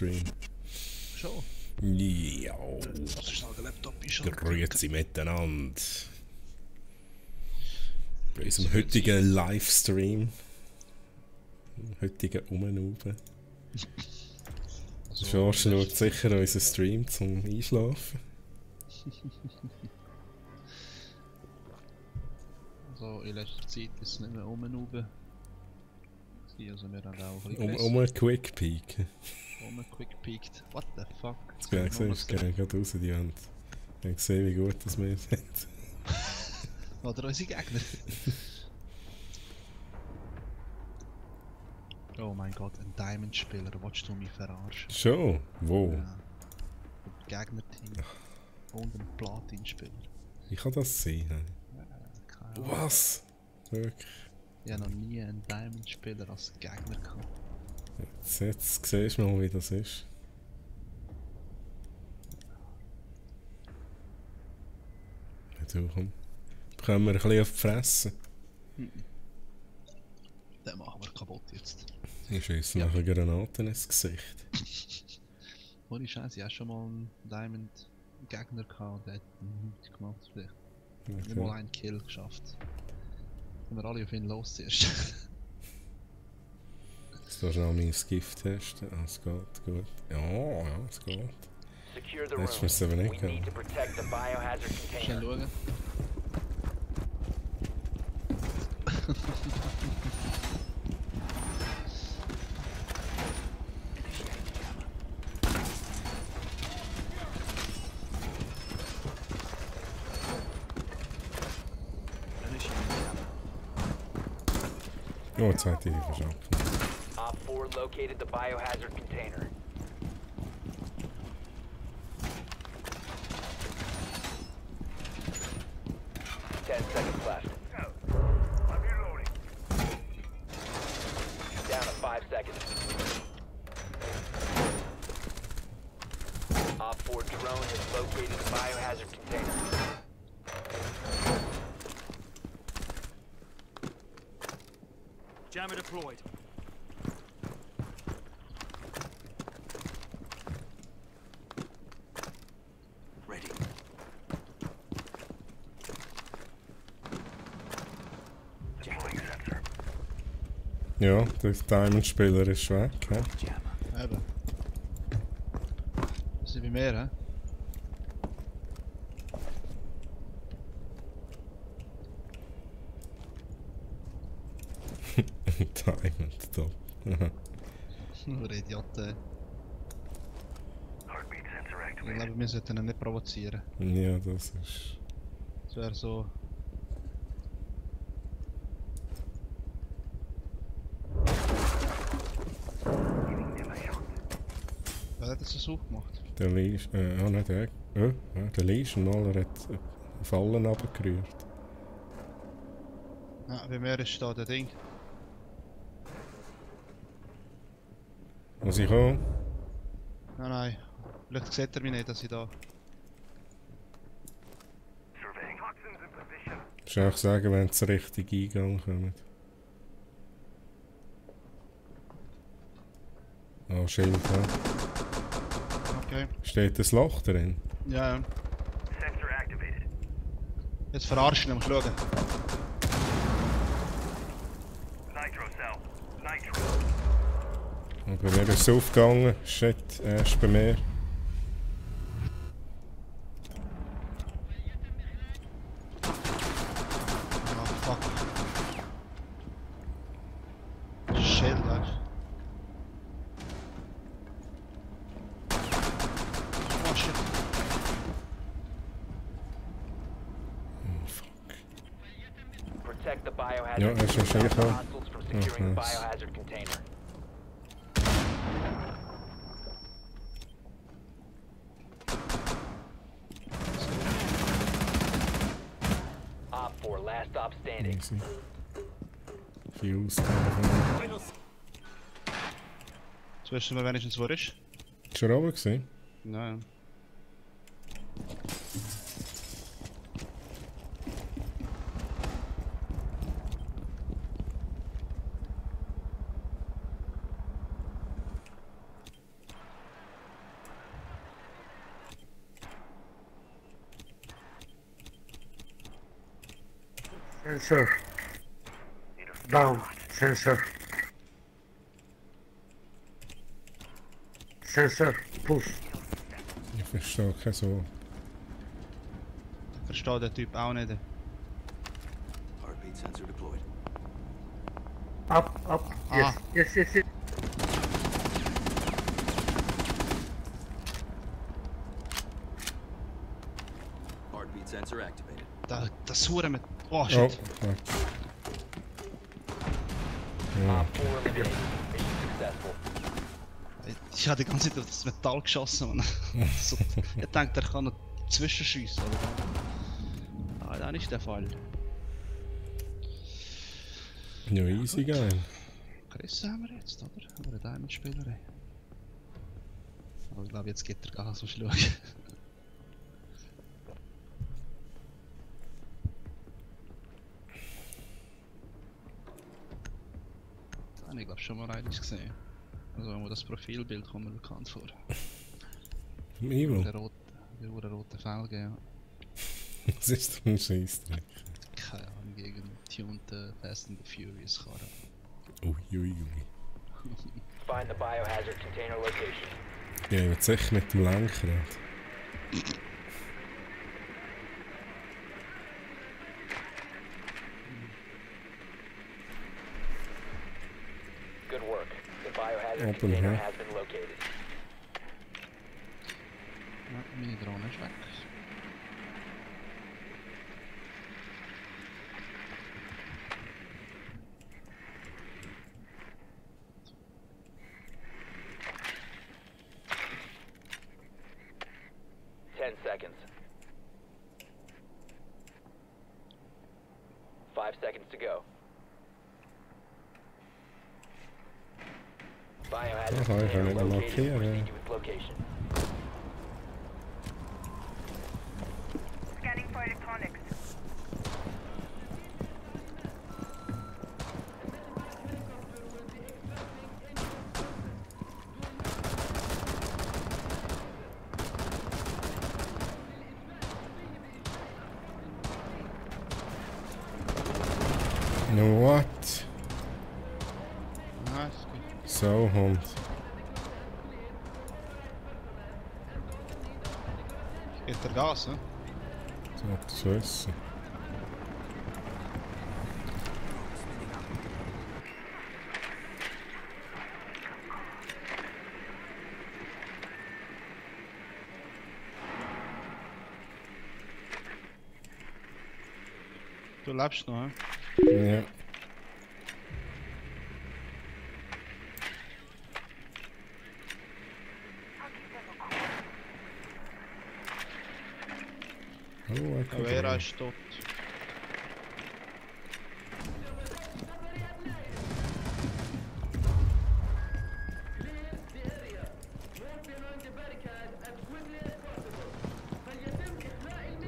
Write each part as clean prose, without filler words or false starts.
Stream. Schon? Ja. Das ist halt der Laptop einschalten. Grüezi miteinander. Bei unserem heutigen Livestream. Heutigen Umenuben. George schaut sicher unseren Stream zum Einschlafen. Also in letzter Zeit ist es nicht mehr Umenuben. Also wir haben auch ein bisschen Um einen Quick Peek. Quick peeked. What the fuck? Das habe ich gesehen, es geht gerade raus, die haben gesehen, wie gut das wir sind. Oder unsere Gegner. Oh mein Gott, ein Diamond-Spieler, willst du mich verarschen? Schon? Wo? Ja. Ein Gegnerteam. Und ein Platin-Spieler. Wie kann das sein? Keine Ahnung. Was? Wirklich? Ich habe noch nie einen Diamond-Spieler als Gegner gehabt. Jetzt siehst du mal, wie das ist. Ja, du, komm. Bekommen wir ein bisschen auf die Fresse. Den machen wir kaputt jetzt. Ich schieße nachher Granaten ins Gesicht. Ohne Scheiß, ich habe schon mal einen Diamond-Gegner gehabt und der hat nichts gemacht. Vielleicht nicht mal einen Kill geschafft. Und wir alle auf ihn los zuerst. Jetzt darfst du noch mein Gift testen. Ah, es geht gut. Ja, es geht. Jetzt müssen wir aber nicht gehen. Schnell schauen. Oh, jetzt hat die verschafft. Op 4 located the biohazard container. Ten seconds left. I'm reloading. Down to 5 seconds. Op 4 drone has located the biohazard container. Jammer deployed. Ready. Deploying sensor. Ja, der Diamond-Spieler ist weg. He? Jammer. Eben. Das sind wie mehr, hä? Diamond, top. Nur Idioten. Heartbeat sensor Ich activated. glaube, wir sollten ihn nicht provozieren. Ja, das ist... Das wäre so. Wer hat das so gemacht? Der Legion... nicht der... der Legion-Maler hat Fallen runtergerührt. Ja, bei mir ist da der Ding. Muss ich kommen? Nein. Vielleicht sieht er mich nicht, dass ich da. Surveying. Toxins in position. Ich kann auch sagen, wenn sie richtig Eingang kommen. Ah, Schild, ja. Okay. Steht das Loch drin? Ja, ja. Sensor activated. Jetzt verarschen, musst schauen. Nitro cell. Nitro. Und bei mir ist es aufgegangen. Shit, erst bei mir. Oh fuck. Shit, weißt du? Oh shit. Oh fuck. Protect the biohazard Ja, er ist container. wahrscheinlich Stop auch. hostiles from securing the nice. biohazard container. Op 4, last stop standing. Easy. Fuse. Jetzt wissen wir wenigstens, wo er ist. Ist er oben gewesen? Nein. Sensor. Down. Sensor. Sensor. Push. Ich verstehe kein so. Ich verstehe den Typ auch nicht. Heartbeat sensor deployed. Up, up. Yes, yes, yes, yes. Heartbeat sensor activated. Das Hure mit. Oh Oh, shit. fuck. Ja. Op 4 eliminated. Mission successful. Ich habe die ganze Zeit auf das Metall geschossen, Mann. So, ich denke, der kann noch zwischenschiessen, oder? Ah, das ist nicht der Fall. Ja, easy geil. Chris haben wir jetzt, oder? Oder eine Diamond-Spielerin. Aber ich glaube, jetzt geht der Gas, musst du schauen. Das habe ich glaube schon mal eines gesehen. Also, wo das Profilbild kommt mir bekannt vor. Vom Evil. Die roten Felgen, ja. Was ist das für ein Scheissdreck? Keine Ahnung, gegen tunte Fast and the Furious Karre. Uiuiui. Find the biohazard container location. Ja, ich würde sicher mit dem Lenkrad. Good work. The biohazard Open container here. has been located. Ja, meine Drohne ist weg. Ten seconds. 5 seconds to go. Biohazard Aha, ich kann container nicht located. markieren. Proceed to its location. Scanning for electronics. No what? Ah, ist gut. So, Hund. Geht der Gas, ne? So, das wissen. Du lebst noch, ne? Ja. Hallo, Vera ist tot.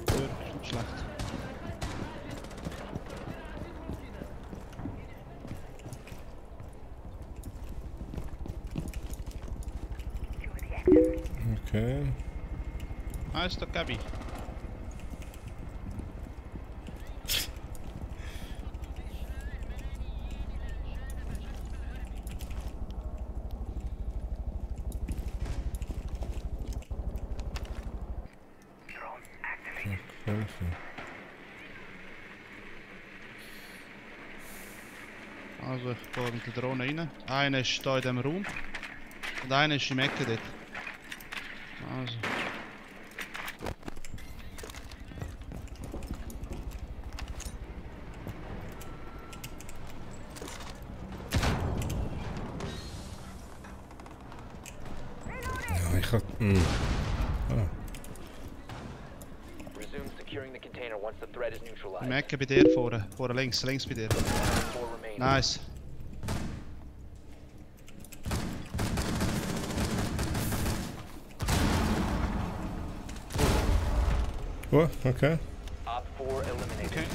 Tür ist nicht schlecht. Okay. Ah, ist der Gabi. Hilfe. Also ich gehe mit der Drohne rein. Einer ist hier in diesem Raum. Und einer ist im Ecke dort. Also. Ja, ich hab... Ah, Resume securing the container once the threat is Im neutralized. Ecke bei dir vorne. Vorne links, links bei dir. 4 remaining. Nice. oh, okay. Op 4 eliminated. Okay.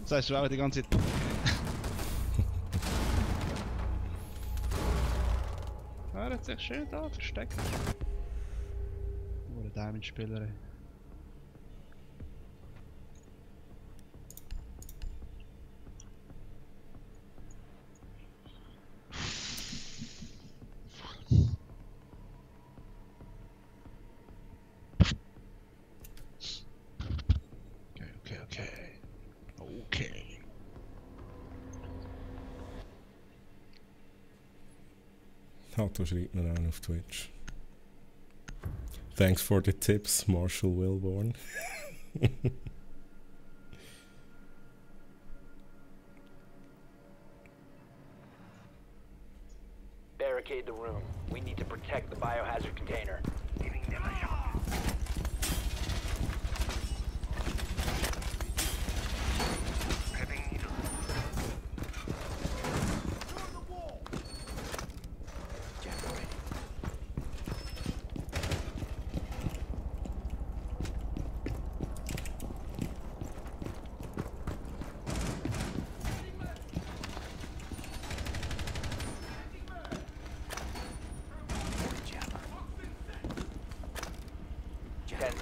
Das heißt, du auch die ganze Zeit. Er hat sich schön da versteckt. Nur eine Diamond-Spielerin. Halt, du schreibst mir an auf Twitch. Thanks for the tips, Marshall Wilborn. Barricade the room. We need to protect the biohazard container. Giving them a shot. Heavy needle.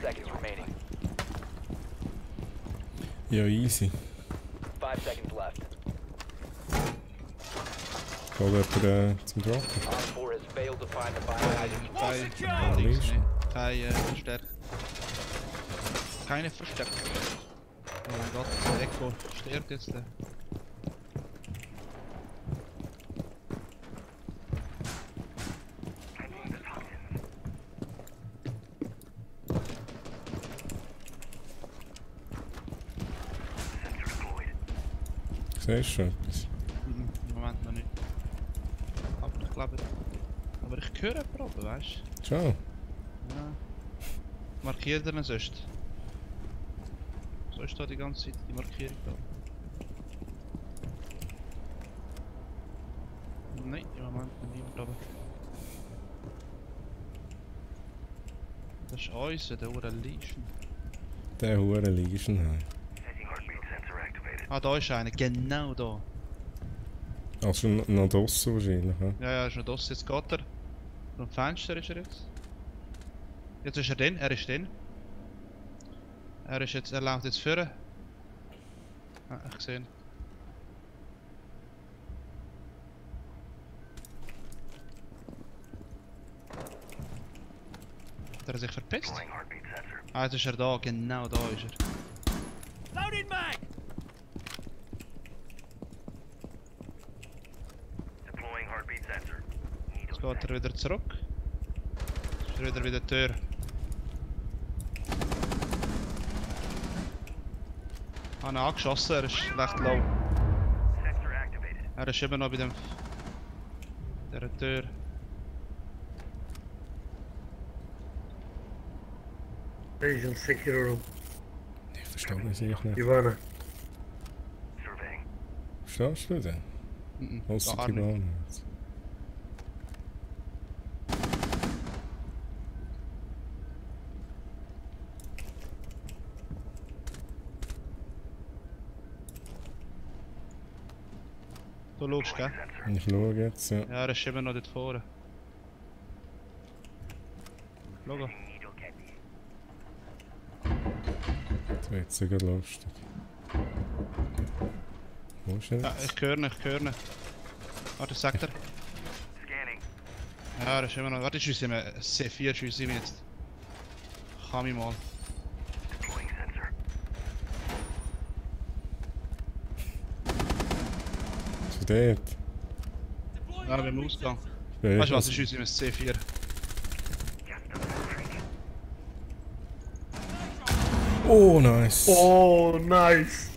Seconds remaining. Ja, easy. 5 seconds left. Geht jemand zum Droppen? Op 4 has failed to find the biohazard container. Kein Dings, ne? Kein Verstärker. Keine Verstärker. Oh mein Gott, der Echo stirbt jetzt. Catching the toxins. Sensor deployed. Siehst du schon etwas? Im Moment noch nicht. Aber ich glaube... Aber ich höre jemanden oben, weißt du? Schon. Ja. Markiert er ihn sonst? So ist da die ganze Zeit die Markierung da. Nein, im Moment noch niemand oben. Das ist unser, der Uhr Legion. Der hure Legion. Setting heartbeat sensor activated. Ah, da ist einer, genau da. Also noch draussen wahrscheinlich. Ja? Ja, ja, ist noch das. Jetzt geht er. Vom Fenster ist er jetzt. Jetzt ist er drin, er ist drin. Er ist jetzt, er läuft jetzt vorne. Ah, ich sehe ihn. Hat er sich verpisst? Deploying heartbeat sensor. Ah, jetzt ist er da, genau da ist er. Deploying heartbeat sensor. Jetzt geht er wieder zurück. Jetzt ist er wieder die Tür. Ich habe ihn angeschossen, er ist recht low. Sensor activated. Er ist immer noch bei dem... der Tür. Asian secure room. Ich verstehe das nicht. Ivana. Surveying. Verstehst du den? Ausser Gar die nicht. Bahn. Du schaust, gell? Sensor. Ich schaue jetzt, ja. Ja, er ist immer noch dort vorne. Schau. Needle catch. Das wird sogar lustig. Wo ist er Ja, jetzt? ich höre ihn, ich höre ihn. Warte, sagt er. Scanning. Ja, er ist immer noch... Warte, ich schieße ihm C4, schieße ihm jetzt. Kann mich mal. Deploying sensor. Ist er dort? Ja, beim Ausgang. Ja, Weißt du was, ich schieße ihm C4. Gas filtering. Oh, nice. Oh, nice.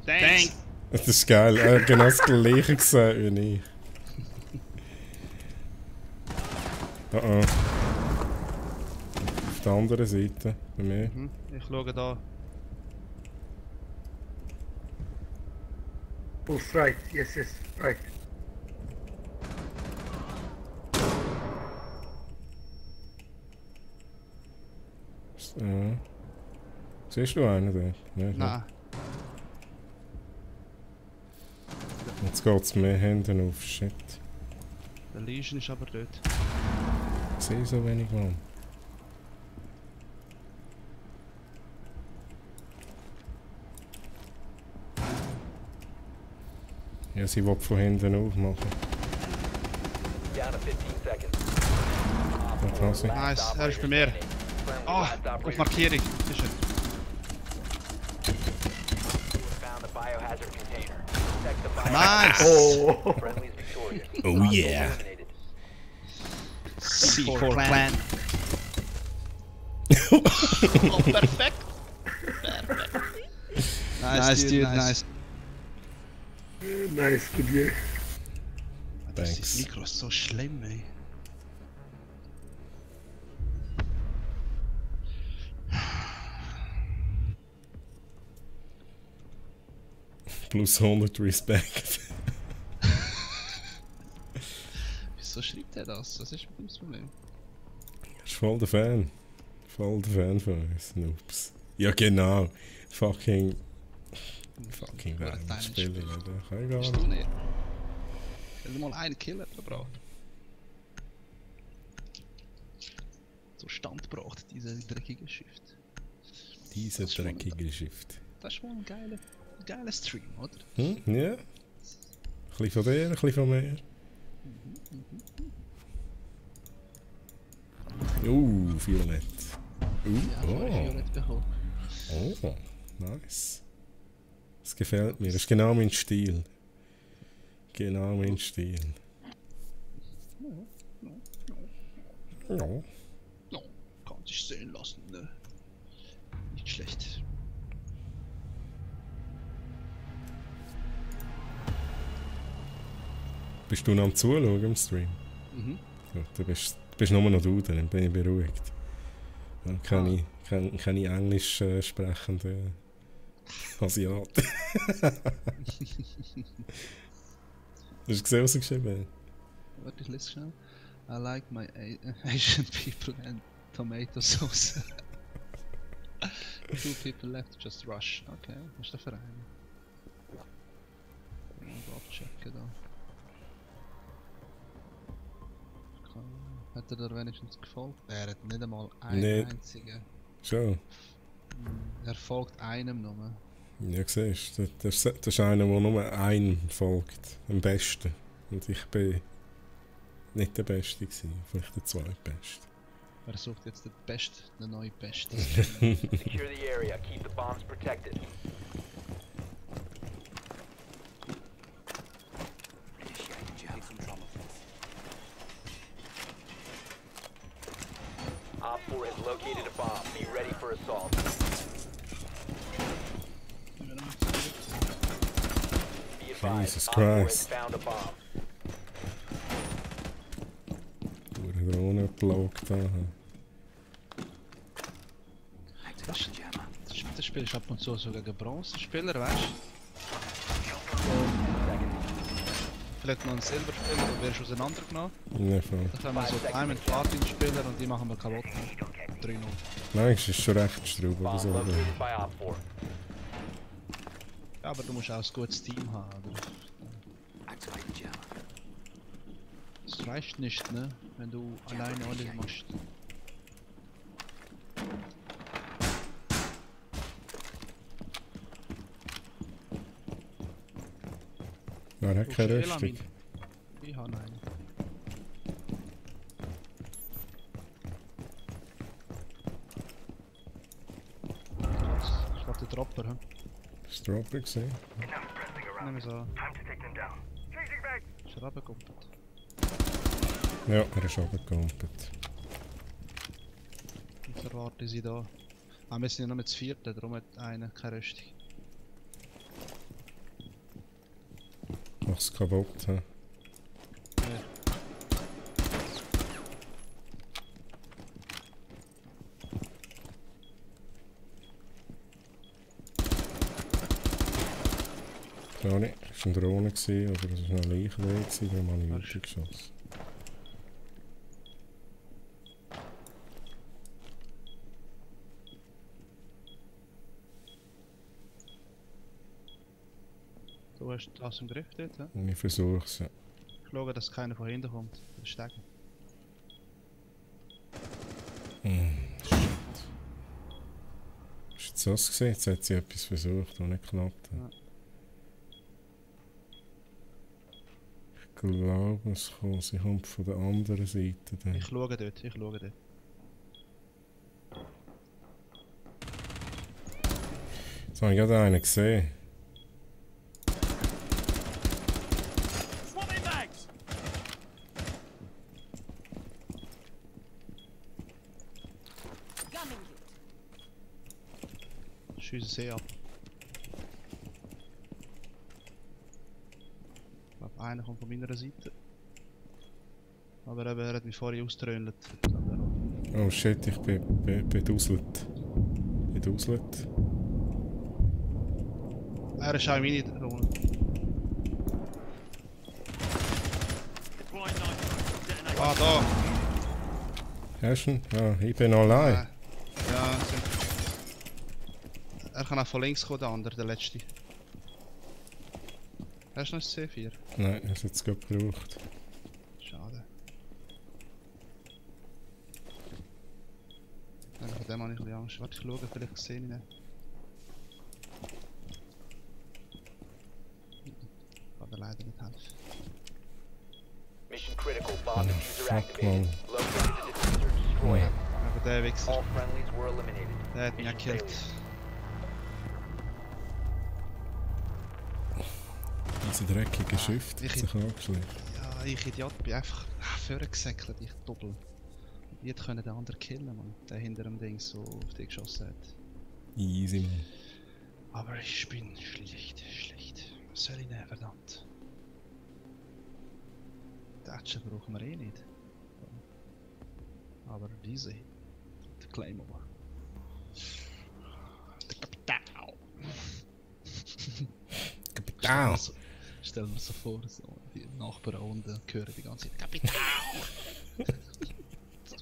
Thanks! Das ist geil. Er hat genau das gleiche gesagt wie ich. Oh oh. Auf der anderen Seite, bei mir. Mhm, ich schaue da. Push right. Yes, yes, right. Ja. Siehst du einen dort? Nein. Jetzt geht es mehr hinten auf. Shit. Der Legion ist aber dort. Ich sehe so wenig Mann. Ja, sie will von hinten aufmachen. Down to 15 seconds. Ja, krass. Nice, er ist bei mir. Ah, auf Markierung. Das ist er. Found the biohazard container. Protect the Nice! Oh. Friendly's victorious. Oh, yeah. Eliminated. C4 Clan. Oh, perfekt. Nice, dude, nice. Nice, good year. Das Thanks. Mikro ist so schlimm, ey. Plus 100 Respekt. Wieso schreibt er das? Was ist mit dem Problem? Ist voll der Fan. Voll der Fan von uns. Noobs. Ja, genau. Fucking Deine Spiele, oder? Kann ich gar Bist nicht. du nicht? Ich hätte mal einen Killer verbraucht. So Stand braucht diese dreckige Shift. Diese Das ist schon dreckige Shift. Das ist mal ein geiler Stream, oder? Hm? Ja. Ein bisschen von dir, ein bisschen von mir. Violett. Ja, Violett bekommen. Oh, nice. Das gefällt mir. Das ist genau mein Stil. Genau mein Stil. Ja. No, kann sich sehen lassen, ne? Nicht schlecht. Bist du noch am Zuschauen im Stream? Mhm. Ja, du bist nur noch du, dann bin ich beruhigt. Dann keine Englisch sprechende Asiaten. Hast du gesehen, was ich geschrieben habe? Warte, ich lese schnell. I like my Asian people and tomato sauce. 2 people left, just rush. Okay, was ist der Verein? Mal abchecken da. Hat er da wenigstens gefolgt? Er hat nicht einmal einen Nee. einzigen. Schon. Er folgt einem nur. Ja, siehst du, das ist einer, der nur einem folgt. Am besten. Und ich bin nicht der Beste gewesen, vielleicht der Zweitbeste. Er sucht jetzt den Best, den neuen Best. Secure the area. Keep the bombs protected. Op 4 has located a bomb. Be ready for assault. Be advised, Jesus Op 4 has Christ. found a bomb. Durch Drohne geblockt da. Das Spiel ist ab und zu so gegen Bronzespieler, weißt du? Vielleicht noch einen Silberspieler, dann wirst du auseinandergenommen. Ja, voll. Dann haben wir so Diamond Platin Spieler und die machen wir kaputt. 3-0. Nein, es ist schon recht Straub, aber Bomb so. located by Op 4. Ja, aber du musst auch ein gutes Team haben, oder? Es reicht nicht, ne? Wenn du alleine alles machst. Ja, er hat keine Brauchst du Rüstung. Elamin? Ich habe einen. Das war der Dropper, hä? Das war Dropper gesehen. Enough messing around. Nehmen wir so. Time to take them down. Changing back. Ist er runtergekumpelt? Ja, er ist runtergekumpelt. Jetzt erwarte ich sie da. Ah, wir sind ja noch mit 4, darum hat einer keine Rüstung. Mach's kaputt, hä? Ja. Sorry, es war eine Drohne, gewesen, aber es war eine Leichenweg, darum habe ich weitergeschossen. Du hast das im Griff dort, hä? Und ich versuche es. Ja. Ich schaue, dass keiner von hinten kommt. Verstecken. Shit. Ist jetzt das gesehen? Jetzt hat sie etwas versucht, was nicht geklappt hat. Ja. Ich glaube, sie kommt von der anderen Seite. Dann. Ich schaue dort, ich schaue dort. Jetzt habe ich gerade einen gesehen. schiessen sie ab. Ich glaube, einer kommt von meiner Seite. Aber eben, er hat mich vorher ausgetrönt. Oh shit, ich bin duselt. Er ist auch meine Drohne. Ah, da! Hast du ihn? Ah, ich bin allein. Ja, er kann auch von links kommen, der andere, der letzte. Hast du noch ein C4? Nein, er hat es jetzt gerade gebraucht. Schade. Ja, von dem habe ich ein bisschen Angst. Warte, ich schaue, vielleicht sehe ich ihn. Kann er leider nicht helfen. Mission critical. Bomb diffuser Fuck, activated. man. Locate the diffuser. Destroy it. Aber der Wichser, All friendlies were eliminated. der hat mich Mission gekillt. failure. Diese dreckige Shift ich- hat sich angeschlichen. Ja, ich Idiot bin einfach vorgesäckelt, ich doppel. Ich hätte können den anderen killen, man. Der hinter dem Ding so auf dich geschossen hat. Easy, man. Aber ich bin schlecht. Was soll ich nehmen, verdammt? Thatcher brauchen wir eh nicht. Aber diese, der Claymore. Der Kapital. Kapital! Stell mir so vor, so die Nachbarn unten hören die ganze Zeit Kapital!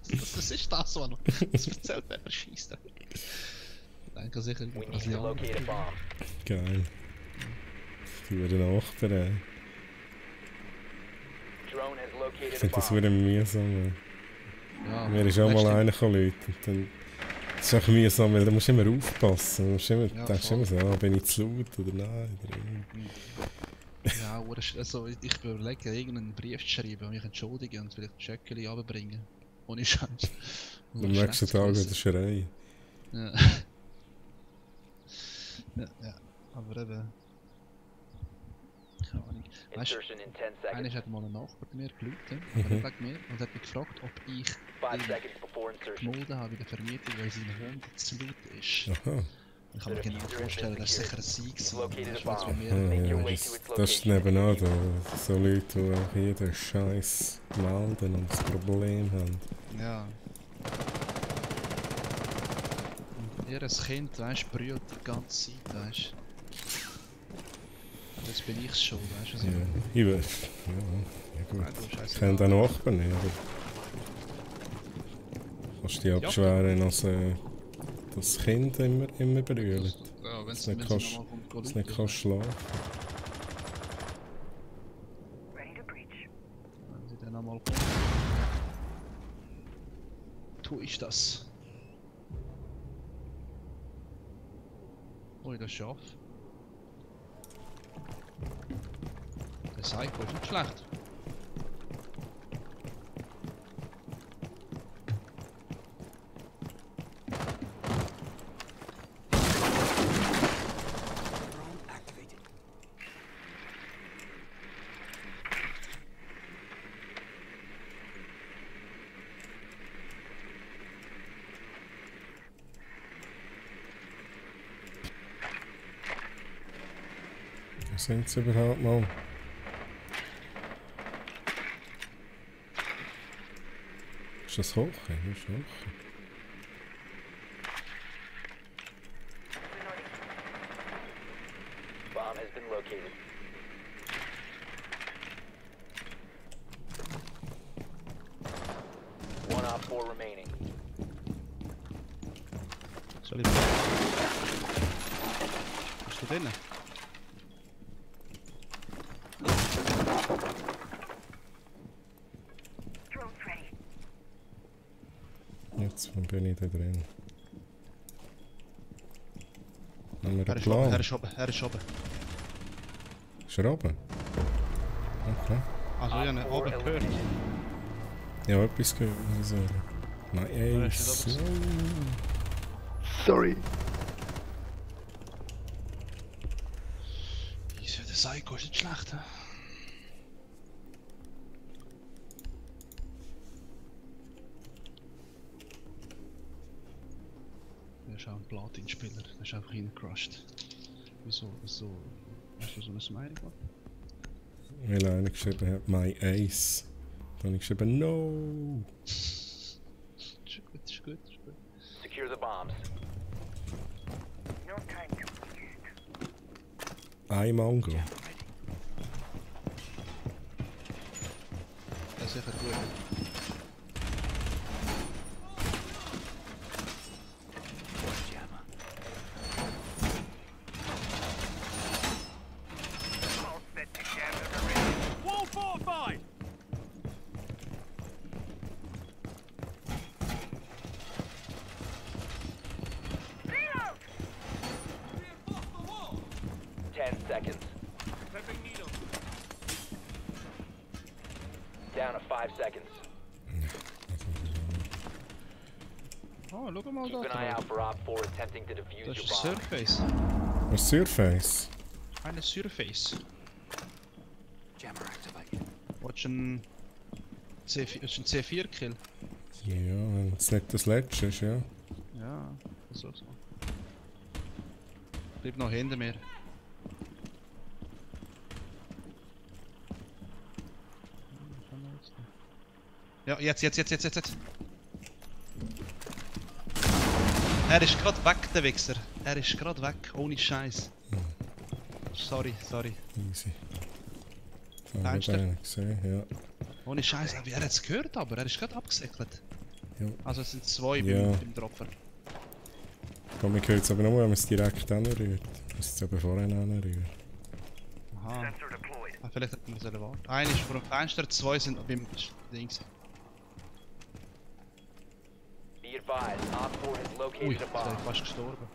das ist das, Mann. Das erzählt, wer schießt. Denke sicher, We need to locate a bomb. Geil. Die werden Nachbarn. Drone has Ich located a finde das bomb. wieder mühsam. Ja, Mir ist auch mal letzte- einer gekommen, und dann... Das ist auch mühsam, weil da musst du immer aufpassen. Du musst immer, Ja, denkst voll. immer so, ah, bin ich zu laut oder nein? Oder irgendwie. Ja, oder also, ich überlege, irgendeinen Brief zu schreiben und mich entschuldigen und vielleicht Schöckeli runterbringen. Ohne Chance. Am nächsten Tag wieder schreien. Ja. ja, aber eben. Keine Ahnung. Weißt du, Insertion in 10 einer seconds. hat mal einen Nachbar bei mir geläutet, mir und hat mich gefragt, ob ich 5 seconds before insertion. gemolden habe in der Vermietung, weil sein Hund zu laut ist. Aha. Ich kann mir genau vorstellen, das ist sicher ein Sieg You've gewesen. located a Weißt du, bomb. jetzt bei mir- Make your Ja, way to its das ist location. nebenan da. So Leute, die auch jeden Scheiß melden und das Problem haben. Ja. Und ihr als Kind, weißt du, brüllt die ganze Zeit, weißt du. Jetzt bin ich's schon, weißt du, was ich Ja, meine? ich weiß. Ja, gut. Nein, du, Ich scheiße. kenne den Nachbarn nicht, aber... Kannst du dich abschweren, als das Kind immer brüllt. Ja, Dass wenn du nicht sie kannst, nochmal kommt, dass läuten, du nicht kannst schlafen. Ready to breach. wenn sie dann nochmal kommt. Tu ich das. Ui, das Schaf. Der Psycho ist nicht schlecht. Drone activated. Wo sind sie überhaupt mal? Ist das hoch? Ja, das ist hoch. Bomb has been located. One op 4 remaining. Soll ich... Bist du drinnen? Drone's ready. Jetzt bin ich da drin. Haben wir Er einen ist oben, Plan? er ist oben, er ist oben. Ist er oben? Okay. Also ich habe ihn oben gehört. Ja, etwas gehört, muss ich sagen. Nein, ey, Er ist nicht so. Sorry. Wieso, der Psycho ist nicht schlecht, hä? Ja, schau. Platin-Spieler, der ist einfach reingecrushed. Wieso? Hast du so eine Smiley gemacht? Weil einer geschrieben hat, my ace. Dann habe ich geschrieben, no. Ist gut, ist gut, ist gut. Secure the bombs. No time to waste. Ein Mango. Das ist sicher gut. All set to gather already. Wall fortified! Reload! 10 seconds. Prepping needle. Down to 5 seconds. Oh, schau mal Keep an da eye drauf. out for Op 4 attempting to defuse Das your ist bomb. Surface. Was ist Surface? Eine Surface. Jammer activated. Willst du ein C4-Kill? Ja, wenn es nicht das letzte ist, ja. Ja, versuch's mal. Bleib noch hinter mir. Ja, jetzt. Er ist gerade weg, der Wichser. Er ist gerade weg, ohne Scheiß. Sorry. Easy. Meinst du? Einen gesehen, ja. Ohne Scheiß. Er hat es gehört, aber er ist gerade abgesäckelt. Ja. Also es sind zwei Ja. beim Dropper. Komm, ich höre es aber nur, wenn man es direkt anrührt. Man muss es aber vorher anrühren. Aha. Sensor deployed. Ah, vielleicht hätten wir es warten. Einer ist vor dem Fenster, zwei sind beim Dings. Be advised, Op 4 has Ui, located a jetzt wäre bomb. ich fast gestorben.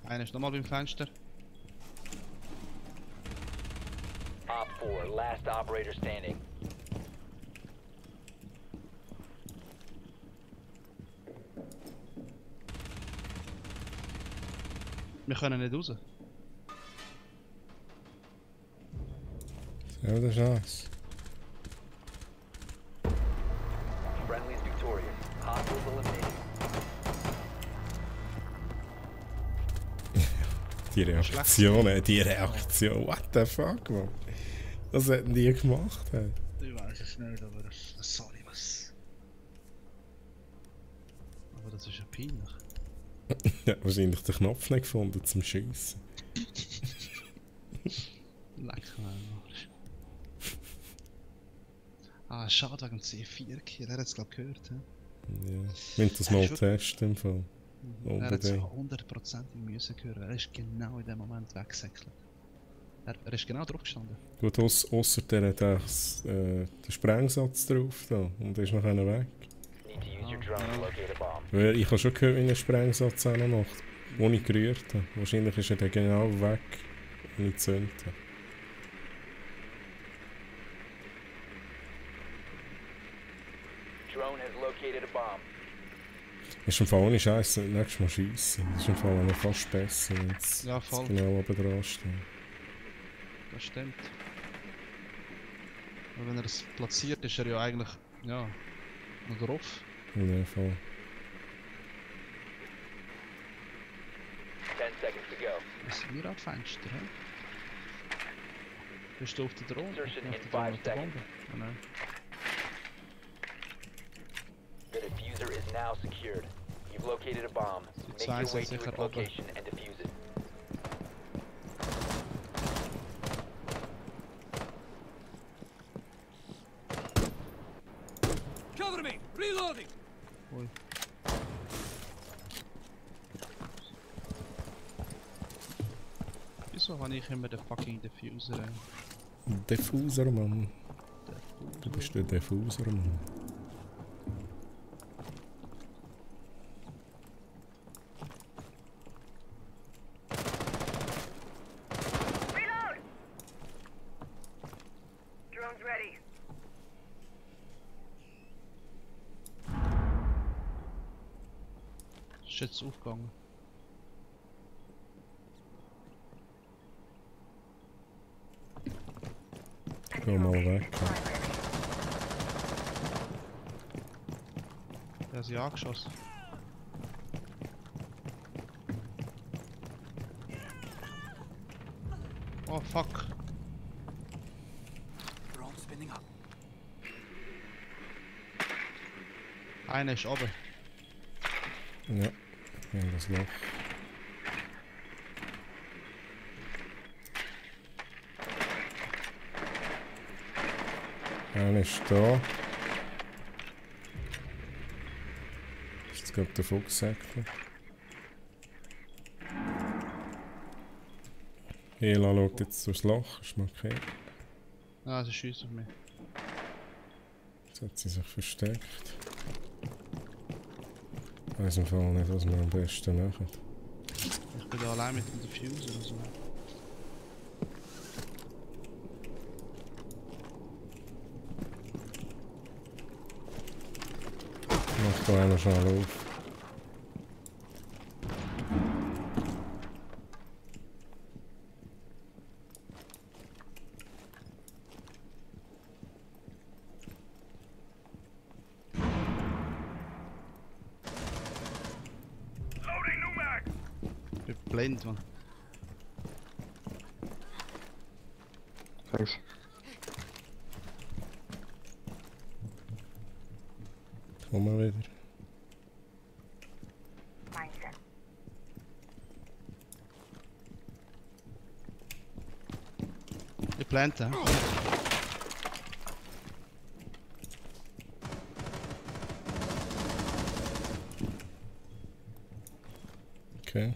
Einer ist nochmal beim Fenster. Op 4, last operator standing. Wir können nicht raus. Ja, das ist alles. Friendly's victorious. Hostiles eliminated. Die Reaktion, what the fuck, man. Das hätten die gemacht, hey. Ich weiß es nicht, aber sorry, was. Aber das ist ja peinlich. Ja, wahrscheinlich den Knopf nicht gefunden zum Schiessen. Leck mal. Ah, schade wegen dem C4-Kill, er hat es glaub gehört. He? Ja. Wir müssen das mal testen im Fall. Er hat es Unbedingt. 100% müssen hören, er ist genau in dem Moment weggesäckelt. Er ist genau drauf gestanden. Gut, ausser der hat den Sprengsatz drauf da und ist noch einer weg. Need to use your drone to locate a bomb. Weil ich habe schon gehört, wie ein Sprengsatz auch noch macht, ohne gerührt habe. Wahrscheinlich ist er dann genau weg, ohne gezündet. Drone has located a bomb. Das ist im Fall ohne Scheiße, nächstes Mal schiessen. Das ist im Fall noch fast besser, wenn es Ja, voll. genau oben dran steht. Das stimmt. Aber wenn er es platziert, ist er ja eigentlich, ja, noch drauf. Ja, voll. 10 seconds to go. Das ist mir auch Fenster, hä? Bist du auf der Drohne? Insertion Auf in der Drohne 5 mit der seconds. Bombe? Oh nein. The diffuser is now secured. You've located a bomb. Make Zwei your way sind to sicher its oben. location and defuse it. Cover me! Reloading! Ui. Wieso habe ich immer den fucking Diffuser? Diffuser, Mann. Du bist der Diffuser, Mann. Reload! Drone's ready. Ist jetzt aufgegangen. Geh mal weg. sie angeschossen. Oh fuck. Drone spinning up. Einer ist oben. Ja, ja, das Loch. Einer ist da. Jetzt kommt der Fuchssektor. Hela schaut jetzt durchs Loch, ist markiert. Ah, sie schießt auf mich. Jetzt hat sie sich versteckt. Ich weiss im Fall nicht, was wir am besten machen. Ich bin da allein mit dem Diffuser oder so. Mach da einer schnell auf. Loading new mag. Ich bin blind, man. Thanks. Komm mal wieder. Mindset. Ich plante, hä? Okay.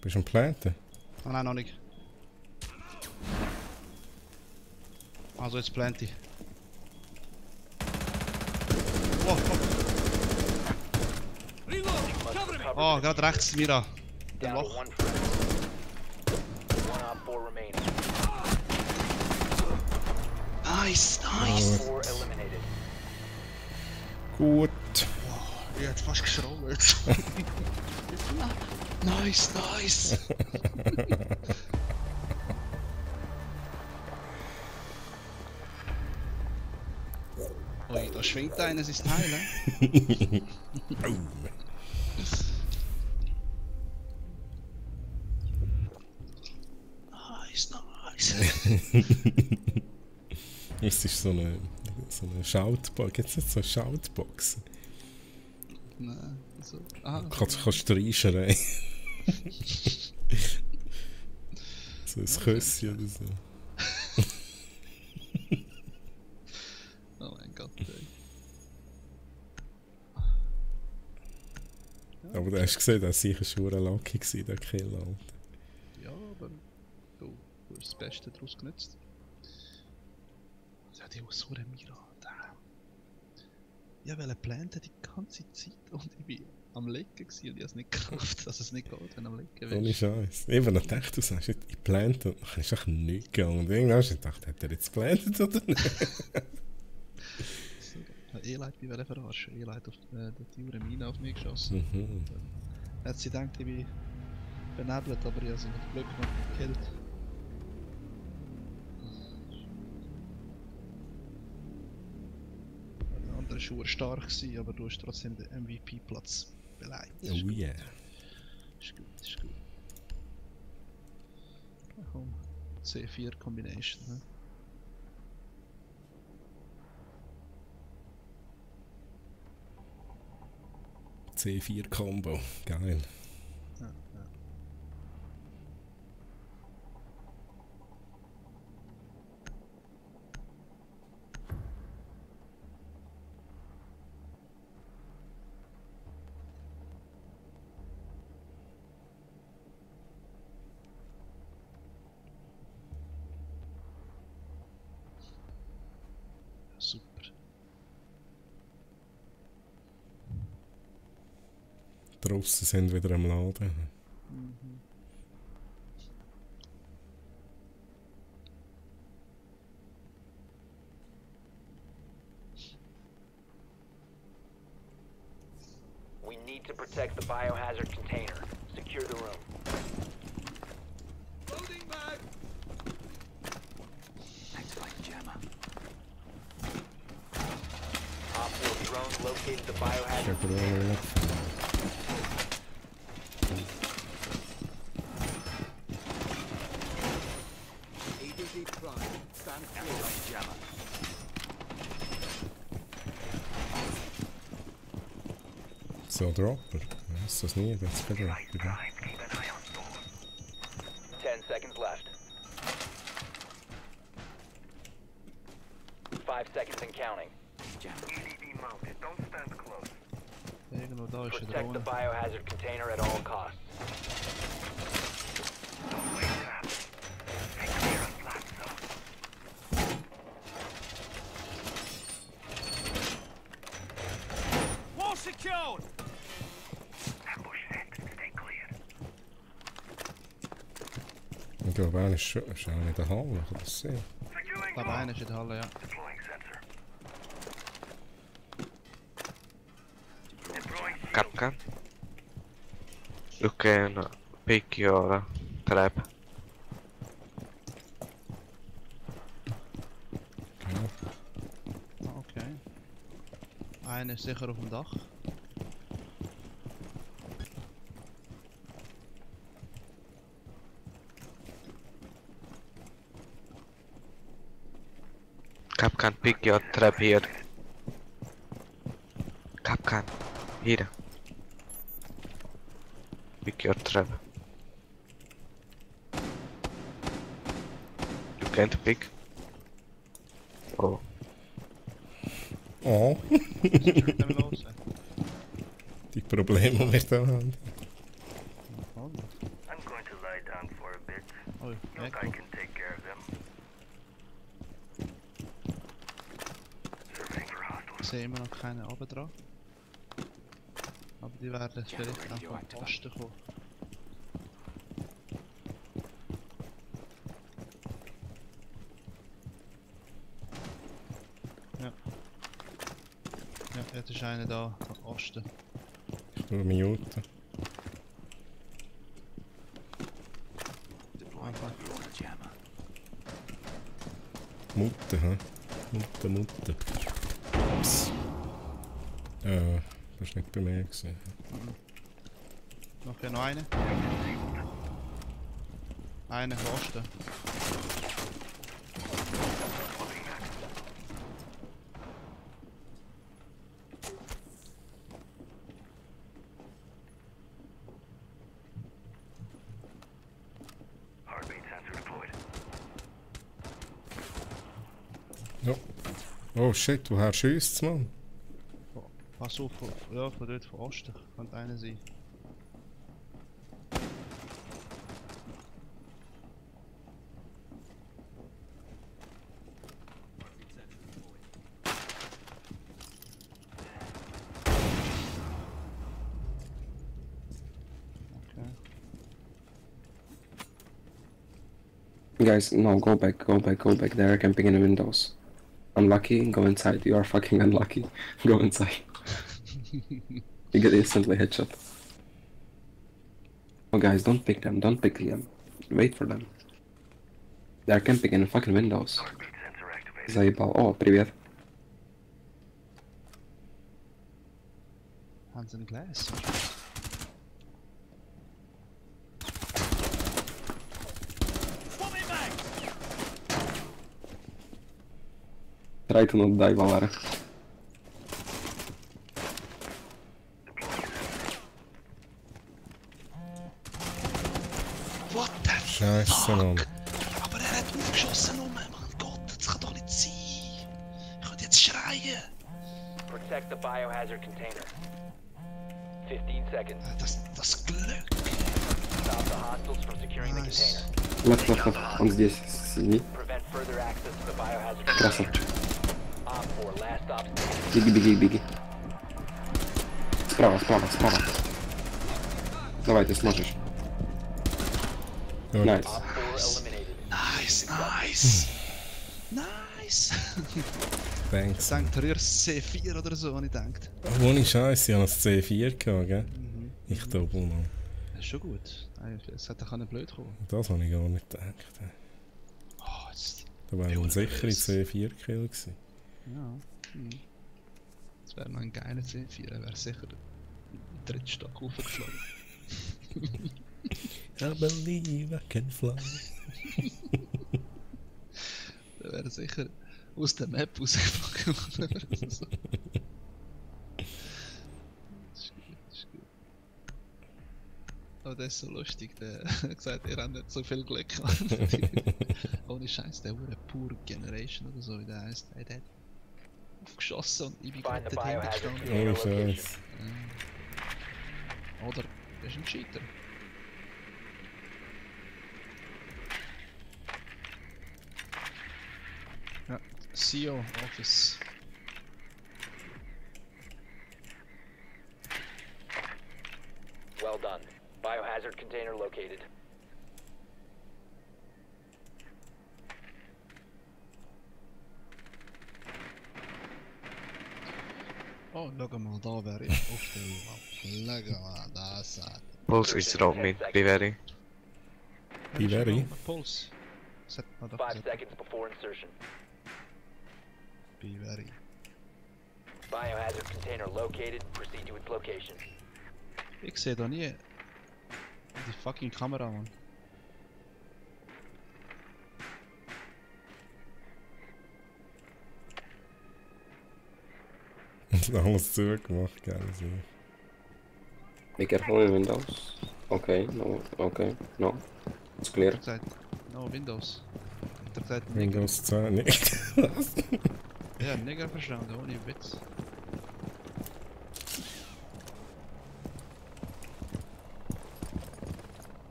Bist du am Planten? Oh nein, noch nicht. Also jetzt plante ich. Oh, fuck. Reloading! Must Cover me! recover Oh, the gerade rechts Mira. Down to Loch. one friend. One op 4 remaining. Nice, Op nice. 4 eliminated. Gut. Ich hätte fast geschraubelt. Nice, nice. Ui, da schwingt einer sein Teil, ne? Nice, nice. Es ist so eine Shoutbox. Gibt es nicht so eine Shoutbox? Nein, so. Aha. Kannst du reinschreien. So ein Küsschen oder so. Oh mein Gott, ey. Aber du hast gesehen, dass sicher schon lucky war, der Kill, Alter. Ja, aber du hast das Beste daraus genutzt. Ja, die Usura Mira, da. Ich wollte planten die ganze Zeit und ich bin am Lecken gewesen und ich habe es nicht geschafft, dass es nicht geht, wenn du am Lecken Ohne bist. Scheiß. Eben, dann dachte du, sagst, ich plante und dann ist echt nichts gegangen. Und irgendwann hast du gedacht, hat er jetzt geplantet oder nicht? So, E-Light bin ich verarschen. E-Light auf die Uhr Mine auf mich geschossen. Mhm. Hat sie gedacht, ich bin benebelt, aber ich habe sie mit Glück noch gekillt. Der andere war stark, gewesen, aber du hast trotzdem den MVP-Platz beleidigt. Oh yeah. Ist gut, ist gut. Ja, komm. C4 Combination, ne? C4-Combo. Geil. Ja, ja. Super. Draussen sind wieder am Laden. Mhm. We need to protect the biohazard container. Secure the room. located the Ich biohazard habe auch noch gefallen. ADD Prime. Stand clear. Jammer. So, Dropper. Ist das nie? Das ist kein Dropper. Ja. 10 seconds left. 5 seconds and counting. Irgendwo da ist eine Protect the Drohne. biohazard container at all costs. Wall secured. Ich glaube, einer ist auch nicht in der Halle. Kann das sehen? Ich glaube, einer ist in der Halle, ja. Capcan. You can pick your trap. Okay. Ah, okay. Einer ist sicher auf dem Dach. Capcan, pick your trap here. Capcan, here. Pick your trap. You can't pick. Oh, Oh, Dann los. die Probleme, die wir da haben. Oh, I'm going to lie down for a bit. oh, Look, I can take care of them. Surveying for hostiles. Ich sehe immer noch keine oben dran. Aber die werden vielleicht auch vom Osten kommen. Ja. Ja, jetzt ist einer da, vom Osten. Ich tue muten. Einfach. Mutter, hä? Mutter. Ups. Das war nicht bei mir. Gewesen. Okay, noch einer. Einer vom Osten. Heartbeat sensor deployed. Ja. Oh shit, woher schießt es, Mann? Pass auf, ja, von dort von Osten. Könnte einer sein. Okay. Guys, no, go back. They are camping in the windows. Unlucky, go inside. You are fucking unlucky. Go inside. You get instantly headshot. Oh guys, don't pick them. Wait for them. They are camping in the fucking windows. Heartbeat sensor activated. Заебал. О, привет. Haben sie ein Glas? Swapping mag. Try to not die, Valara. What the Scheiße, Mann. Aber er hat aufgeschossen, Mann Gott, das kann doch nicht sein. Ich könnte jetzt schreien. Protect the biohazard container. 15 seconds. Das Glück. Stop the hostiles from securing the Nice. container. Left. Он здесь сидит. Prevent further access to the biohazard Красава. container. Op 4, last stop standing. Беги. Справа. Давай, ты сможешь. Gut. Найс. Op 4 eliminated. Nice. Thanks. Denkt er erst C4 oder so, habe ich gedacht. Ohne Scheiße, ich hatte ein C4 gehabt, gell? Ich doppel noch. Das ist schon gut. Es hätte auch blöd kommen. Das habe ich gar nicht gedacht. Oh, jetzt. Da wäre ein sicherer C4-Kill gewesen. Ja. Jetzt wäre noch ein geiler C4, er wäre sicher den dritten Stock hochgeschlagen. I believe I can fly. Der wäre sicher aus der Map rausgeflogen. Das ist gut, das ist gut. Aber das ist so lustig, der hat gesagt, ihr habt nicht so viel Glück gehabt. Ohne Scheiß, der wurde Pure Generation oder so, wie der heisst. Der hat aufgeschossen und ich bin Find gerade the dahinter biohazard gestanden. container Oh location. Scheiße. Oder er ist ein Cheater. Ja, CEO Office. Well done. Biohazard container located. Oh, schau mal, da wäre ich auf der Map. Schau mal, da sagt Pulse is around me, be wary. Be wary. Pulse. Set mal doch 5 gesagt. seconds before insertion. Be wary. Biohazard container located. Proceed to its location. Ich sehe da nie die fucking Kamera, Mann. Alles zugemacht, gell? So. Be careful in windows. Okay, no. It's clear. Der sagt, no Windows. Der sagt Nigger. Windows 10 nicht. Was? Ja, Nigger verstanden, ohne Witz.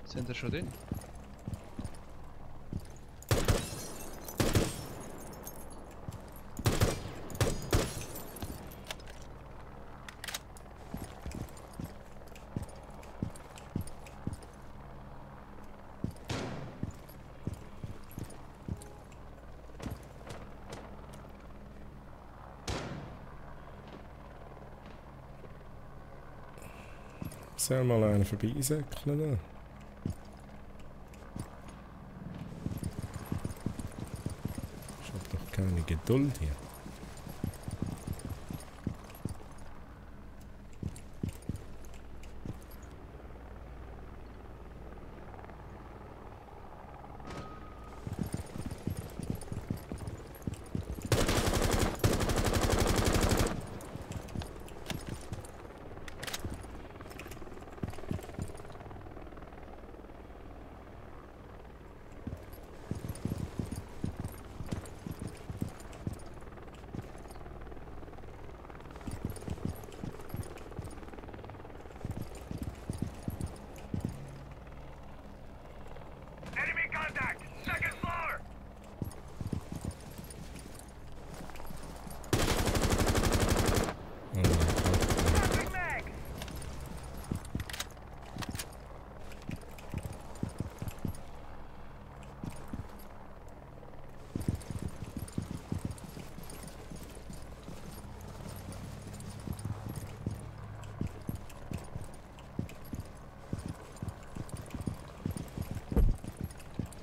Sind wir schon drin? Soll mal einen vorbeisäckeln da? Ich hab doch keine Geduld hier. Enemy contact! Second floor! Oh mein Gott. Passing mag!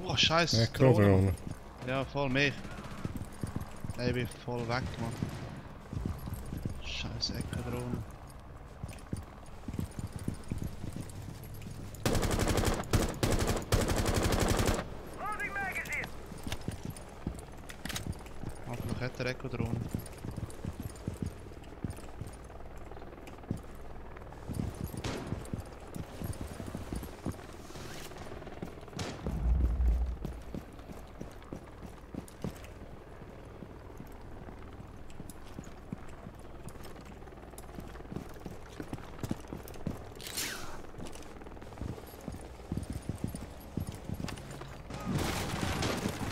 Oh, scheiße. Echo-Drohne. Ja, voll mich. Nee, ich bin voll weg, Mann. Scheiße, Echo-Drohne. Loading magazine! Hoffentlich hat er Echo-Drohne.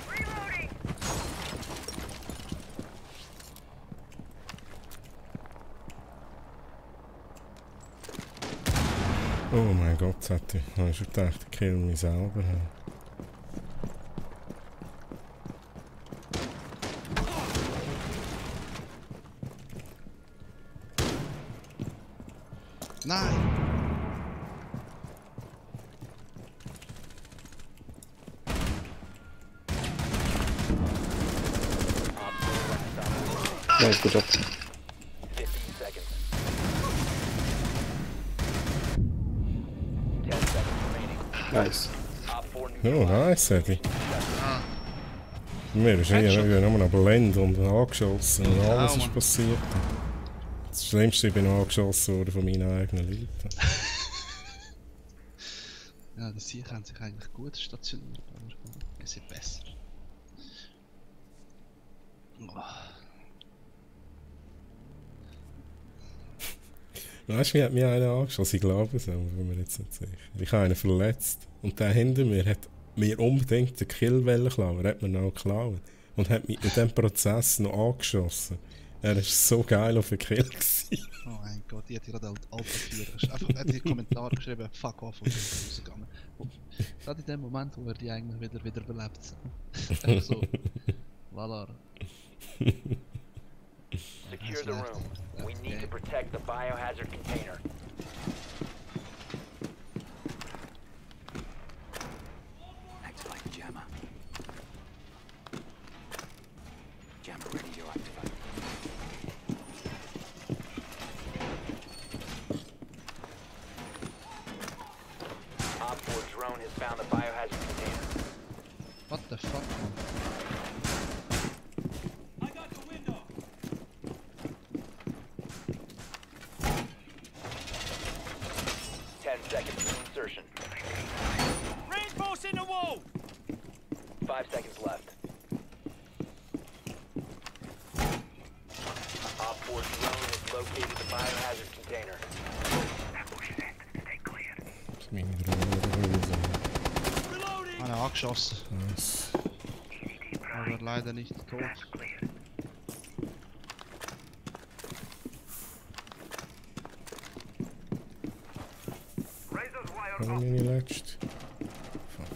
Reloading! Oh mein Gott, das hätte ich. Ich schon gedacht, ich kill mich selber. Nein! Nice, good job. 15 seconds. Nice. Op 4 Oh, neutralized. nice, Eddie. Ah, Wir haben noch Blend und angeschossen und alles Mann. ist passiert. Das Schlimmste, ich bin noch angeschossen worden von meinen eigenen Leuten. Ja, die Siege haben sich eigentlich gut stationiert, aber wir sind besser. Weißt du, wie hat mich einer angeschossen? Ich glaube es, aber bin mir jetzt nicht sicher. Ich habe einen verletzt und der hinter mir hat mir unbedingt den Kill klauen. Er hat mir noch geklaut und hat mich in diesem Prozess noch angeschossen. Er war so geil auf den Kill gewesen. Oh mein Gott, die hat gerade Alter 4. Einfach in die Kommentare geschrieben, fuck off und ist rausgegangen. Gerade in dem Moment, wo er die eigentlich wieder belebt. Einfach so. Voilà. Secure the room. We need to protect the biohazard container. Activate jammer. Jammer ready to activate. Op 4 drone has found the biohazard container. What the fuck, man? 10 seconds to insertion. Reinforcing the wall! 5 seconds left. Op 4 drone has located the biohazard container. Das ist meine Drohne. einer angeschossen. Nice. Aber leider nicht tot. Habe ich meine letzte? Fuck.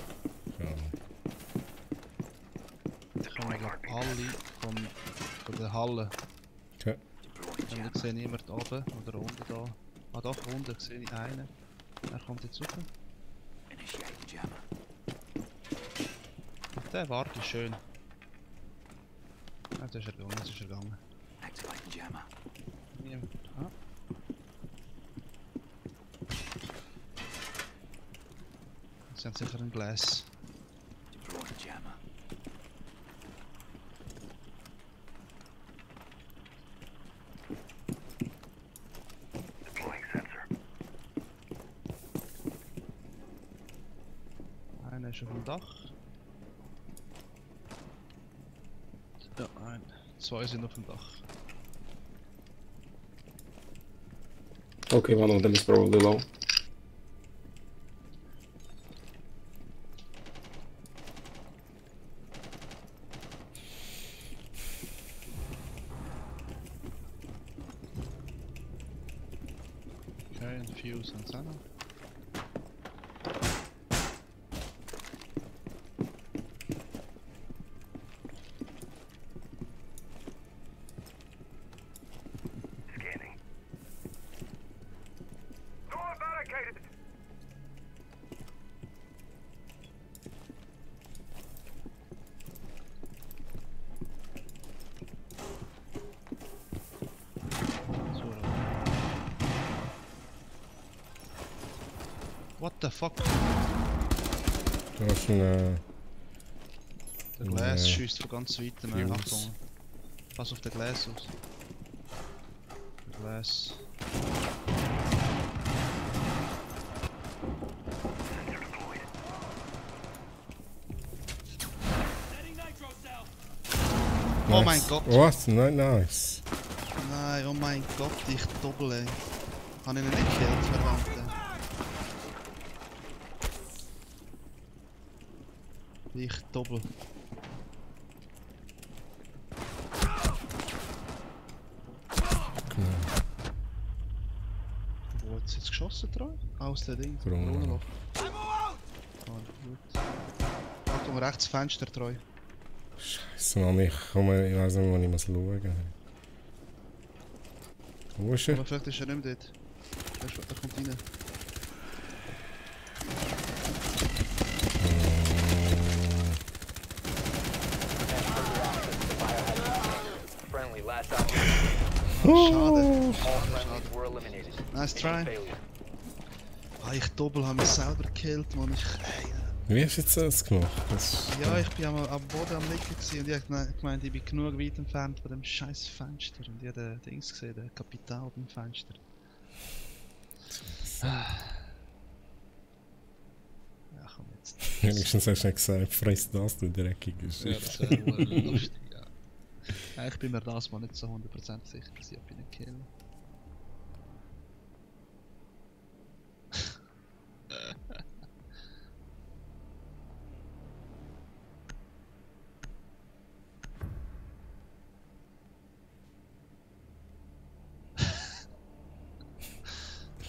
Ja. Ich komme glaube alle von der Halle. Okay. Und ich sehe niemand oben oder unten da. Ah doch, unten sehe ich einen. Er kommt jetzt rauf. Initiate the jammer. Auf der Warte ist schön. Jetzt ist er gegangen, jetzt ist er gegangen. Activate the jammer. Niemand. Ah. Sie haben sicher ein Glas. Deploy the jammer. Einer ist auf dem Dach. Ja, zwei sind auf dem Dach. Okay, one of them is probably low. Okay, ein Fuse und so noch. Scanning. Door barricaded! So, da. What the fuck? Du hast einen. Der Glas Nee. schießt von ganz weit. Fuse. Achtung. Pass auf den Glas aus. Der Glas. Oh mein Gott. Was? Nein, nice. Nein, oh mein Gott, ich doppel ey. Kann ich ihn nicht gekillt, verdammte. Ich doppel. Genau. Wo hat es jetzt geschossen, Treu? Aus dem Ding. Brunnenloch. Brunnenloch. Ah, gut. Achtung, rechts Fenster, Treu. Scheiße, Mann, ich weiß nicht, wo ich muss schauen. Wo ist er? Aber vielleicht ist er nicht mehr dort. Er kommt rein. Friendly, last option. Schade. All friendlies were eliminated. Nice try. Failure. Ah, ich doppel habe mich selber gekillt, Mann. Wie hast du jetzt das gemacht? Ja, ich bin am Boden am Liegen gewesen und ich habe gemeint, ich bin genug weit entfernt von dem scheiß Fenster und ich habe den Dings gesehen, den Kapital beim Fenster. Ja, komm jetzt. Wenigstens hast du nicht gesagt, friss das, du dreckig ist. Ja, das wäre lustig, ja. Ja. Ich bin mir das mal nicht so 100% sicher, dass ich ihn killen.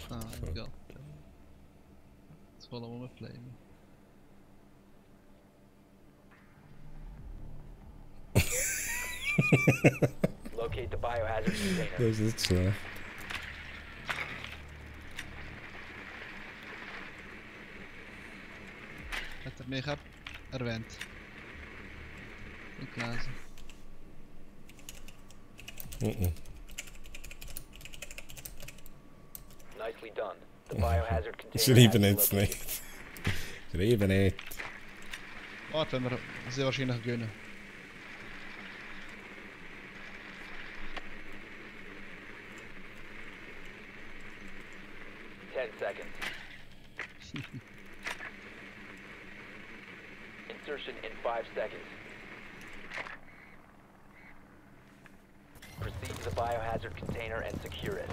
Oh mein Gott. Jetzt wollen wir rumflamen. Locate the biohazard container. Das ist nicht schlecht. Hat er mich erwähnt? Nicht gelesen. Nicely done. The biohazard container. Schreiben has jetzt been nicht. Schreiben nicht. Warte, wenn wir sehr wahrscheinlich gewinnen. located. 10 seconds. Insertion in 5 seconds. Proceed to the biohazard container and secure it.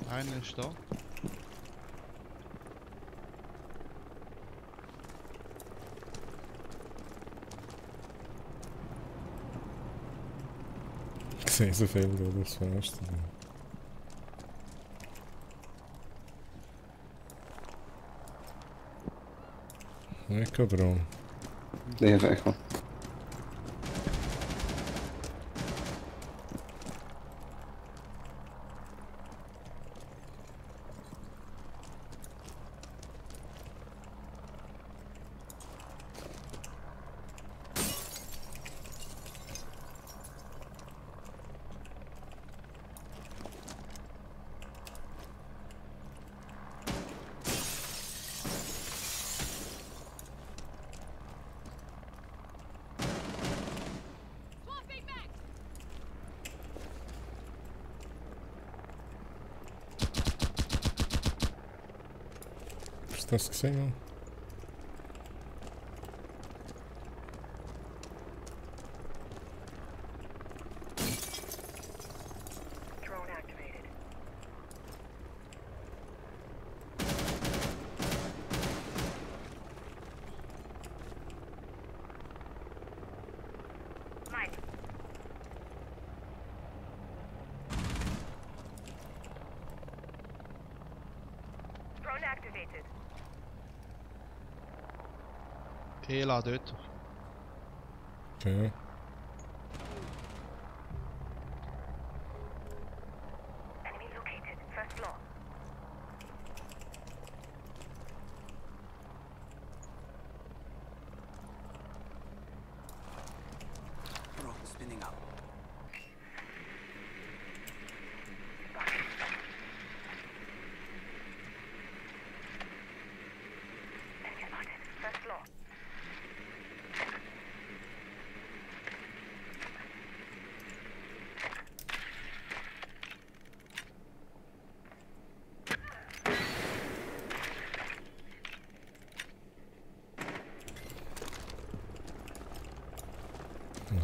Einer ist da. Ich sehe so viel durchs Fenster. Echo Drone. They have Echo. Hast du das gesehen? Drone activated. Mine. Drone activated. Hela dort. Okay. Enemy located. First floor. Drone spinning up. Enemy spotted. First floor.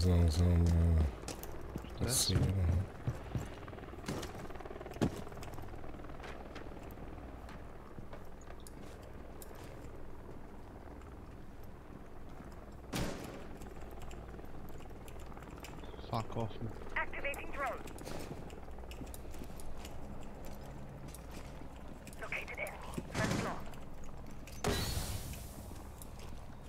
Langsam passieren. Fuck off. Man. Activating drone. Located enemy. First floor.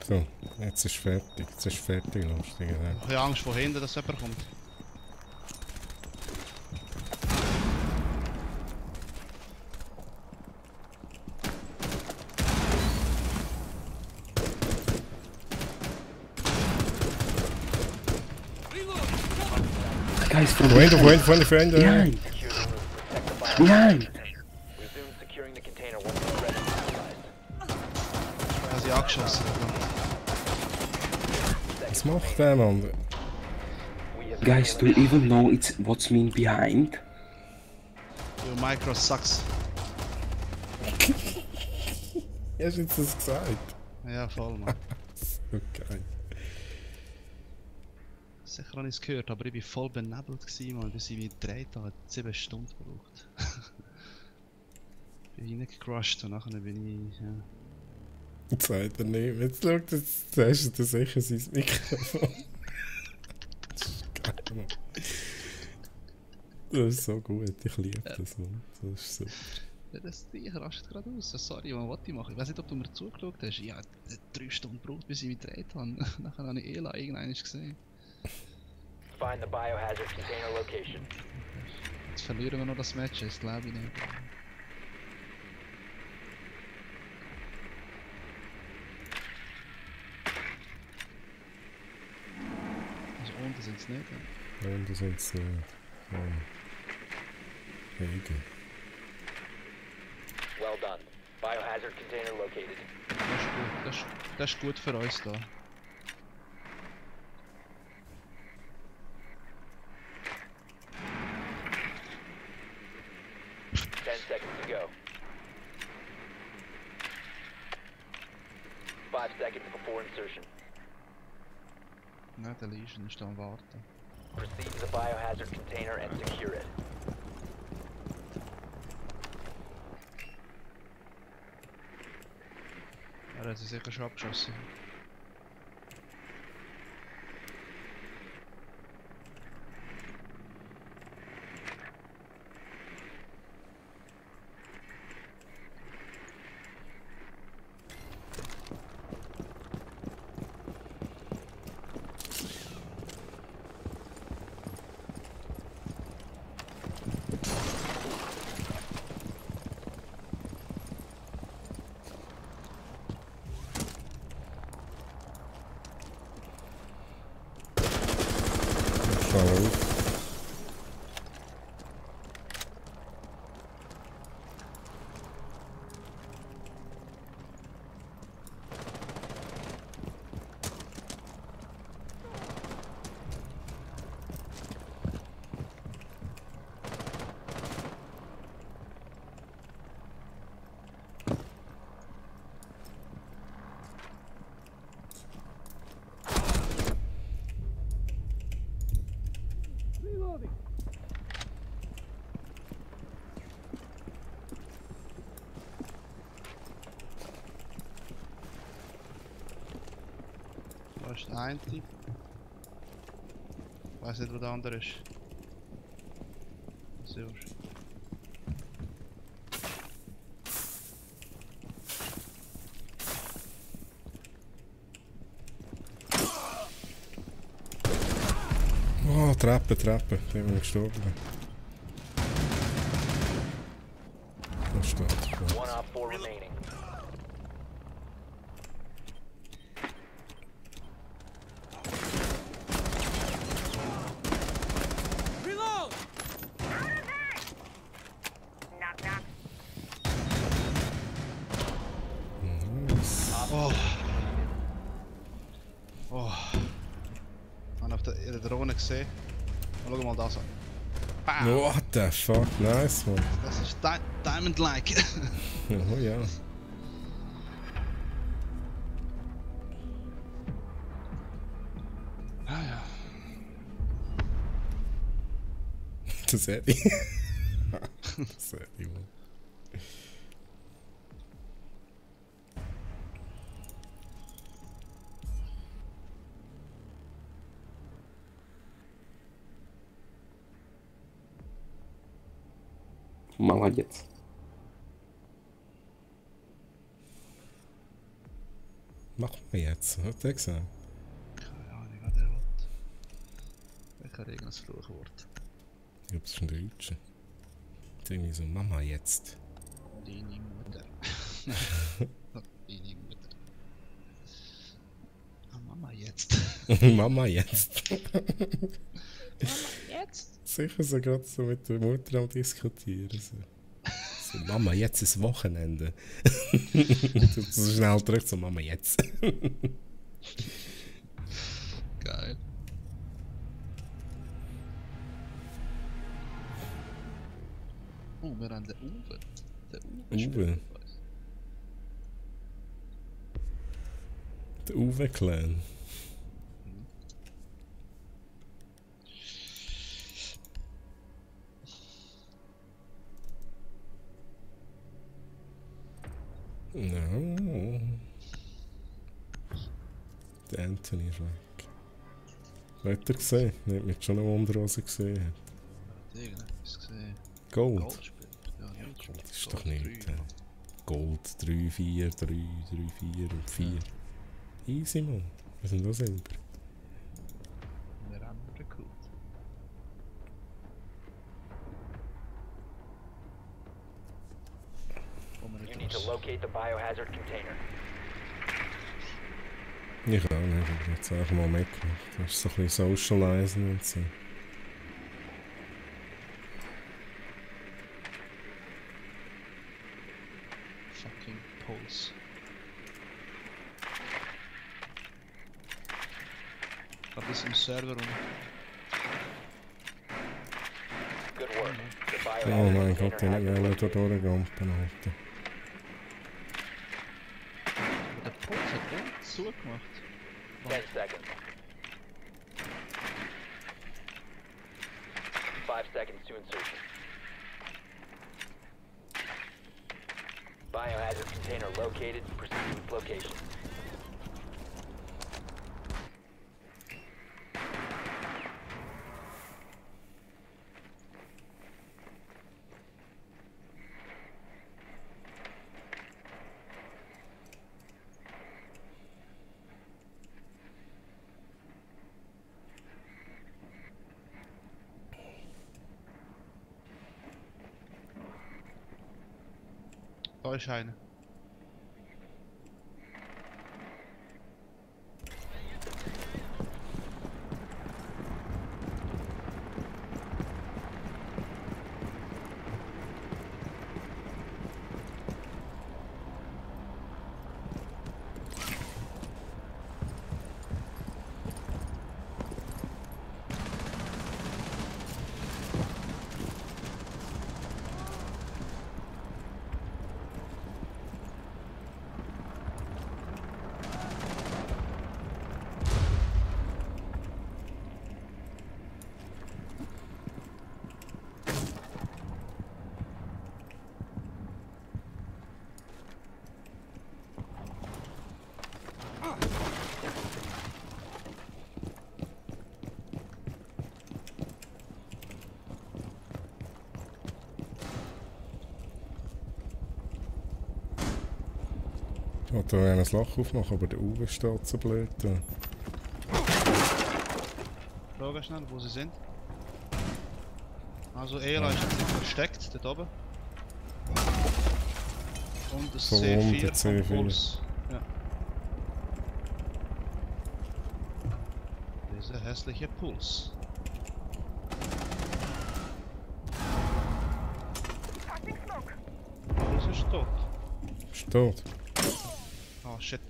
So, jetzt ist fertig. Jetzt ist fertig, lustig. Ich habe Angst von hinten, dass jemand kommt. Guys, from Friend, behind. friend. Behind. Secure the room. Protect the bio. Behind. Resume securing the container once it's ready to be Er hat sie angeschossen. Was macht der, Mann? Guys, do you even know what's mean behind? Your micro sucks. Hast du jetzt das gesagt? Ja, voll, Mann. Okay. Sicher habe ich es gehört, aber ich war voll benebelt, Mann, bis ich mich gedreht habe. Hat 7 Stunden gebraucht. Bin reingecrushed und nachher bin ich... Ja. Jetzt sagt er nicht. Jetzt schaut jetzt hast du sicher sein Mikrofon. Das ist geil, Mann. Das ist so gut, ich liebe das, Mann. Das ist super. Ja, ich rastet gerade aus. Sorry, was wollte ich machen? Ich weiß nicht, ob du mir zugeschaut hast. Ich habe 3 Stunden gebraucht, bis ich mich gedreht habe. Nachher habe ich Ela irgendwann gesehen. Find the biohazard container location. Jetzt verlieren wir noch das Match, das glaube ich nicht. Also unten sind es nicht. Ja. Und das sind so. Hege. Well done. Biohazard container located. Das ist gut für uns da. Seconds to go. 5 seconds before insertion. Nein, der Legion ist da am Warten. Proceed to the biohazard container and secure it. Er hat sie sicher schon abgeschossen. Da ist der eine. Ich weiß nicht, wo der andere ist. So. Oh, Treppe. Da bin ich gestorben. Da steht. One op 4 remaining. Knock, knock. Oh. Man hat in der Drohne gesehen. Schau mal das an. Bam! What the fuck, nice, man. Das ist Diamond-like. Oh ja. Ah ja. Das hätte ich. Das hätte ich, man. Молодец. Machen wir jetzt, hat er gesagt. Keine Ahnung, was der will. Ich habe irgendein Fluchwort. Ich glaube, es ist ein Deutscher. Irgendwie so, Mama jetzt. Deine Mutter. Deine Mutter. Ah, Mama jetzt. Mama jetzt. Mama jetzt. Sicher so gerade so mit der Mutter am diskutieren. So, Mama, jetzt ist Wochenende. So schnell zurück so, Mama, jetzt. Geil. Oh, wir haben den Uwe. Der Uwe. Uwe. Der Uwe-Clan. No. Der Anthony ist weg. Hat er gesehen? Er hat mich schon eine Wunderhose gesehen. Hat irgendetwas gesehen? Gold? Gold spielt. Ja, Gold spielt. Das ist doch nicht. Gold 3, 4, 3, 3, 4 und 4. Easy, Mann. Wir sind auch selber. Wir haben Recruit. You need to locate the biohazard container. Ich auch nicht, ich habe jetzt einfach mal mitgemacht. Das ist so ein bisschen Socializen und so. Fucking Pulse. Das ist im Server und... Good work. The Oh biohazard mein Gott, container ich has been will da located. durchgampen, Alter. Der Pulse hat auch zugemacht. 10 seconds. 5 seconds to insertion. Biohazard container located. Proceed to its location. Da ist einer. Ich wollte da ein Loch aufmachen, aber der Uwe steht so blöd da. Frage schnell, wo sie sind. Also Ela ist jetzt versteckt, dort oben. Und das So um C4 der C4. vom Puls. Ja. Dieser hässliche Puls. Passing smoke. Puls ist tot. Steht. Oh shit.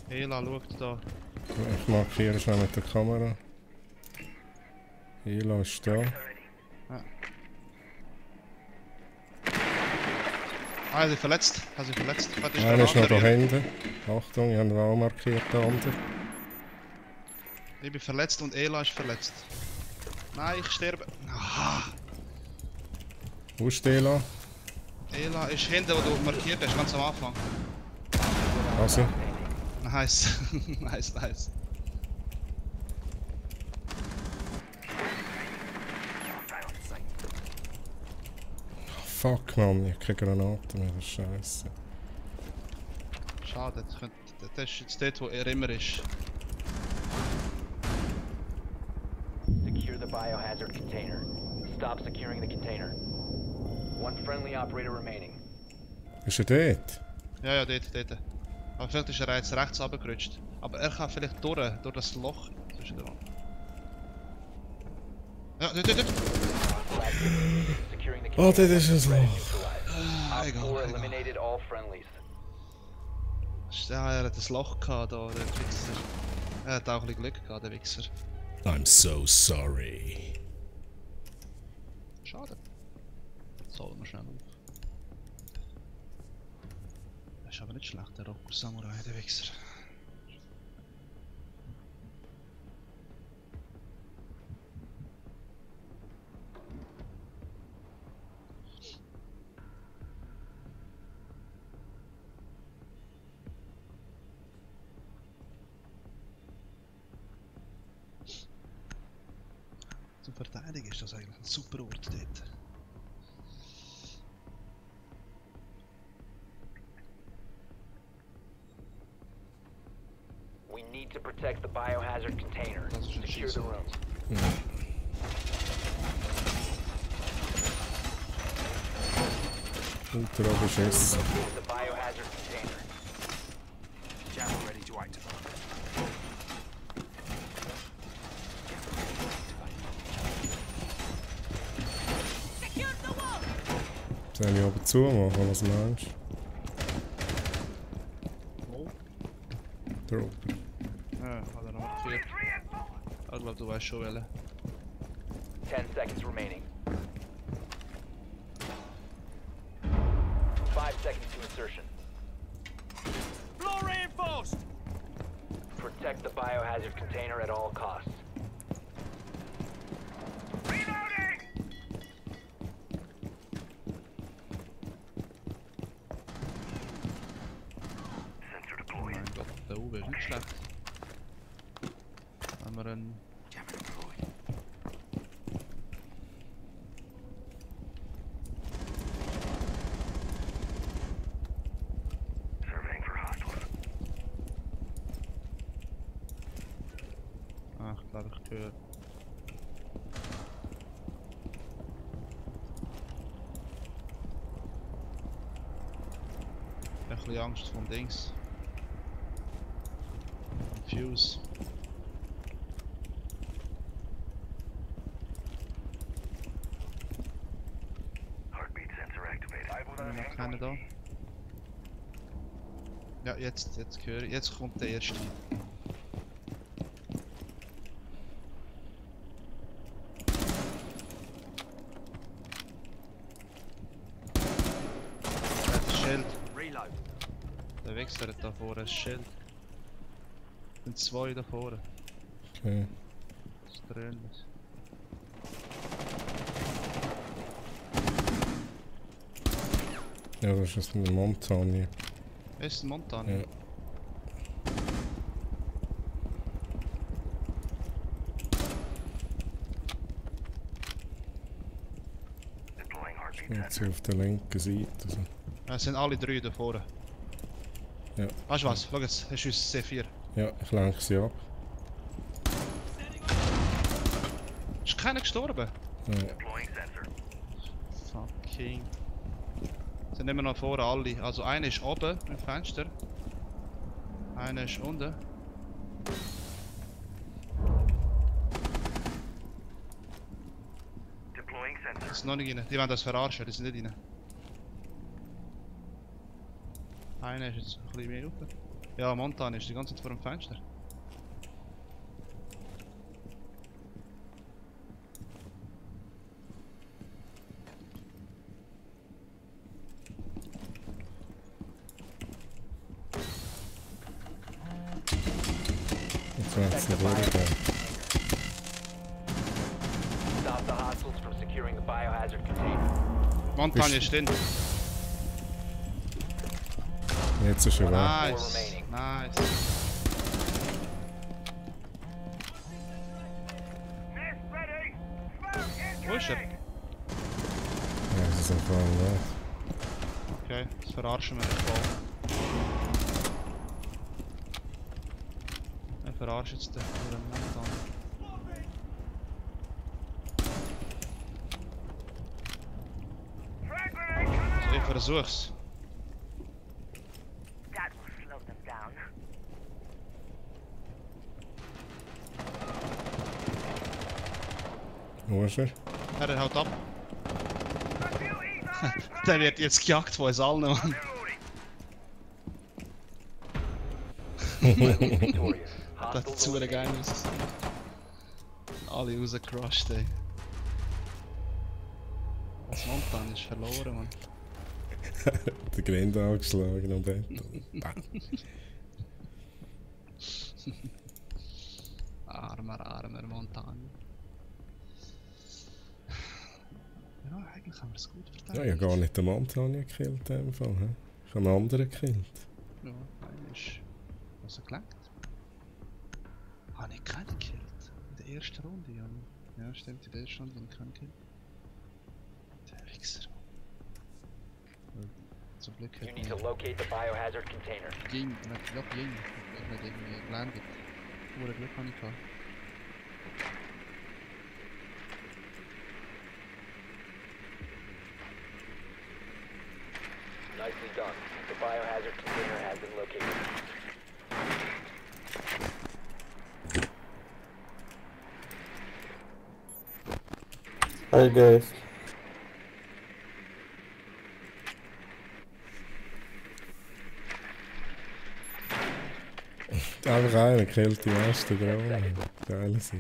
Ela schaut da. Ich markiere schnell mit der Kamera. Ela ist da. Ah, sie verletzt. Hat sie verletzt. Was ist Einer ist noch da andere? hinten. Achtung, ich habe ihn auch markiert, der andere. Ich bin verletzt und Ela ist verletzt. Nein, ich sterbe. Ah, Wo ist die Ela? Ela ist hinten, wo du markiert hast, ganz am Anfang. Also, Nice. Nice, nice. fuck man, ich habe keine Granaten mehr, das ist scheiße. Schade, das ist jetzt dort, wo er immer ist. Secure the biohazard container. Stop securing the container. One friendly operator remaining. Ist er dort? Ja, ja, dort. Aber vielleicht ist er jetzt rechts runtergerutscht. Aber er kann vielleicht durch das Loch zwischendurch. Ja, dort. Securing the Oh, container das ist ein is Loch. neutralized. Op Egal. 4 eliminated all friendlies. Ja, er hat ein Loch gehabt, da, der Wichser. Er hat auch ein bisschen Glück gehabt, der Wichser. I'm so sorry. Schade. Jetzt holen wir schnell auf. Das ist aber nicht schlecht, der Rocker Samurai, der Wichser. Zum Verteidigen ist das eigentlich ein super Ort dort. We need to protect the biohazard container. Das ist ein Secure the Schießer. room. Ultra beschissen. The biohazard container. Jammer ready to activate. Sollen wir oben zu machen, was meinst Wo? du? Drop. Ja, hat er noch markiert. Ich glaube, du weißt schon welche. 10 seconds remaining. 5 seconds to insertion. Floor reinforced! Protect the biohazard container at all costs. Oh mein Gott, der Uwe ist nicht schlecht. Haben wir einen... Jammer deployed. Surveying for hostiles. Ach, ich glaube, ich höre. Ein bisschen Angst vom Dings. Vom Fuse. Heartbeat sensor activated. Haben wir noch keinen da? Ja, jetzt höre ich. Jetzt kommt der erste. Das Schild. Reload. Der Wichser hat da vorne ein Schild. Es sind zwei da vorne. Okay. Das ist der ähnlich. Ja, das ist eine Montani. Ist ein Montana. Ja. Deploying heartbeat Jetzt auf der linken Seite. Also. Es sind alle drei da vorne. Ja. Weißt du was? Schau jetzt, hast du uns C4. Ja, ich lenke sie ab. Ist keiner gestorben? Ja. Deploying sensor. Fucking. Es sind immer noch vorne alle. Also einer ist oben im Fenster. Einer ist unten. Deploying sensor. Die sind noch nicht rein. Die wollen das verarschen, die sind nicht rein. Einer ist jetzt ein bisschen mehr oben. Ja, Montana ist die ganze Zeit vor dem Fenster. Jetzt werden sie nicht durchgehen. Stop the hostiles from securing the biohazard container. Montana Bist- ist drin. Jetzt ist er weg. Nice. Nice. Wo ist er? Ja, sie sind vor allem weg. Okay, das verarschen wir nicht voll. Er verarscht jetzt den Montana. Also ich versuch's. That will slow them down. Wo ist er? Er haut ab. Der wird jetzt gejagt von uns allen, Mann. Das hat zu geil ausgesehen. Alle rausgecrushed, ey. Das Montan ist verloren, Mann. Der Grind angeschlagen und dann. Armer Montan. Ja, eigentlich haben wir es gut verteidigt. Ja, ich habe gar nicht den Montan gekillt in dem Fall. Ich habe einen anderen gekillt. Ja, einer ist... Was er gelangt? Habe ich keinen gekillt? In der ersten Runde, ja. Ja, stimmt, in der ersten Runde habe ich keinen gekillt. Der Wichser. Zum Glück You hat need to locate the biohazard container. Ging, ich glaube Ging, ich nicht irgendwie gelandet. Wurde Glück habe ich gehabt. Nicely done. The biohazard container has been located. Hi guys. Einfach einer killt die erste Drohne. Geil ist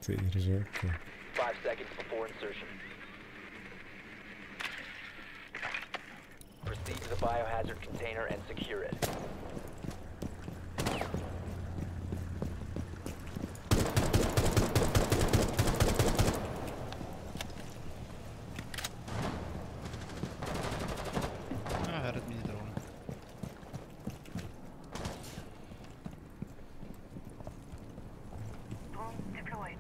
Sehr schön. 5 seconds before insertion. Proceed to the biohazard container and secure it. Ah, er hat meine Drohne. Drone deployed.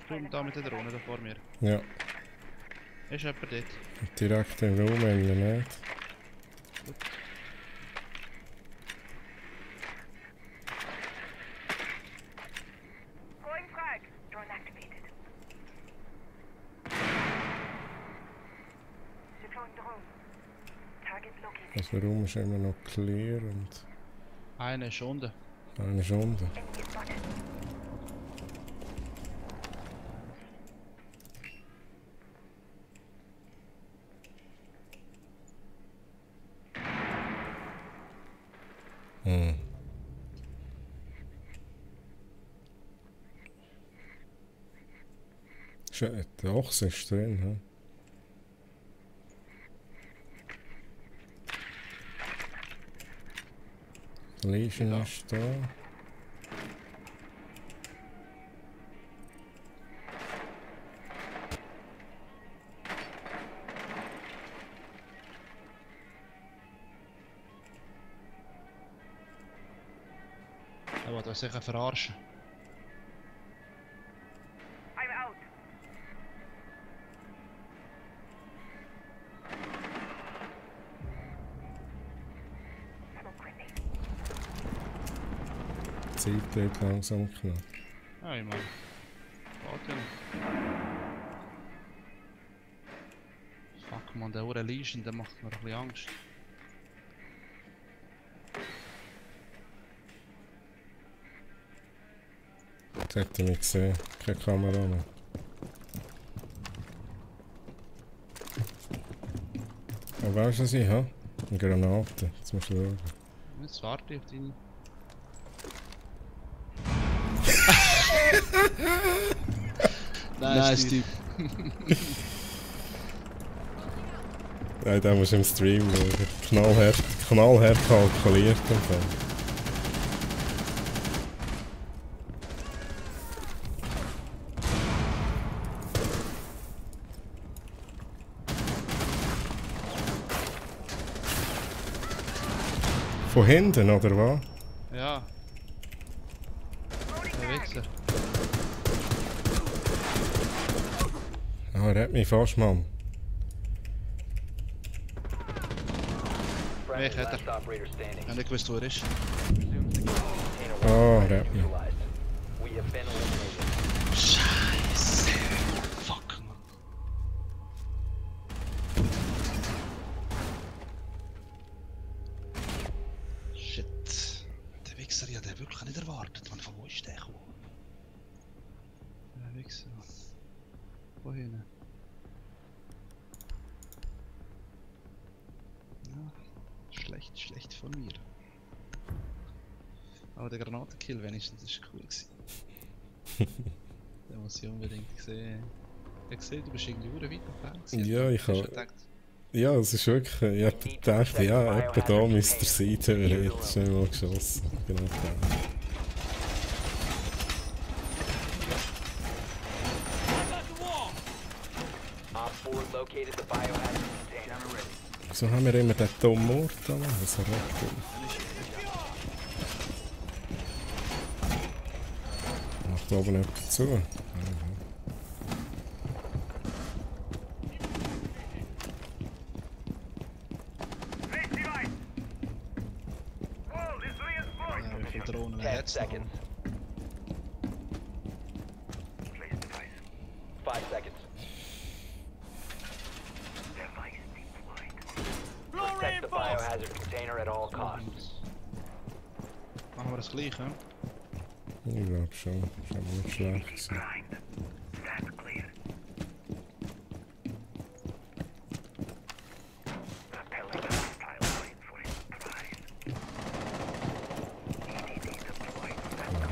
Du da mit der Drohne da vor mir. Ja, Ist jemand dort? direkt im Raum nicht. Going frag. Drone activated. Deploying drone. Target located. Also der Raum ist immer noch clear und Einer ist unten. einer ist unten. Enemy spotted. Hm. Schön, der Ochse ist drin, hä? Der Legion Ja. ist da. Er will uns sicher verarschen. I'm out. Smoke grenade. Die Zeit wird langsam knapp. Ja, ich meine. Warte nicht. Fuck man, der Ure Legion, der macht mir ein bisschen Angst. Jetzt hat er mich gesehen. Keine Kamera mehr. Aber weißt du, was ich habe? Eine Granate. Jetzt musst du schauen. Jetzt warte ich auf deine. Nice, Typ. Nein, da musst du im Stream schauen. Knallhart kalkuliert. im Fall. Von hinten, oder was? Ja. Der Wichser. Ah, er hat mich fast, Mann. Friendly Weg, last operator standing. Ich hab nicht gewusst, wo er ist. Resume securing the container Oh, once der hat mich. neutralized. We have been eliminated. Scheiße. Fuck. Shit. Der Wichser, ja, der wirklich nicht erwartet. Von wo ist der gekommen? Der Wichser. Wohin? Ja, schlecht von mir. Aber der Granatenkill wenigstens ist cool gewesen. Den muss ich unbedingt sehen. Ich habe gesehen, du bist irgendwie weit entfernt. Ja, ich habe... Ja, es ist wirklich... Ich habe gedacht, ja, etwa da müsste er sein, theoretisch. Schnell mal geschossen. Genau da. Wieso haben wir immer den dummen Mord da? Das ist recht dumm. Macht oben jemand zu. Ja, wie viele Drohnen hat es noch? 5 seconds. Protect the biohazard container at all costs. Machen wir das gleiche? Ich glaube schon. Das ist aber nicht schlecht gewesen. Ja,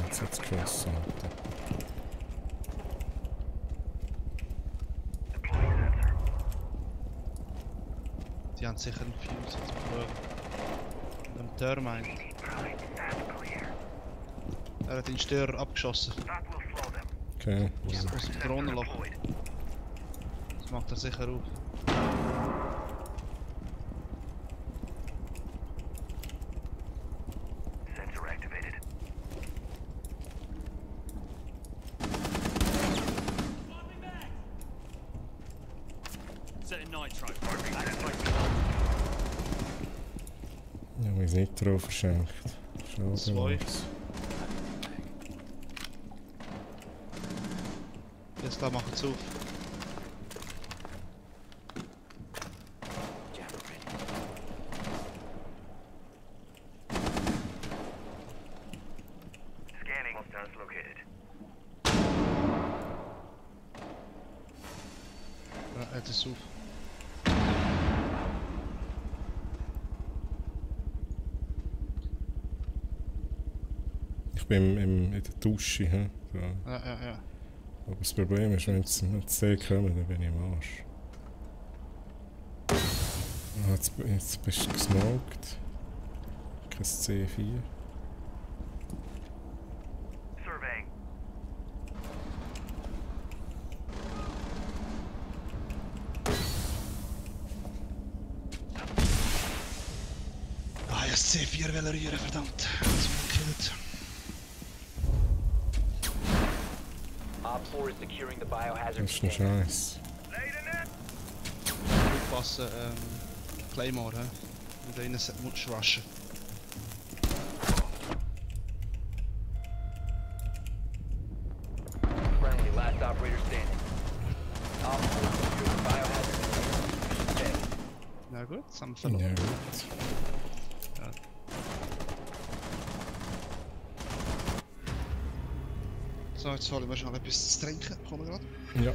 jetzt hat es geschossen. Die haben sicher einen Fuse jetzt gebraucht. Ein Termite. Er hat den Störer abgeschossen. Okay. Aus dem Drohnenloch. Das macht er sicher auf. Ja, wir sind nicht drauf verschenkt. Schade. 2. Jetzt da machen sie auf. Ja, jetzt ist es auf. Ich bin in der Dusche. He? So. Ja. Aber das Problem ist, wenn sie sehr kommen, dann bin ich am Arsch. Ah, jetzt bist du gesmoked. Kein C4. Ah, ich C4 will rühren, verdammt. Das wird gekillt. Op 4 is securing the biohazard Das ist ein container. Scheiß. Aufpassen, Claymore, hä? Und da innen musst du rushen. Friendly, last operator standing. Op 4 securing the biohazard container. Na gut, das haben wir verloren. Ja, gut. Ja. So, jetzt hole ich mir schon etwas zu trinken. Kommen wir gerade. Ja.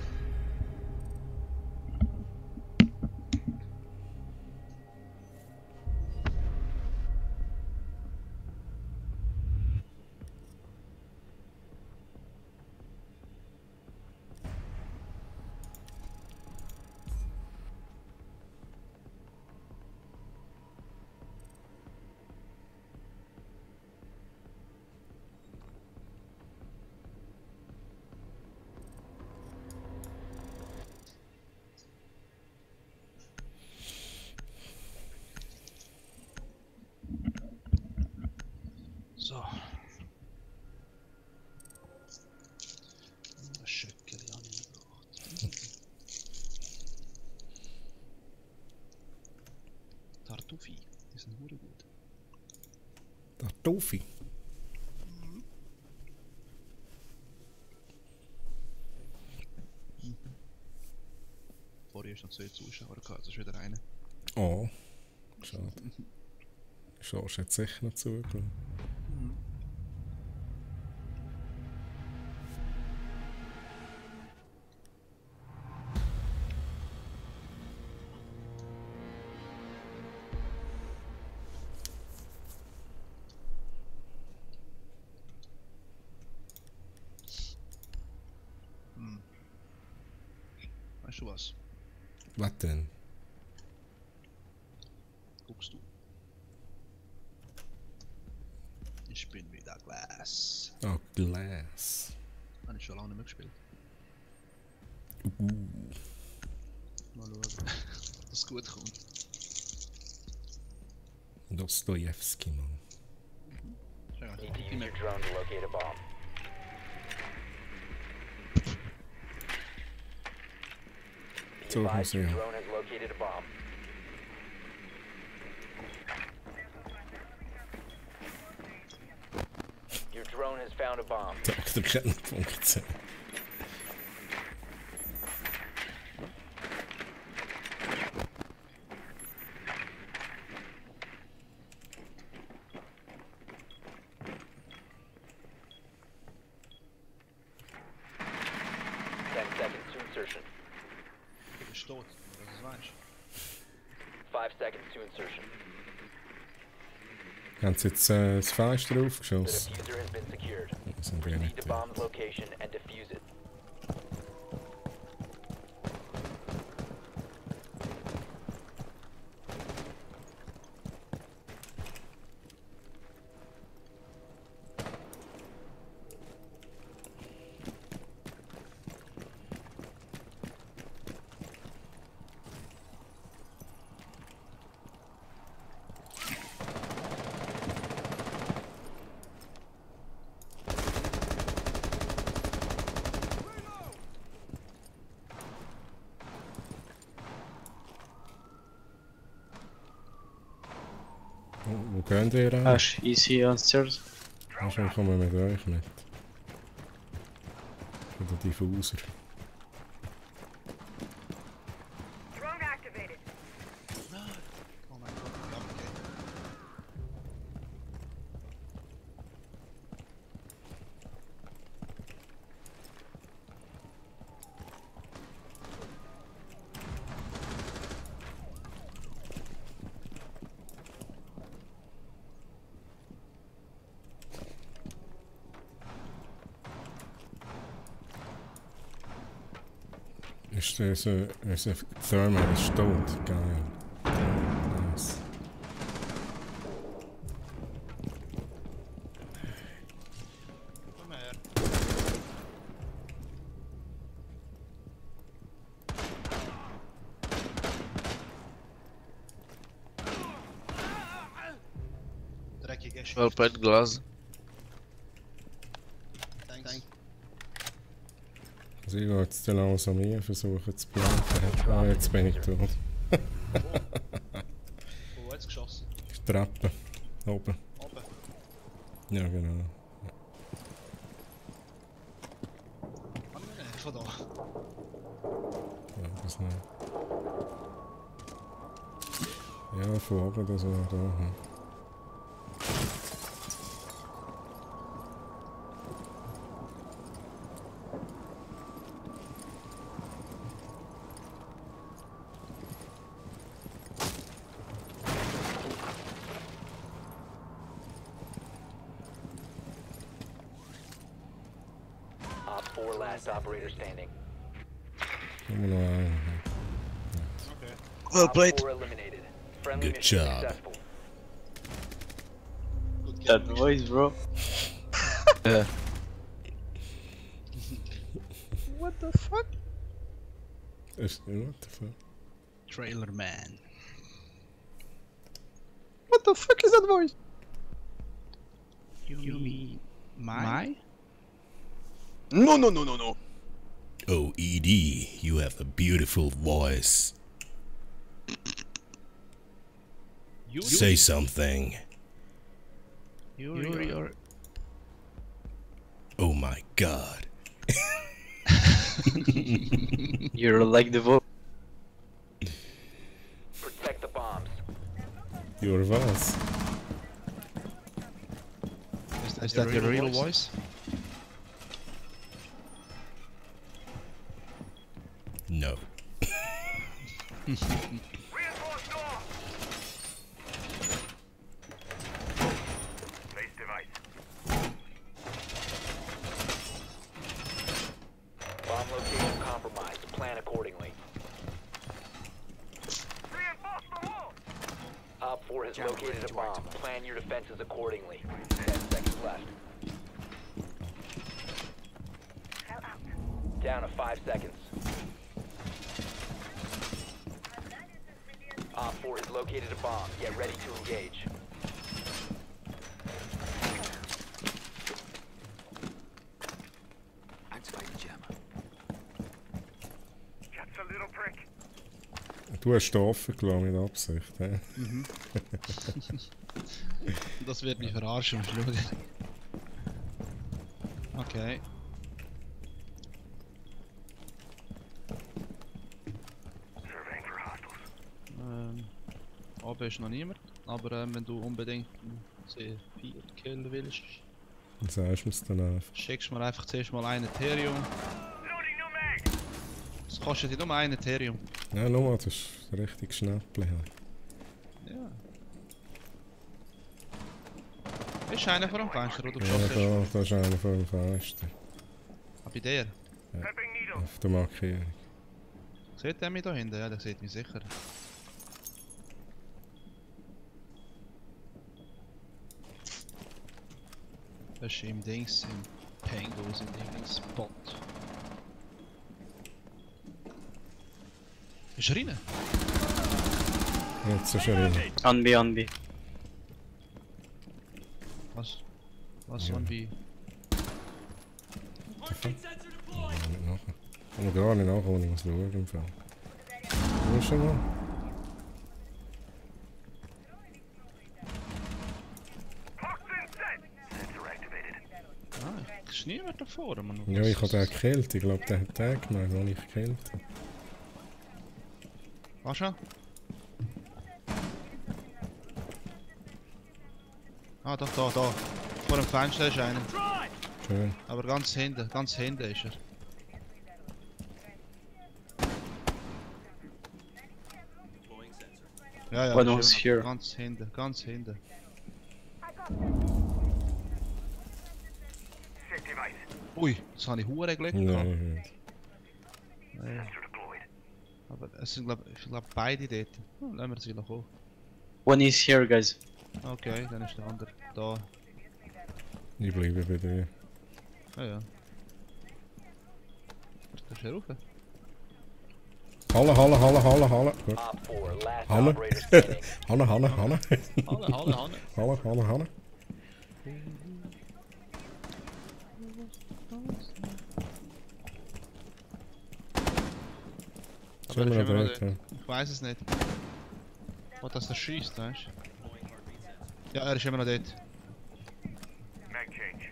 So. Das Schöckchen habe ich gebraucht. Tartufi, die sind hure gut. Der Tofi. Vorher ist noch 2 Zuschauer gehabt, das ist wieder einer. Oh. Schade. Schorsch hat sicher noch zugelassen. Weißt du was? Was denn? Guckst du? Ich bin wieder Glass. Oh, Glass. Habe ich schon lange nicht mehr gespielt. Mal schauen, dass es gut kommt. Dostojewski, Mann. Need to use your drone to locate a bomb. Be So, advised your ja. drone has located a bomb. Your drone has found a bomb. Dr. Kenner.ch. Du bist tot, dass du es weißt. 5 seconds to insertion. Haben sie jetzt das Fenster The aufgeschossen? diffuser has been secured. Das sind wir Proceed nicht. to bomb's location and defuse it. Wo gehen ihr an? Ash, is he downstairs? Schon kommen wir mit euch mit. Für den Diffuser. Drone activated. Oh mein Gott, ja, okay. Ist das ein Thermal ist tot? Geil. Nice. Komm her. Dreckige Well played, Glass. Thanks. Also ich gehe jetzt dann langsam rein, versuchen zu planten. Ah, jetzt bin ich tot. Wo hat's geschossen? Die Treppe. Oben. Oben. Ja, genau. Kann ich nicht von da? Ja, das nicht. Ja, von oben, das war da. Hm. Op 4 last operator standing. Immer noch einen. Okay. Well Op played. 4 eliminated. Friendly Good mission job. successful. Gut That game. voice, bro. Yeah. What the fuck? What the fuck? Trailer Man. What the fuck is that voice? You mean my? No, no, no, no, no. Oh, ED, you have a beautiful voice. Say something. You're Oh my god. You're like the voice. Protect the bombs. You're was? Is that your real voice? No. Reinforced door. Place device. Bomb location compromised. Plan accordingly. Reinforce the wall. Op 4 has located a bomb. Plan your defenses accordingly. 10 seconds left. Hell out. Down to 5 seconds. Op 4 has located a bomb. Get ready to engage. Activate the jammer. Just a little prick. Du hast den offen gelassen mit Absicht, hä? Das wird mich verarschen, musst du schauen. Okay. Surveying for hostiles. Oben ist noch niemand, aber wenn du unbedingt einen C4 killen willst, Dann sagst du es dann einfach. schickst du mir einfach zuerst mal ein Ethereum. Loading new mag. Das kostet dir nur ein Ethereum. Ja, nochmal, das ist richtig Schnäppchen. Ja. Ist einer vor dem Fenster, wo du Ja, geschossen hast? da ist einer vor dem Fenster. Ah, bei dir? Prepping needles. Auf der Markierung. Sieht der mich da hinten? Ja, der sieht mich sicher. Das ist im Dings, im Pangos, im Dings-Spot. Ist er rein? Jetzt ist er rein. On B. Was? Was Ja. sollen wir? Nicht nachher. Ich kann gar nicht nachher, ich muss schauen im Fall. Wo ist er noch? Toxin set. Sensor activated. Ah, ist niemand da vorne, Mann. Ja, ich habe den gekillt. Ich glaube, der hat den gemeint, den ich gekillt habe. Was schon? Ah, doch, da. Vor dem Fenster ist einer. Schön. Aber ganz hinten ist er. Ja, ja, One ist was immer here. noch ganz hinten. Set device. Ui, jetzt habe ich hure Glück gehabt. Nein, Nee, Sensor deployed. aber es sind glaub beide dort. Lassen wir sie noch hoch. One is here, guys. Okay, dann ist der andere da. ich bleibe bei dir. Ja. Da ist er rauf. Halle. Gut. Op 4, last Hanne. operator standing. Hanne. Hanne. Hanne. Aber Sind er wir ist noch immer noch dort? dort. Ja. Ich weiß es nicht. Was das er schießt, weißt du? Ja, er ist immer noch dort. Mag change.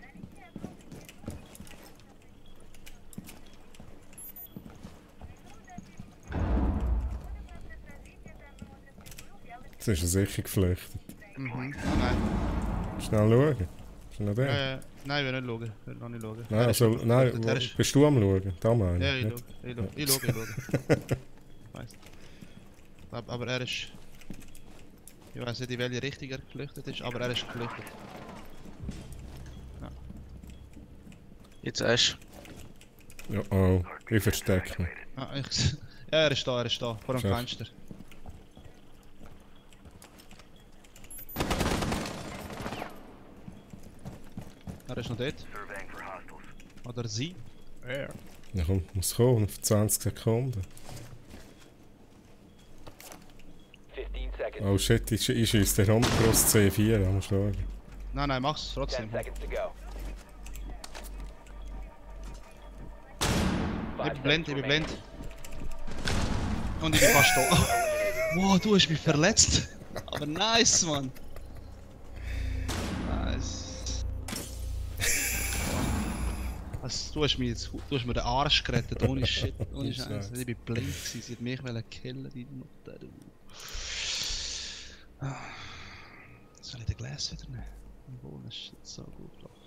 Jetzt ist er sicher geflüchtet. Mhm. Nein. Schnell schauen. Ist er noch dort? Nein, ich will nicht schauen. Ich will noch nicht schauen. Nein, Er ist also, noch nein, geflüchtet. Er ist- bist du am Schauen? Da meine Ja, ich. ich schaue. Weiss. Aber er ist... Ich weiß nicht, in welche Richtung er geflüchtet ist, aber er ist geflüchtet. It's Ash. Ja, oh, ich verstecke mich. Ah, ja, er ist da, vor dem Chef. Fenster. Er ist noch dort. Surveying for hostiles. Oder sie. Er. Ja, komm, muss kommen, auf 20 Sekunden. 15 seconds. Oh shit, ich schieße den Rundbrust C4, da musst du schauen. Nein, mach's 10 trotzdem. seconds to go. Ich bin blind. Und ich bin fast tot. Wow, du hast mich verletzt. Aber nice, Mann. Nice. Also, du hast mir den Arsch gerettet, ohne Shit, ohne Scheiße. Ich bin blind gewesen, sie hat mich killen, die Mutter. Soll ich den Glas wieder nehmen? Obwohl, es ist jetzt so gut gelaufen.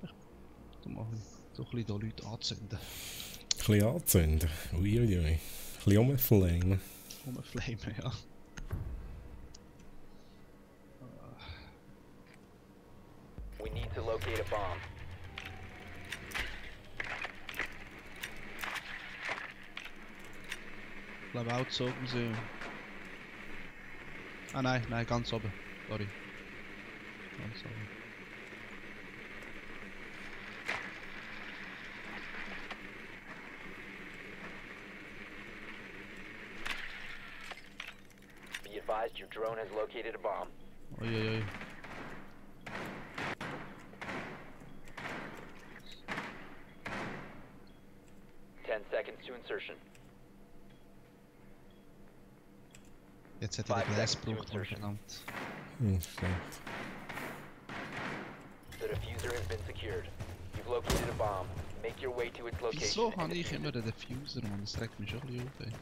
Ich tu mal so ein bisschen da Leute anzünden. Ein bisschen anzünden. Uiuiui. Ein bisschen rumflamen. Rumflamen, ja. We need to locate a bomb. Ich glaube auch so Museum. Ah nein, nein, ganz oben. Sorry. Ganz oben. Be advised your drone has located a bomb. Uiuiui. Seconds to insertion. Jetzt hätte ich den Glas gebraucht, verdammt. Stimmt. The diffuser has been secured. You've located a bomb. Make your way to its location. Wieso habe ich immer den Diffuser, Mann? Das regt mich schon ein bisschen auf, ey.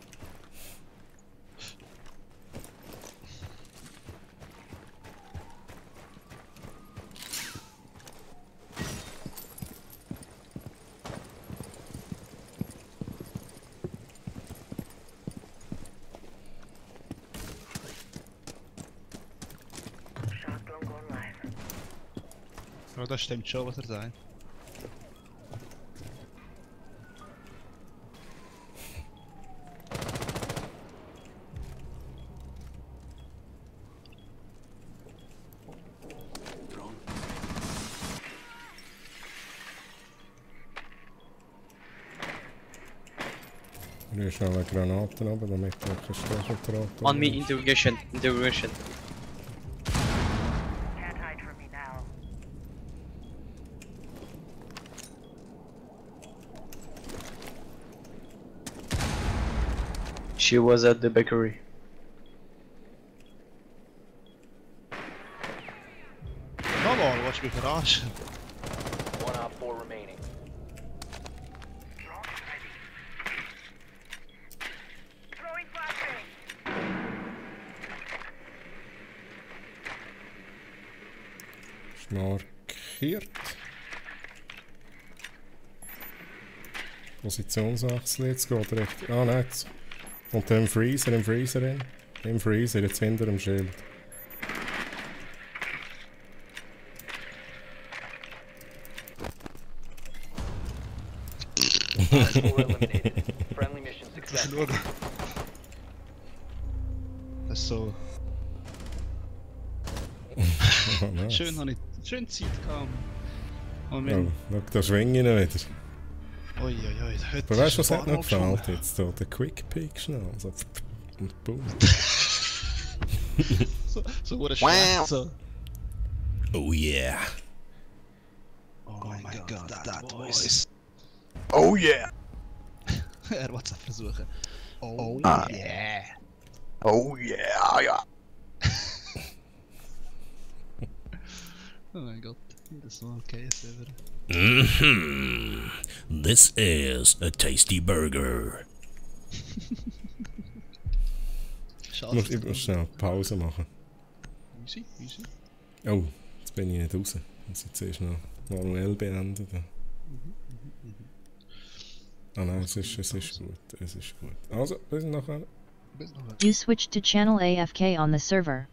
Ja, das stimmt schon, was er sagt. Du hast noch eine Granate oben, damit du keinen Stacheldraht On me, interrogation, interrogation. Can't hide from me now. She was at the bakery. Come on, watch me verarschen. One op 4 remaining. Throwing flashbang. Ist markiert. Positionswechsel jetzt geht recht. Ah nein, jetzt. Und im Freezer rein. Im Freezer, jetzt hinter dem Schild. Op 4 eliminated. Friendly mission successful. Das ist so. Oh, nice. Schön habe ich. Schön Zeit gehabt. Oh, Oh, mein. schau, da schwingen ihn wieder. Uiuiui, heute. Aber weißt du, was ist hat noch Fahrrad gefällt jetzt? So, der Quick Pick schnell. So, und boom. so wurde schwer. So. Oh yeah. Oh mein Gott, that voice. Oh yeah! Er wird es versuchen. Oh yeah. Oh yeah, ja! Oh mein Gott, jedes Mal Käse über. This is a tasty burger. Schade. Ich muss schnell Pause machen. Easy, easy. Oh, jetzt bin ich nicht raus. Ich muss jetzt erst noch manuell beenden. Ah nein, es ist gut. Es ist gut. Also, bis nachher. Bis nachher. You switched to channel AFK on the server.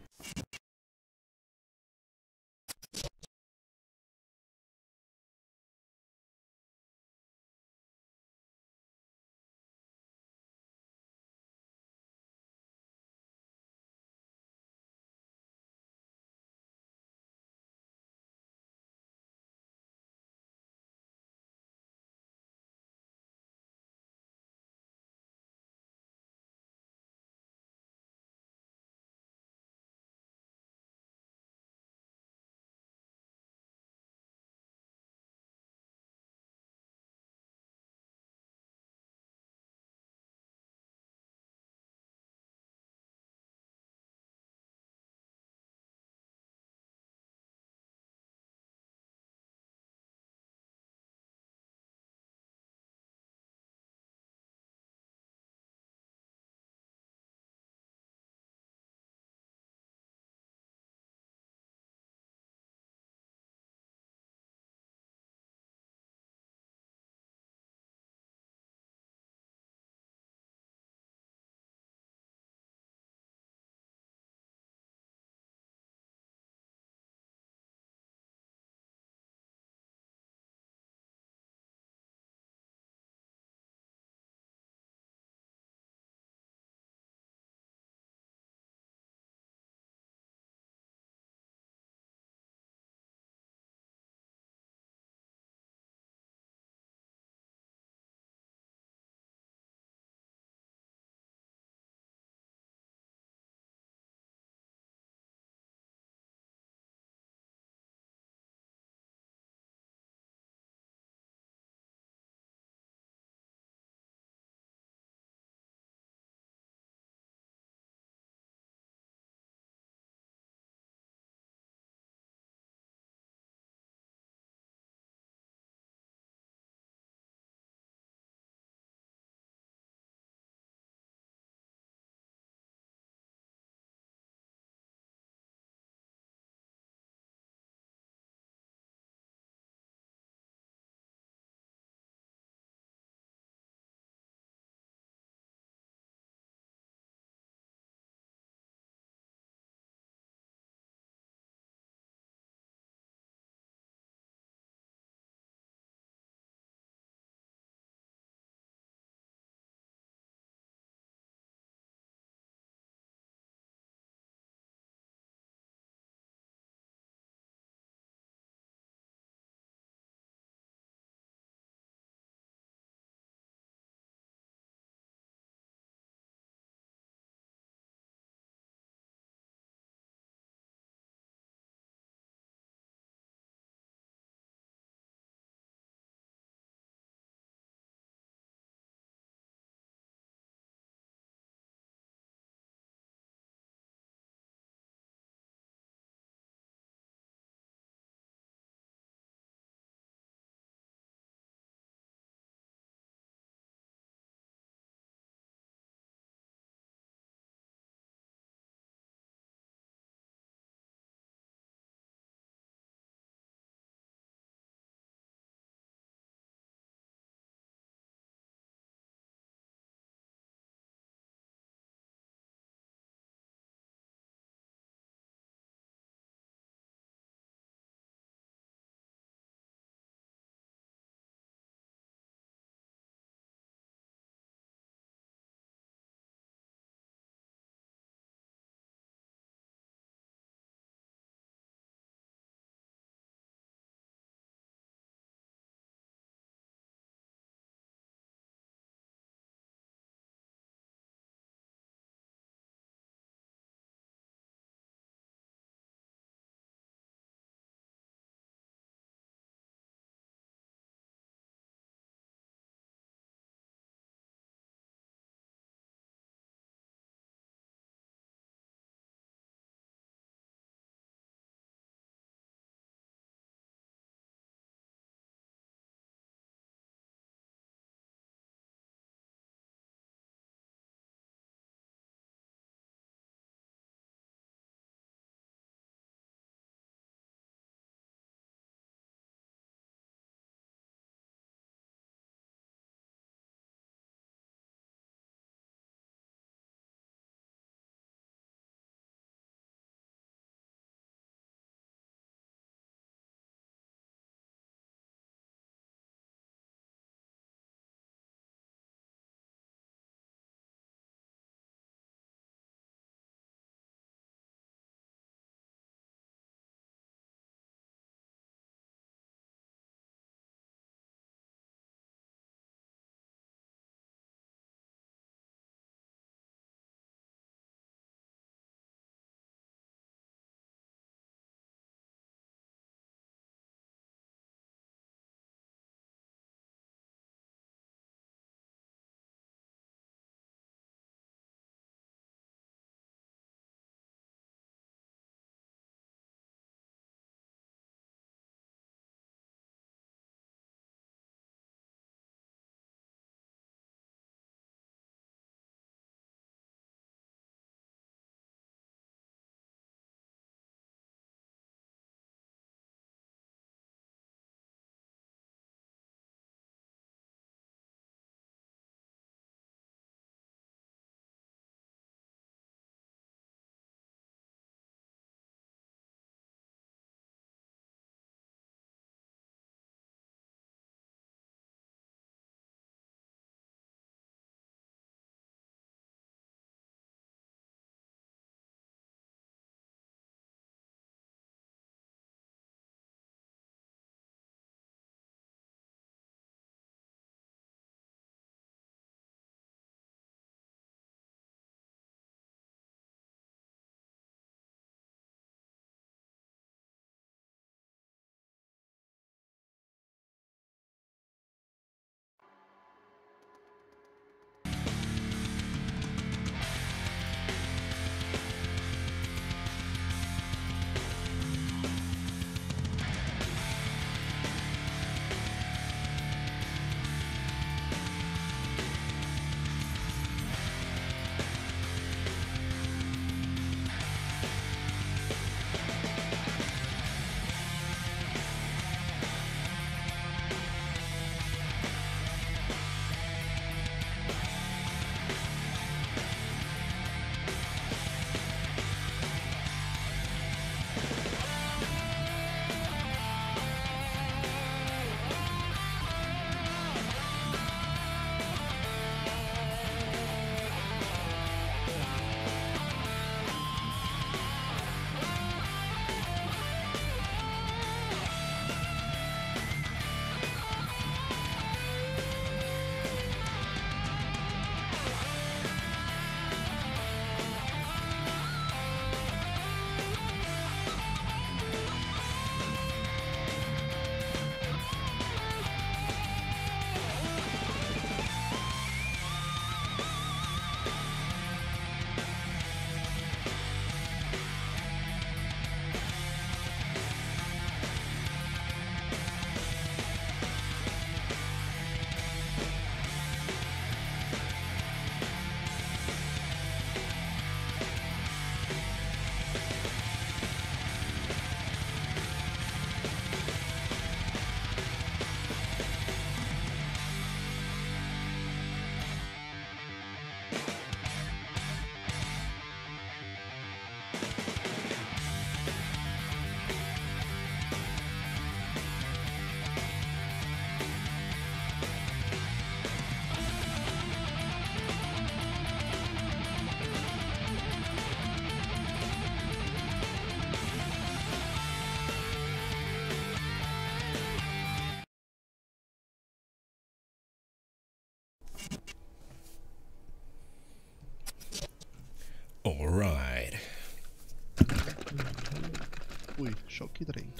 Ui, Schocki-Drink.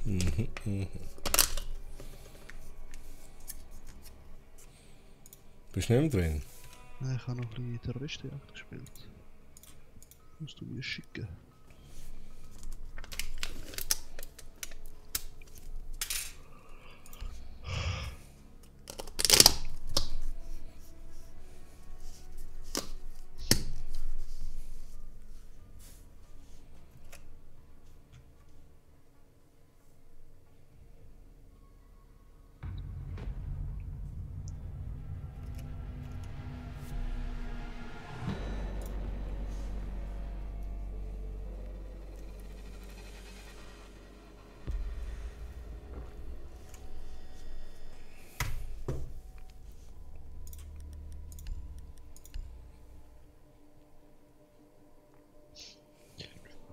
Mhm, mhm. Bist du nicht mehr drin? Nein, ich habe noch ein bisschen Terroristenjagd gespielt. Musst du mir schicken.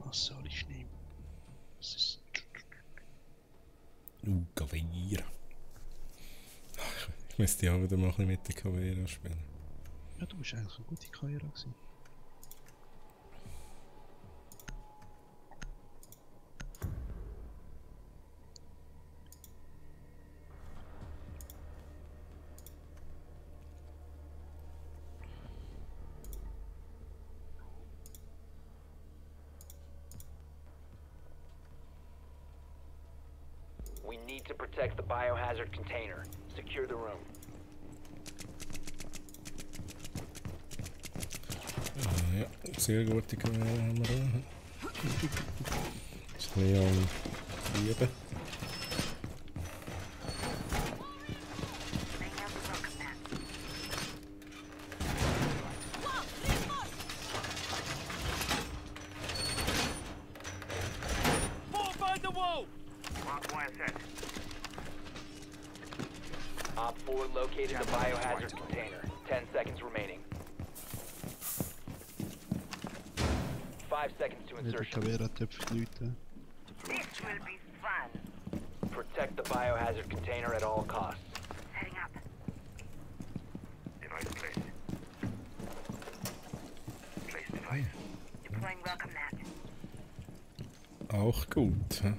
Was soll ich nehmen? Das ist... Caveira. Ich müsste ja wieder mal ein bisschen mit der Caveira spielen. Ja, du bist eigentlich eine gute Karriere gewesen. We need to protect the biohazard container. Secure the room. Ja, sehr gute Caveira haben wir da. Ist ein bisschen am Lieben. Op 4 located the biohazard container. 10 seconds remaining. 5 seconds to Nicht der insertion. Caveira töpft Leute. This will be fun. Protect the biohazard container at all costs. Setting up. Device placed. Place device. Deploying welcome mat. Auch gut. Hä?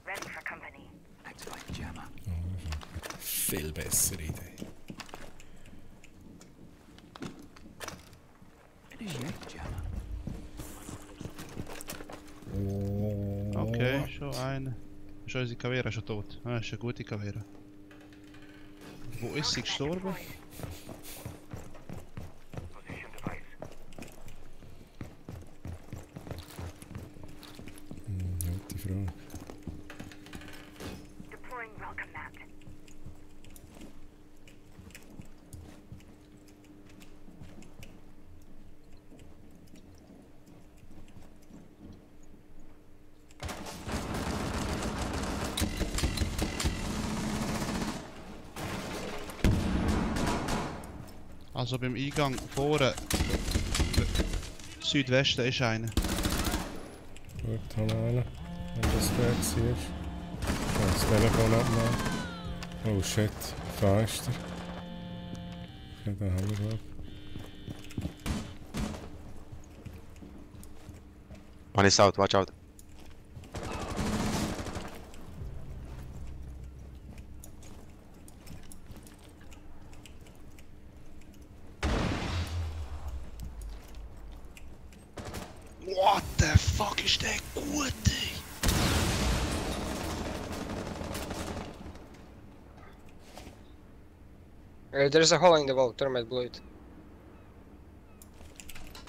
Ready for company. Activate jammer. Viel bessere Idee. Initiate jammer. Okay, schon eine. Ist unsere Caveira schon tot? Ah, ist eine gute Caveira. Wo ist sie gestorben? Position device. Gute Frage. Deploying welcome mat. Also beim Eingang vorne, Südwesten ist einer. Gut, haben wir einen. Wenn das der war. Ich kann das Telefon abnehmen. Oh shit, Fenster. Okay, den haben wir glaube One is out, watch out. What the fuck ist der gut, ey? There's a hole in the wall, Thermite blew it.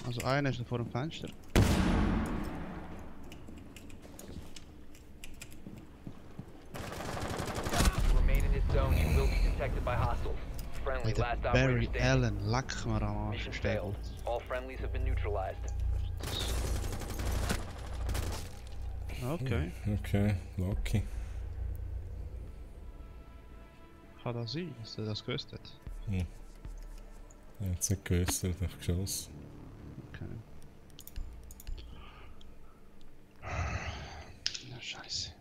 Also einer ist da vor dem Fenster. Remain in this zone. You will be detected by hostiles. Friendly, Hey, der last operator Barry standing. Allen, leck mir am Arsch, Mission ist der failed. gut. All friendlies have been neutralized. Okay, Okay, lucky. kann das sein, dass er das gewusst hat? Er hat es nicht gewusst, er hat einfach geschossen. Okay. Na scheiße.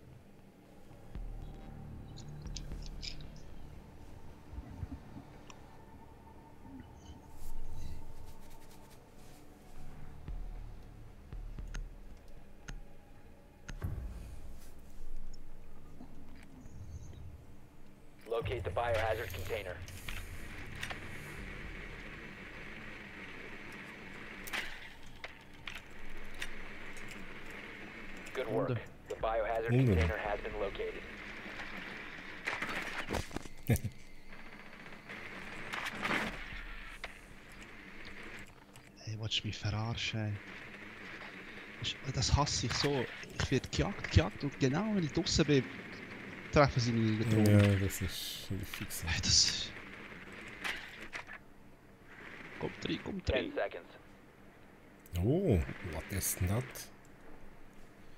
Locate the biohazard container. Good work. The biohazard container has been located. Ey, willst du mich verarschen? Das hasse ich so. Ich werde gejagt und genau wenn ich draußen bin, treffen sie mich getroffen. Ja, das ist fix. Hey, das ist... Kommt rein, kommt 10 rein. seconds. Oh, what is that?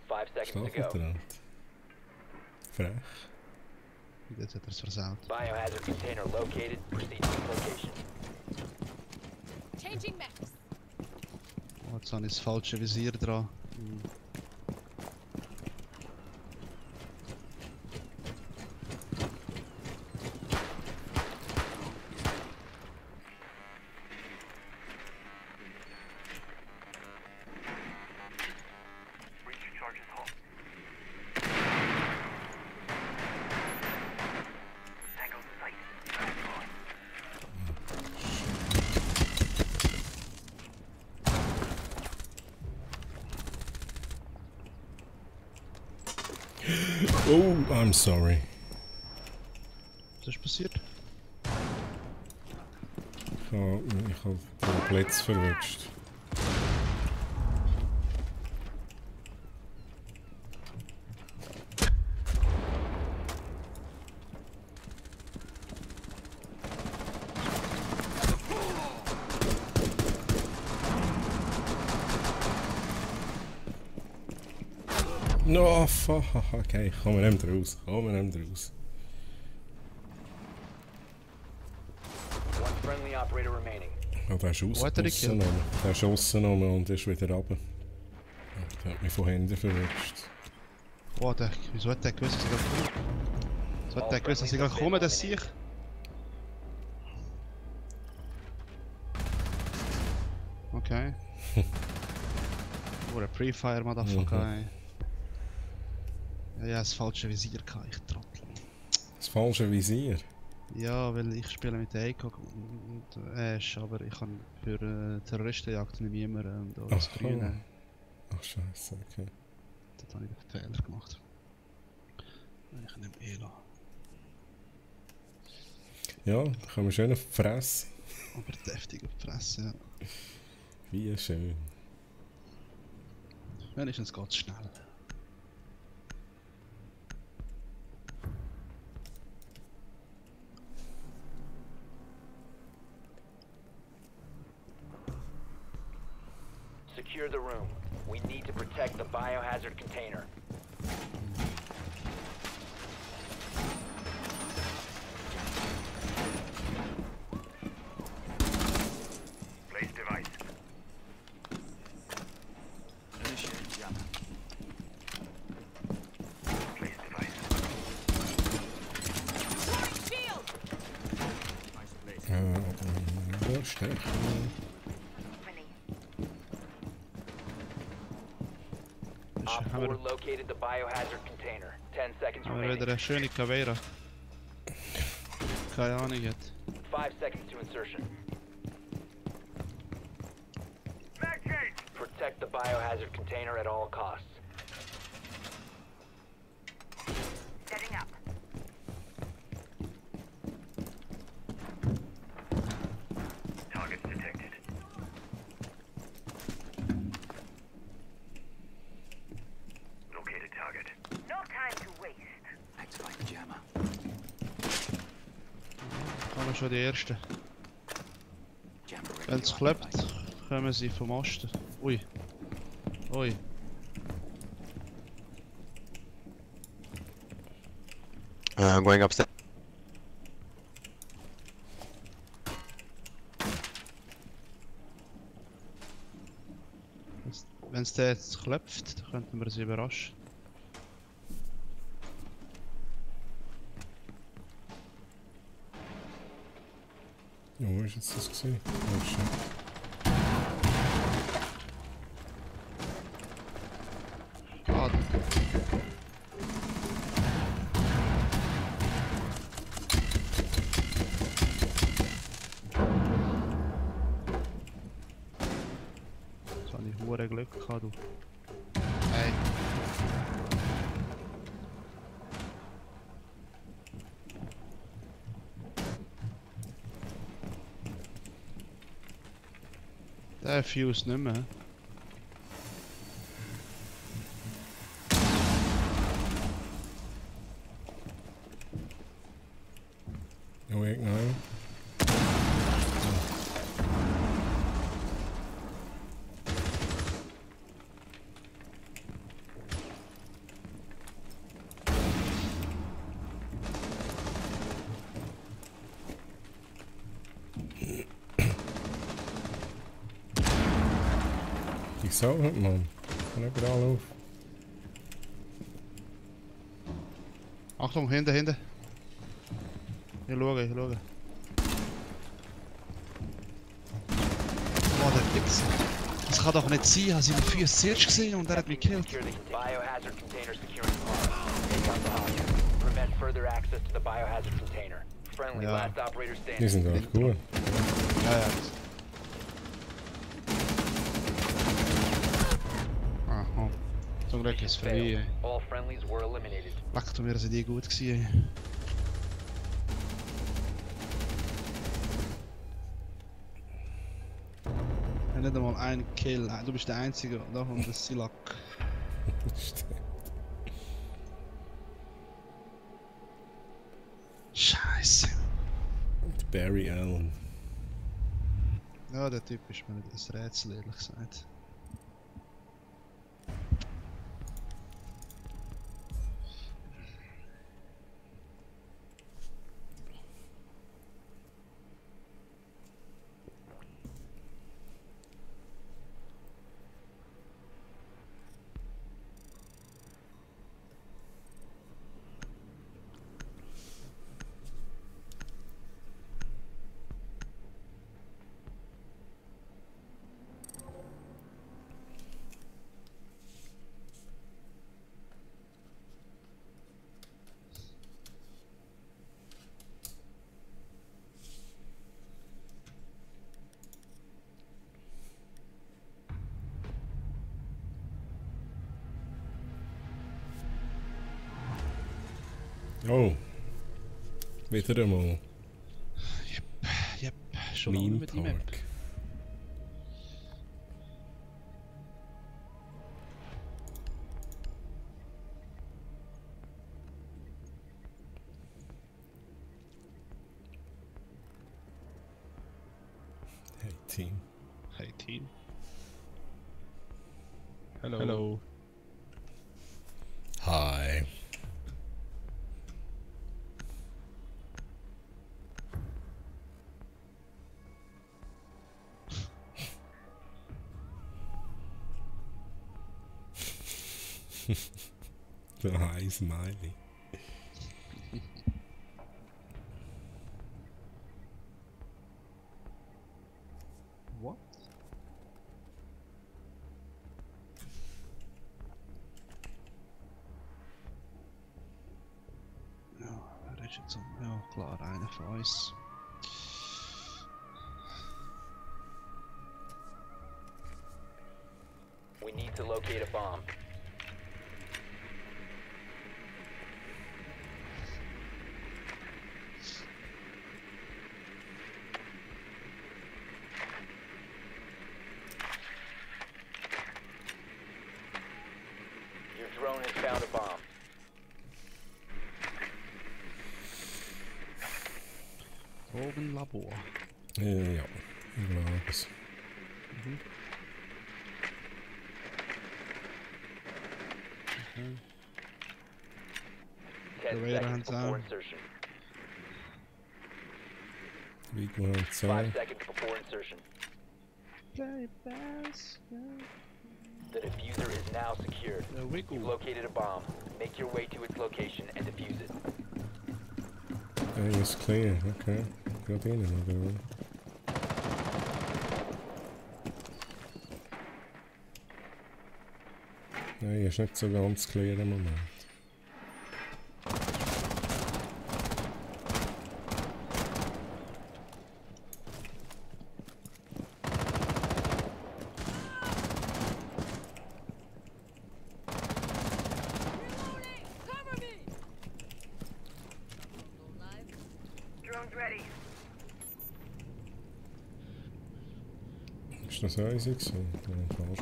5 seconds to go. Schlafentrand. Frech. Jetzt hat er es versaut. Biohazard container located. Proceed to location. Changing maps. Oh, jetzt habe ich das falsche Visier dran. Breach charges hot. Tango sight. Oh, I'm sorry. Was ist passiert? Ich habe den Platz verwünscht. No, fuck. Okay, kommen wir nicht raus. One friendly operator remaining. Oh, der ist Wo hat er dich gekillt? rausgenommen. Der ist rausgenommen und ist wieder runter. Der hat mich von Händen verwünscht. Oh, wieso hat der gewusst, dass ich gerade komme? Wieso hat der gewusst, dass ich gerade komme, das sehe ich? Okay. Oh, der Pre-Fire, Motherfucker, ey. Ja, das falsche Visier gehabt, ich Trottel. Das falsche Visier? Ja, weil ich spiele mit der ACOG und Ash, aber ich kann für Terroristenjagd nicht immer das Grüne. Ach scheiße, okay. Dort habe ich den Fehler gemacht. Ich nehme Ela. Ja, da können wir schön auf die Fresse. Aber deftig auf die Fresse, ja. Wie schön. Wenigstens geht es schnell. Secure the room. We need to protect the biohazard container. Place device. Initiating jammer. Place device. Shield. Nice place. Ja, stechen. Op 4 located the biohazard container. 10 seconds Aber wieder remaining. eine schöne Caveira. Keine Ahnung jetzt. 5 seconds to insertion. Protect the biohazard container at all costs. Setting up. Targets detected. Located target. No time to waste. Activate the jammer. Kommen schon die ersten. Jammer ready Wenn es to klappt, activate. kommen sie vom Osten. Ui. Ui. Going upstairs. Wenn es der jetzt klopft, dann könnten wir sie überraschen. Ja, wo ist jetzt das gesehen? Oh shit. Schade. Jetzt habe ich hure Glück gehabt, du. Hey. Der Fuse nicht mehr. Oh, wait, no. Die Sau hat man. Kann überall auf. Achtung, hinten, hinten. Ich schaue, ich schaue. Oh, der Wichser. Das kann doch nicht sein, ich habe seine Füße zuerst gesehen und er hat mich gekillt. Secure the biohazard container securing bomb. Take out the hostage. Prevent further access to the biohazard container. Friendly, Ja. last operator Die standing. sind echt gut. Ja, ja. Aha. Zum Glück ist es vorbei. Ey. All friendlies were eliminated. Leck, du mir sind die gut gewesen. Ey. Ich habe nicht einmal einen Kill. Du bist der Einzige da von der Silak. Scheiße. Und Barry Allen. Ja, der Typ ist mir nicht das Rätsel, ehrlich gesagt. Oh. Wieder einmal. Yep, schon lange Meme mit die Map. Park. Hey Team. Hey Team. Hello. Hello. Hi. The high smiley. What? Ja, er ist jetzt ja klar einer von uns. We need to locate a bomb. Your drone has found a bomb. Drogenlabor. Ja, ich glaube es. Ten Way seconds hands before down. insertion. Wie man 5 sagen. seconds before insertion. Play bass. The diffuser is now secured. You've located a bomb. Make your way to its location and defuse it. It's clear, okay. Gaat in oder? Nein, ist nicht so ganz clear im Moment. ready. Ist das easy gewesen? Ja, falsch.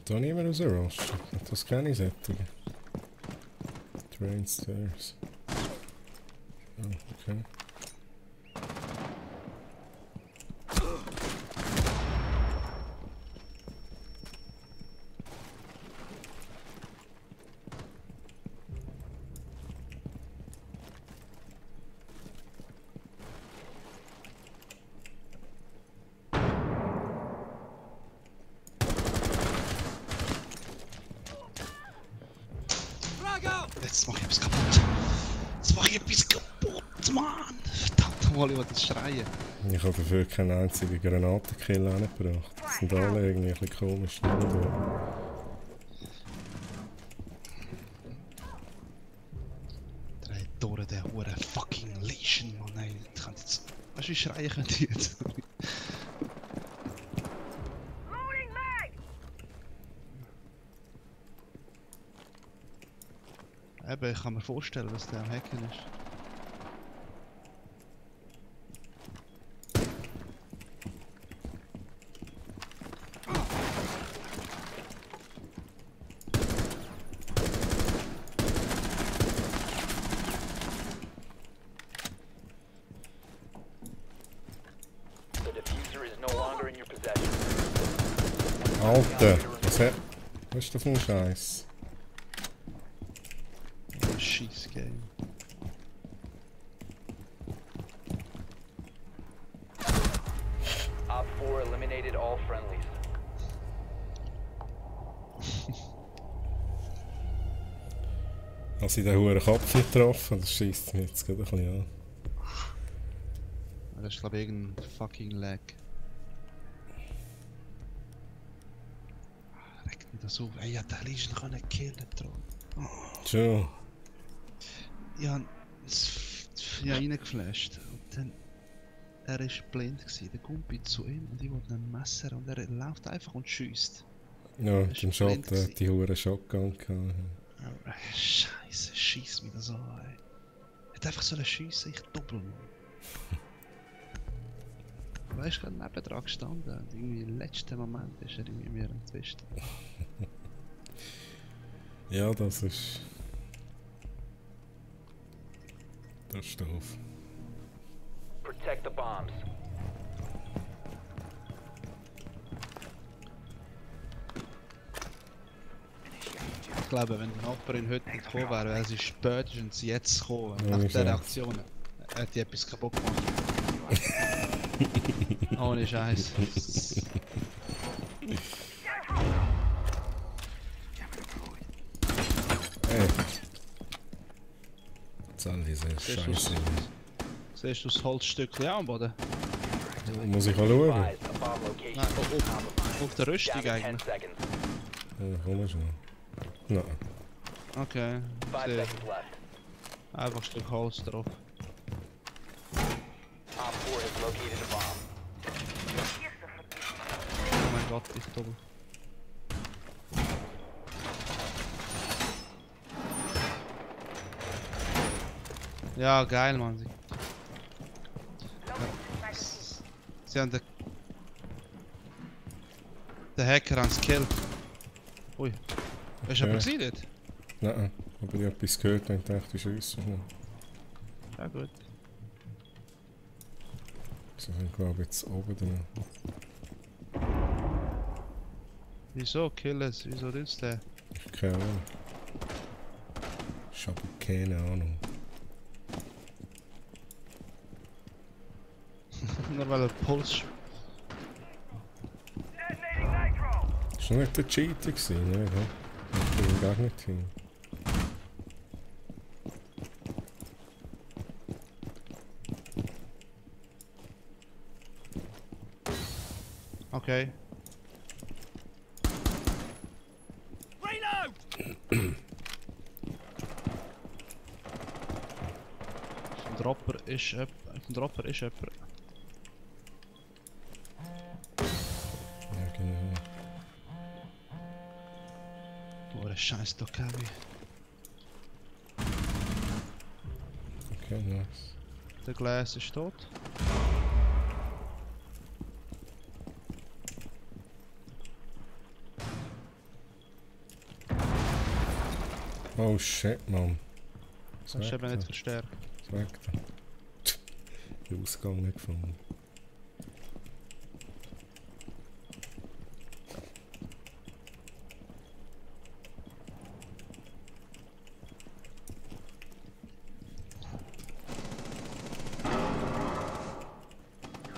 Da niemand rausrushen. Das kenne ich sättigen. Train Stairs. Oh, okay. Jetzt mach ich etwas kaputt. Jetzt mach ich etwas kaputt, Mann. Verdammt mal, ich will das schreien. Ich habe dafür keinen einzigen Granatenkill angebracht. Das sind alle irgendwie ein bisschen komisch. Drei Tore, der hure fucking Legion, Mann. Nein, ich kann jetzt... Weißt du, wie schreien könnt ihr jetzt? Eben, ich kann mir vorstellen, dass der am Hacken ist. The diffuser is no longer in your possession. Alter, was ist das für ein Scheiß? Scheiß Game. Op 4 eliminated all friendlies. Als ich den hohen Kopf nicht getroffen, das schießt mich jetzt gerade ein bisschen an. Das ist glaube ich irgendein fucking Lag. Regt mich das auf. Ey, ich hätte den Legion können killen können. Schon. Ich habe reingeflasht und dann... Er war blind gewesen, der Gumpi zu ihm und ich wollte ein Messer und er läuft einfach und schiesst. Ja, beim Shot hat die hohe Shotgun gehabt. Oh, Scheiße, schieß mich das an, ey. Er hat einfach so eine Schiesse, ich doppel mal. Aber er ist gerade nebendran gestanden und irgendwie im letzten Moment ist er irgendwie mir entwischt. Ja, das ist... Das ist doof. Protect the bombs. Ich glaube, wenn die Nachbarin heute nicht gekommen wäre, wäre sie spätestens jetzt gekommen. Ja, Nach ich der auch. Reaktion hat die etwas kaputt gemacht. Ohne Scheiß. Hey. Jetzt all diese Scheiße. Siehst du das Holzstückchen auch am Boden? Muss ich auch schauen? Advised, a bomb location Nein, has been compromised. auf der Rüstung Down to 10 eigentlich. seconds. Ja, komm schon. Nein. Okay. 5 Sehe. seconds left. Einfach ein Stück Holz drauf. Op 4 has located a bomb. Oh mein Gott, ich doppel. Ja, geil, Mann. Sie haben den Hacker ans Kill. Ui. Hast du aber gesehen dort? Nein, aber ich habe etwas gehört und dachte, ich schieße. Ja, gut. Sie sind, glaube ich, jetzt oben drin. Wieso Killes? Wieso willst du den? Ich habe keine Ahnung. Ich habe keine Ahnung. Nur weil er Puls. Das war nicht der Cheater gewesen, ne? Ich bin gar nicht hin. Okay. Auf dem Dropper ist jemand. Ja, genau. Oh, der scheiß Dokawi. Okay, nice. Der Glas ist tot. Oh shit, man. Das ist eben nicht verstärkt. Das weg da. Den Ausgang nicht gefunden.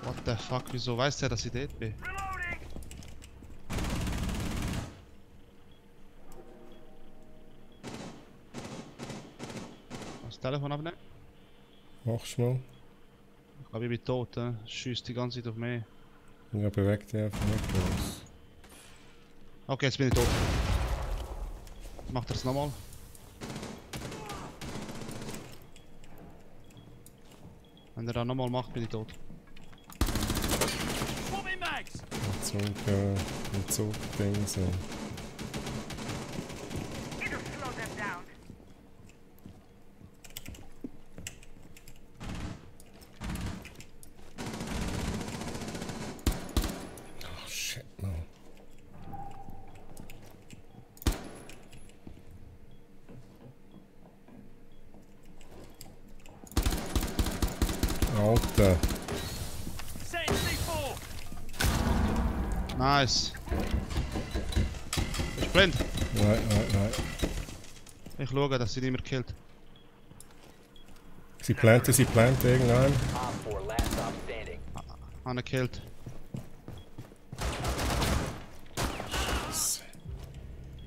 What the fuck, wieso weiß der, dass ich dort bin? Das Telefon abnehmen? Machst du mal? Ich glaube, ich bin tot, schießt die ganze Zeit auf mich. Ja, beweg dich einfach nicht groß. Okay, jetzt bin ich tot. Macht er es nochmal? Wenn er das nochmal macht, bin ich tot. Ein Zug-Ding so. It'll slow them down. Oh shit, man. Alter. Nice. Bist du blind? Nein. Ich schaue, dass sie nicht mehr killt. Sie planten irgendeinen. Op 4, last stop standing. Einer killt.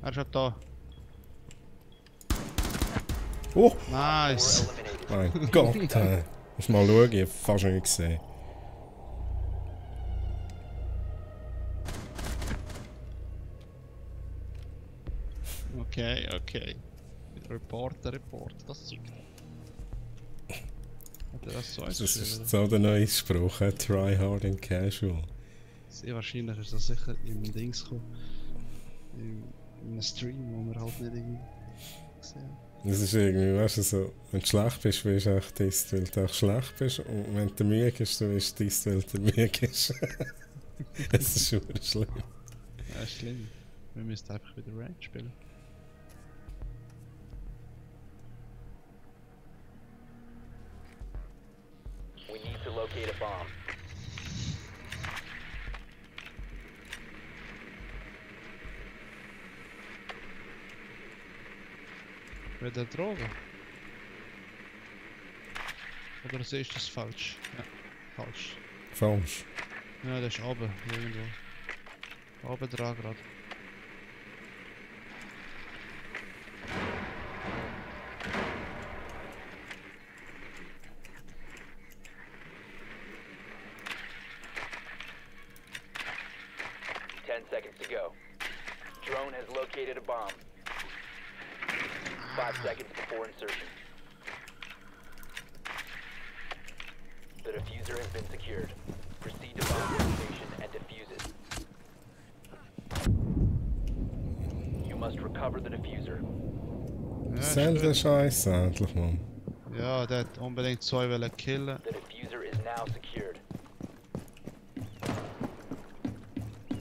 Er ist halt da. Oh! Nice. Mein Gott, muss mal schauen, ich hab fast nicht gesehen. Okay. Reporter, das Zeug. Hat er das so Das eingeschrieben? ist so der neue Spruch, try hard and casual. Sehr wahrscheinlich ist das sicher im Dings gekommen. In einem Stream, wo wir halt nicht irgendwie gesehen haben. Das ist irgendwie, weißt du, so, wenn du schlecht bist, wirst du echt disst, weil du auch schlecht bist. Und wenn du müde bist, dann wirst du disst, weil du müde bist. Das ist schon schlimm. Ja, ist schlimm. Wir müssen einfach wieder Range spielen. We need to locate a bomb. Wird er Drogen? Oder sehe ich das falsch? Ja, falsch. Falsch. Ja, der ist oben, irgendwo. Oben dran gerade. Seconds to go. Drone has located a bomb. 5 seconds before insertion. The diffuser has been secured. Proceed to bomb location and defuse it. You must recover the diffuser. Selber Scheiße, endlich, Mann. Ja, der hat unbedingt 2 wollen killen. The diffuser is now secured.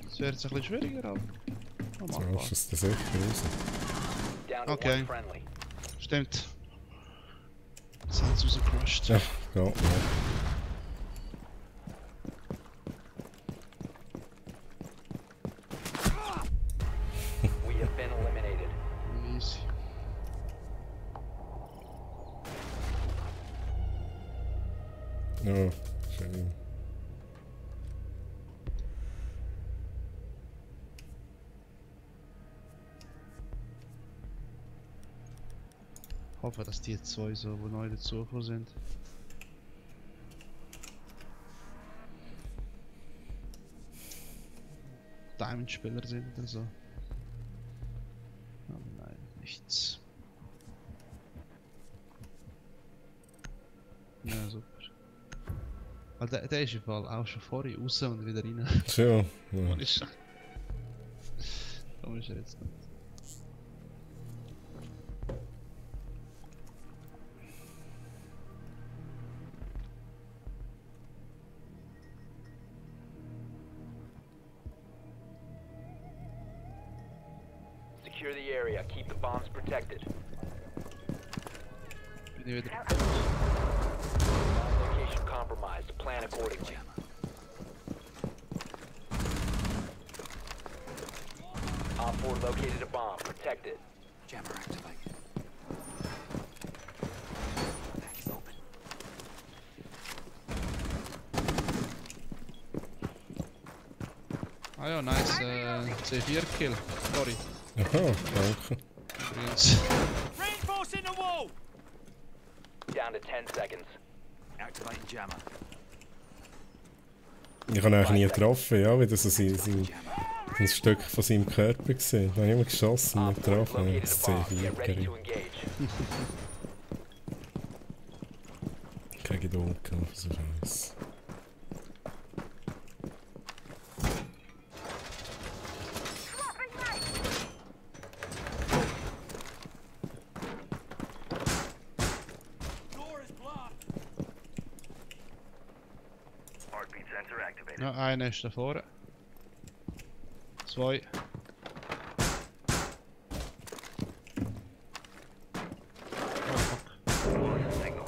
Es wird jetzt ein bisschen schwieriger, aber. Oh, So machbar. ist es der sicher raus. Down to Okay. one friendly. Stimmt. Jetzt haben sie rausgecrushed. Ja, geht nicht. We have been eliminated. Easy. Ja, schön. Ich hoffe, dass die 2 so, die neu dazugekommen sind. Diamond-Spieler sind oder so. Oh nein, nichts. Ja, super. Weil der ist im Fall auch schon vorher raus und wieder rein. Schon. Ja. Warum ist er jetzt nicht? Secure the area. Keep the bombs protected. Bin ich wieder. Bomb location compromised. Plan accordingly. Op 4 located a bomb. Protect it. Jammer activated. Back is open. Ah ja, nice. C4-Kill. Sorry. Aha, danke. Übrigens. Reinforcing the wall! Down to 10 seconds. Activating jammer. Ich habe ihn nie getroffen, ja, weil das so ein Stück von seinem Körper gesehen. Da habe ich immer geschossen, nicht getroffen. Das Located a bomb. C4 Get ready gerät. to engage. Keine Geduld gehabt für so Scheiß. Door is blocked. Heartbeat sensor activated. Ja, einer ist da vorne. 2. Oh fuck. Signal.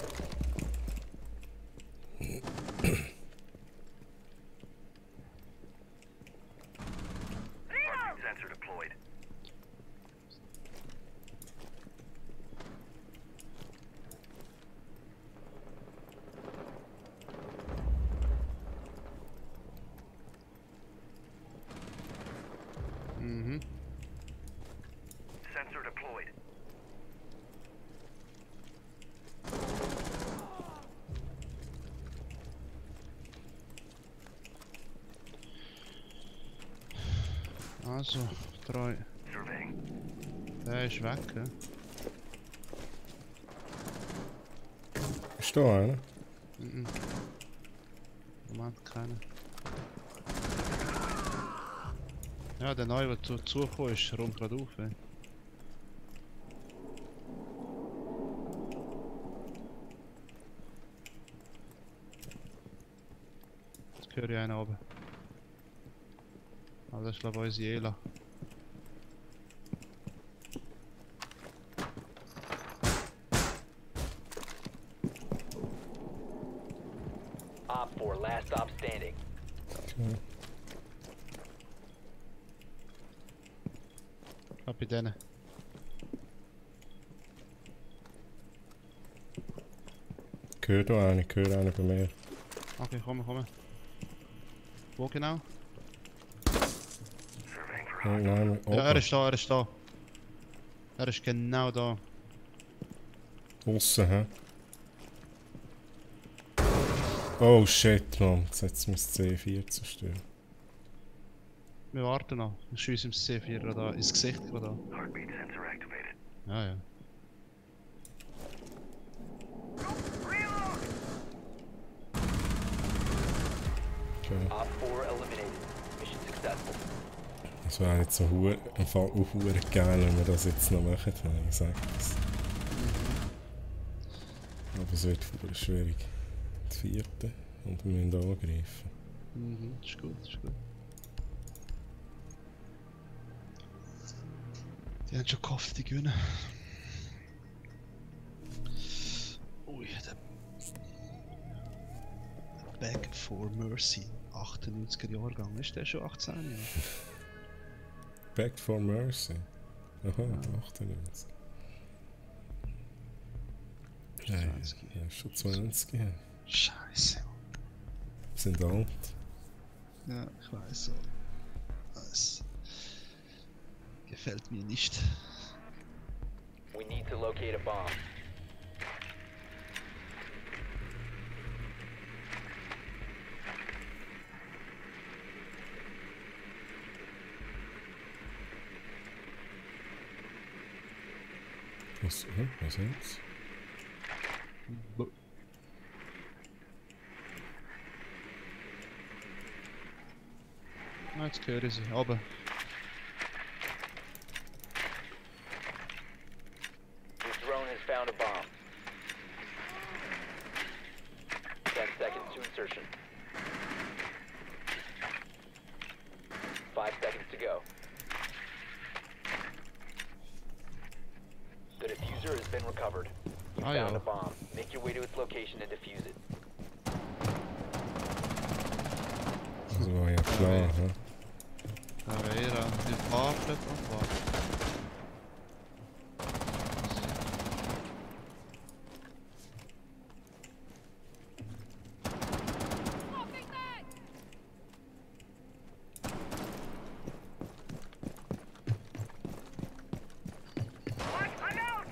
Heartbeat sensor deployed. Mhm. Sensor deployed. Also, 3. Surveying. Der ist weg, ja. Ist da einer? Mhm. Moment, keiner. Ja, der neue, der zugekommen ist, räumt gerade auf. Ey. Jetzt höre ich einen oben. Aber das ist glaube ich unsere Ela. Op 4, last stop standing. Okay. Ab bei denen. Gehört da einer, gehört einer bei mir. Okay, komm. Wo genau? Surveying for Ja, nein, oben. Ja, er ist da. Er ist genau da. Aussen, hä? Oh shit, man. Jetzt hat es mein C4 zerstört. Wir warten noch. Ich schieße ihm das C4 gerade da ins Gesicht gerade da. heartbeat sensor activated. Ja, ja. Okay. Op 4 eliminated. Mission successful. Es wäre jetzt so ein Fall auf Uhr geil, wenn wir das jetzt noch machen. Ich sag das. Aber es wird voll schwierig. Das 4. Und wir müssen angreifen. Mhm, ist gut. Die haben schon gehofft, die gewinnen. Ui, der Back for Mercy, 98er Jahrgang, ist der schon 18 Jahre? Back for Mercy. Aha, 98. Ja, 20. ja, schon 20. Ja. Scheiße. Sind alt. Ja, ich weiß so. Das gefällt mir nicht. We need to locate a bomb. Was jetzt? Ah, jetzt höre ich sie. Aber. Your drone has found a bomb. 10 seconds to insertion. 5 seconds to go. The diffuser has been recovered. You Ah, found ja. a bomb. Make your way to its location and defuse it. Also war ja klar, ne? Caveira, die wartet und wartet. I'm out!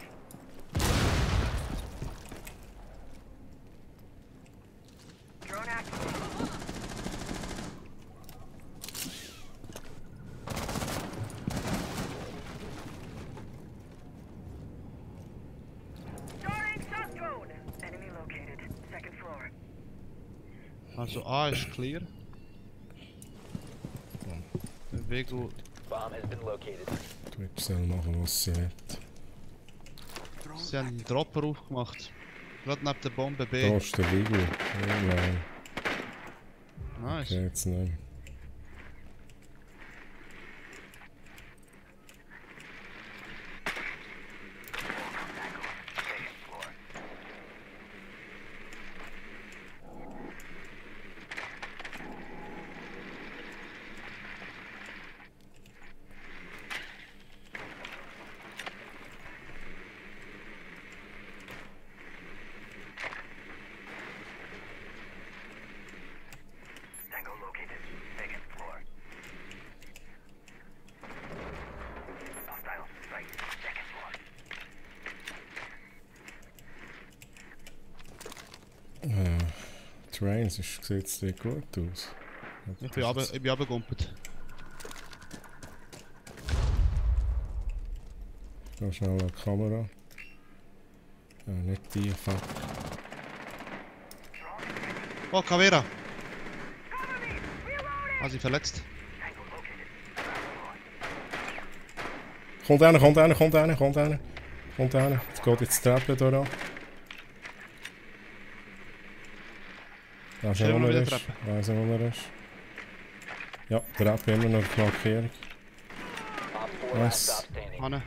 Drone activated. Starting stop drone. Enemy located. Second floor. Also A ist clear. Der Weg gut. Bomb has been located. Twitch soll machen, was sie will. Sie haben einen Dropper aufgemacht. Gerade neben der Bombe B. Da ist der Viggo. Oh nein. Nice. Okay, jetzt nicht. Tango located. Second floor. Hostile sight. Second floor. Trains, sieht jetzt nicht gut aus. Ich bin runtergegumpelt. Ich gehe schnell an die Kamera. Nicht die, fuck. Oh, Caveira! Sie verletzt. Kommt einer, kommt einer, kommt einer, kommt einer. Kommt einer. Jetzt geht jetzt die Treppe hier an. Da ist Stell er, wo mal er wieder ist. Treppe. Weiss nicht, wo er ist. Ja, die Treppe immer noch die Markierung. Op 4 last Nice. stop standing. Hanne.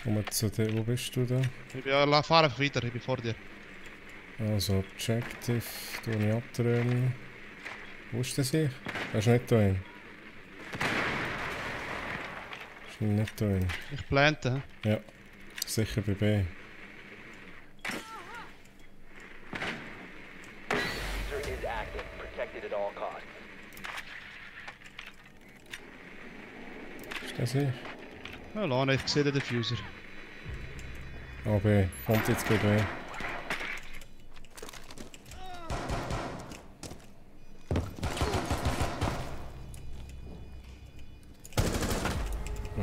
Komm zu dir, wo bist du da? Ich bin ja, fahr einfach weiter, ich bin vor dir. Also, Objective, tue ich abdrehen. Wo ist das hier? Er ist nicht da hin. Ist nicht da hin. Ich plante, hä? Ja, sicher bei B. Diffuser is active. Protected at all costs. Ist das hier? Ja, Lana, ich sehe den Diffuser. Ah, B. Kommt jetzt bei B.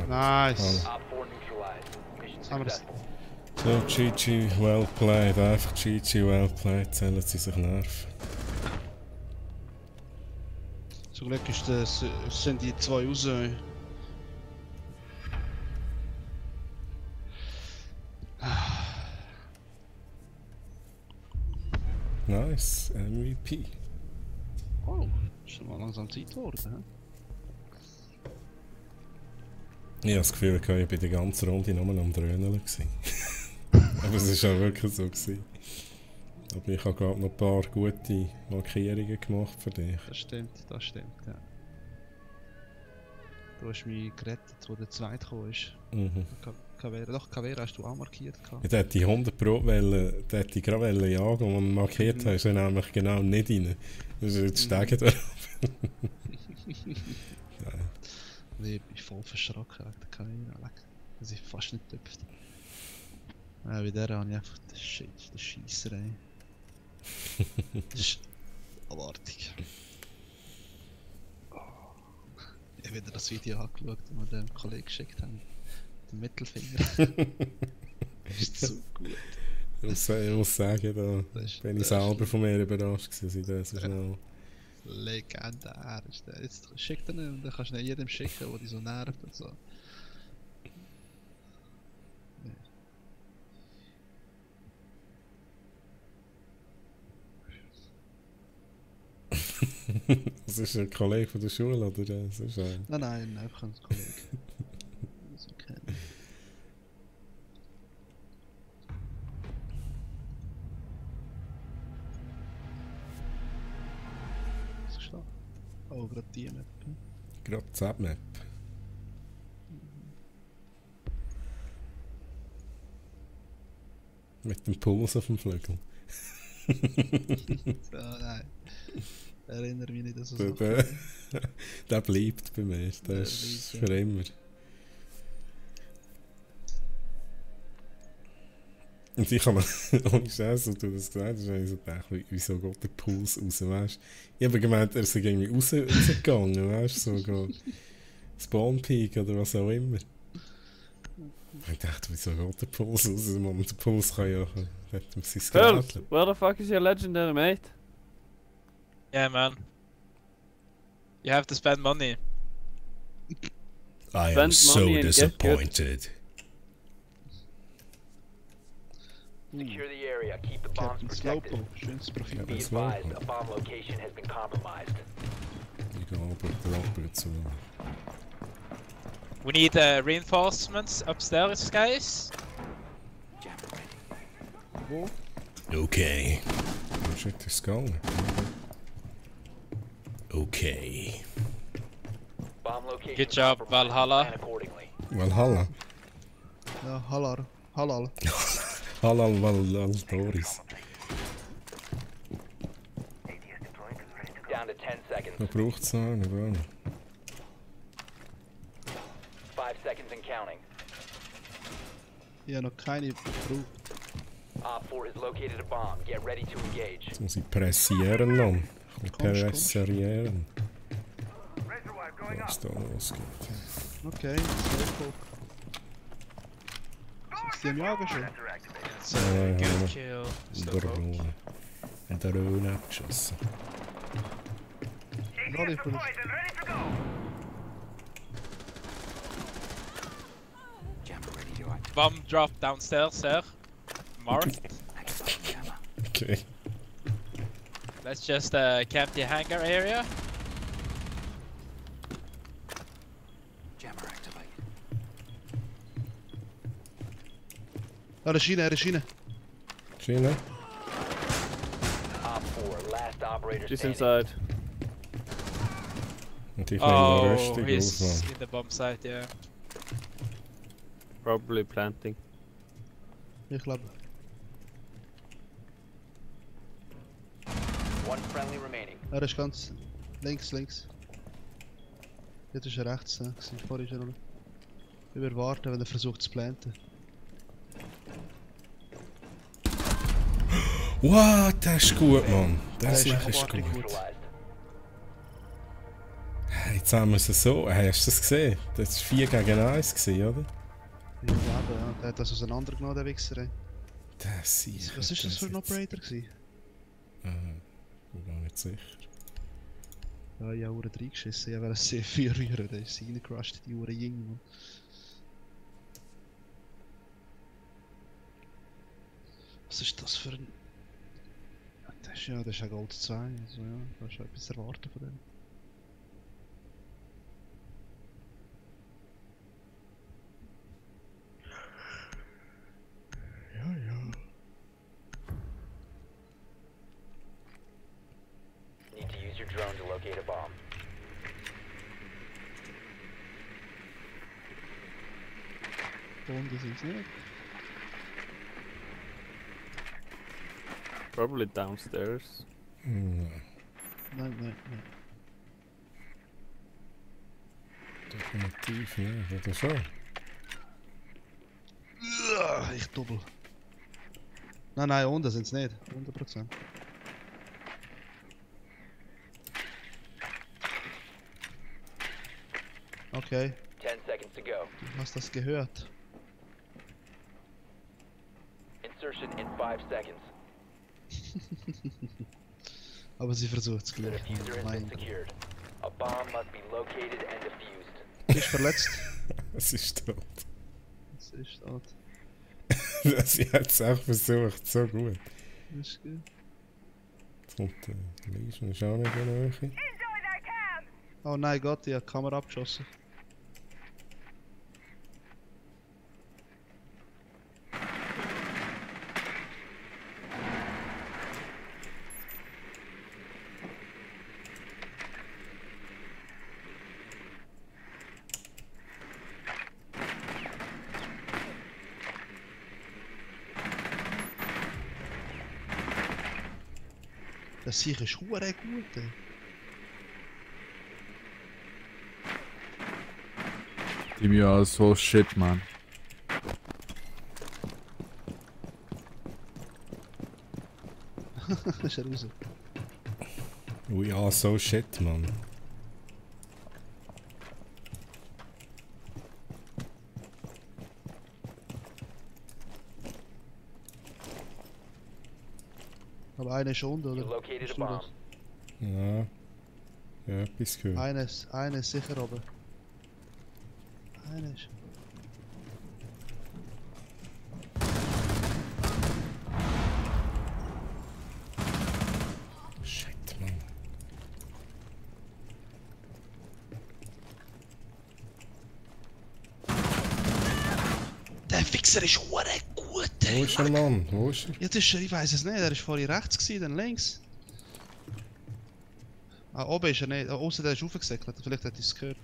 Nice. Op 4 neutralized. Mission Haben wir das? successful. So, GG, well played. Einfach GG, well played. Zählen sie sich Nerven. Zum Glück ist das, sind die zwei raus. Nice, MVP. Oh, ist schon mal langsam Zeit geworden, hä? Ich habe das Gefühl, ich war bei der ganzen Runde nur am Dröhneln. Aber es war auch wirklich so. Aber ich habe gerade noch ein paar gute Markierungen gemacht für dich. Das stimmt, ja. Du hast mich gerettet, wo der Zweite gekommen ist. Mhm. Caveira hast du auch markiert gehabt. Ja, der hätte die 100 Pro der hätte gerade jagen, und markiert haben, ist er nämlich genau nicht rein. Das ist jetzt Stegen da. Ich bin voll verschrocken wegen der Caveira. Das ist fast nicht getöpft. Ja, bei der habe ich einfach den Shit, den Scheisser, ey. Das ist abartig. Ich habe wieder das Video angeschaut, das wir dem Kollegen geschickt haben. Der Mittelfinger. Ist so gut. Ich muss sagen, da bin ich selber von mir überrascht gewesen, dass ich das so schnell... Legendär ist der. Jetzt schick den und dann kannst du nicht jedem schicken, der dich so nervt und so. Das ist ein Kollege von der Schule, oder? Das ist Nein, einfach ein Kollege. Das ist okay. Was ist da? Oh, gerade die Map. Gerade die Zap-Map. Mit dem Puls auf dem Flügel. Oh nein. Erinnere mich nicht, dass es so der bleibt bei mir. Der ist für immer. Und ich habe ohne Scheiß, als du das gesagt hast, habe ich so gedacht, wieso geht der Puls raus, weißt du? Ich habe gemeint, er ist irgendwie rausgegangen, weißt du, so Spawn Peak oder was auch immer. Ich dachte, wieso geht der Puls raus? Der Puls kann ja... Phil, where the fuck is your legendary mate? Yeah, man. You have to spend money. I am so disappointed. Secure the area. Keep the bombs protected. Be advised, a bomb location has been compromised. We need reinforcements upstairs, guys. Okay. Oh shit, the skull. Okay. Good job, Valhalla. Valhalla? Ja, Halal. Halal. Halal Doris. Down to 10 seconds. Da braucht es noch einen, oder? 5 seconds and counting. Ich habe noch keine gebraucht. Op 4 has located a bomb. Get ready to engage. Jetzt muss ich pressieren noch. Pressieren. Was da losgeht. Okay, sehr cool. Ist die am Jagen schon? Good kill. Drohne abgeschossen. Ready for this. Bomb drop downstairs, sir. Marked. Okay. Let's just camp the hangar area. Jammer activate. Ah, er ist Schiene. Schiene? Op 4, last operator She's standing. inside. Und ich nehme röstig he's auf. in the bomb site, yeah. Probably planting. Ich glaube. One friendly remaining. Er ist ganz links. Jetzt ist er rechts. Vorher ist er noch nicht. Ich will warten, wenn er versucht zu planten. What? Das ist gut, Mann. Das ist gut. Jetzt haben wir es so. Hast du das gesehen? Das war 4 gegen 1 gewesen, oder? Ich glaube, ja. Der hat das auseinandergenommen, der Wichser. Ey. Das ist. Was ist das für ein Operator gewesen? Ich bin gar nicht sicher. Ja, ich habe reingeschissen. Ich wollte sehr viel rühren. Da ist sie reingecrushed, die Uhren Jing. Was ist das für ein... Ja, das ist ja Gold 2. Also ja, da ist etwas erwarten von dem. Need to use your drone to locate a bomb. Und das ist nicht. Probably downstairs. Nein. Definitiv nicht, oder so? Ich doppel. Nein, unten sind es nicht. 100%. Okay. 10 seconds to go. Du hast das gehört. insertion in 5 seconds. Aber sie versucht es The gleich. diffuser has been Mein secured. A bomb must be located and defused. Bist verletzt? Es ist tot. Das ist tot. Sie hat es auch versucht, so gut. Das ist gut. Jetzt kommt der Legion, ist auch nicht in der Nähe. Oh nein Gott, ich habe die Kamera abgeschossen. Das sicher ist hure gut. Ey. Give me all so shit, man. Ist er raus. We are so shit, man. Aber einer ist unten, You oder? located a Hast du bomb. das? Ja. Ja, etwas gehört. Einer ist sicher oben. Einer ist. Shit, man. Der Fixer ist hure gut, ey. Wo ist der Mann? Wo ist er? Ja, das ist, ich weiß es nicht, er ist vorhin rechts gewesen, dann links. Ah, oben ist er nicht, außer der ist aufgesäckelt, vielleicht hat er es gehört.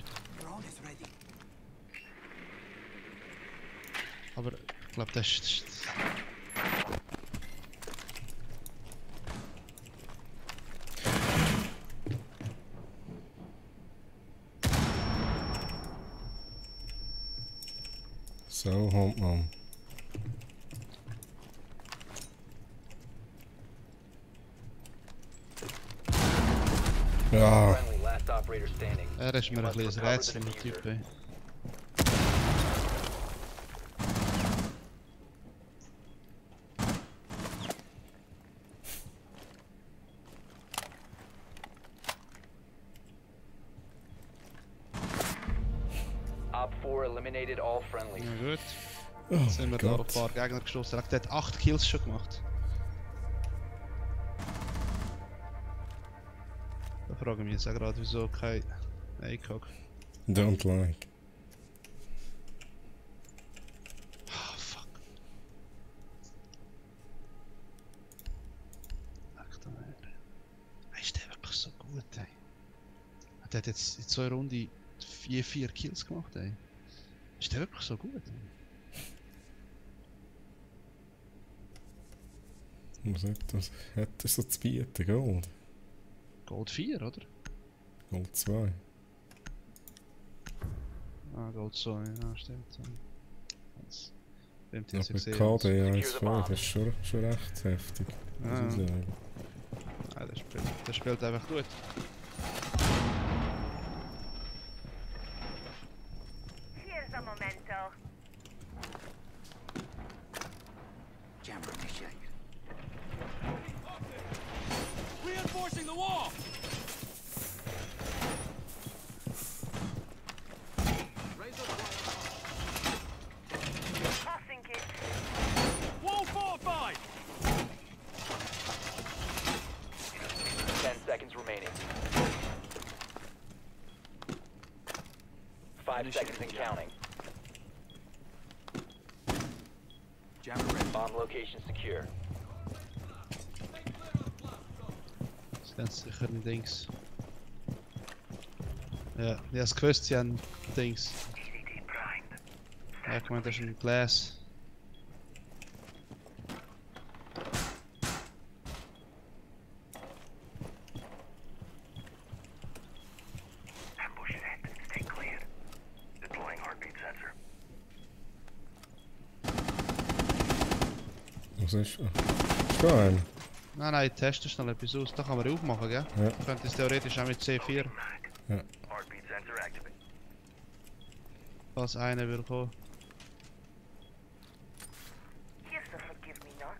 Aber ich glaube, das ist... So, Hund, man. Ja. Friendly, last operator standing. Er ist mir ein bisschen ein Rätsel, der Typ, ey. Op 4 eliminated all friendly. Ja gut. Oh Jetzt sind wir da Gott. auf ein paar Gegner gestoßen. Der hat 8 Kills schon gemacht. Da frage ich mich jetzt auch gerade, wieso kein ACOG. Don't like. Ah, fuck. Ach du Herr. Ist der wirklich so gut, ey? Der hat jetzt in 2 Runden 4 Kills gemacht, ey. Ist der wirklich so gut, ey? Was hat er so zu bieten? Gold? Gold 4, oder? Gold 2. Ah, Gold 2, ja, stimmt. Das stimmt jetzt Aber gesehen. KD 1-2, das ist schon recht heftig. Muss Ja. ich sagen. Ah, der spielt einfach gut. Here's a memento. Jammer initiated. Reinforcing the wall! Tossing it. Wall fortified! 10 seconds remaining. 5 seconds and counting. Jammer ready. Bomb location secure. Das ist ganz sicher ein Dings. Ja, ich hab's gewusst, sie haben Dings. Ja, ich meine, das ist ein Glas. Ambush set. Stay clear. Deploying heartbeat sensor. Was ist? Ist da einer? Nein, ich teste schnell etwas aus. Da kann man aufmachen, gell? Ja. Ich könnte es theoretisch auch mit C4. Ja. Heartbeat sensor activate. Falls einer will kommen. Here's the forgive me not.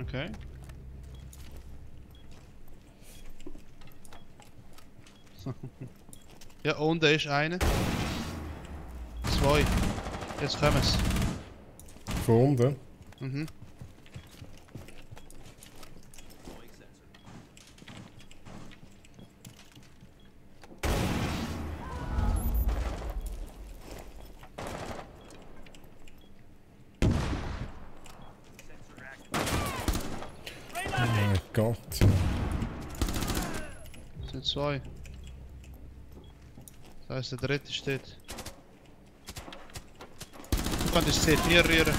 Okay. Ja, unten ist einer. 2. Jetzt kommen sie. Von unten? Mhm. Oh mein Gott. Es sind 2. Das heisst, der dritte steht. Du kannst das C4 rühren.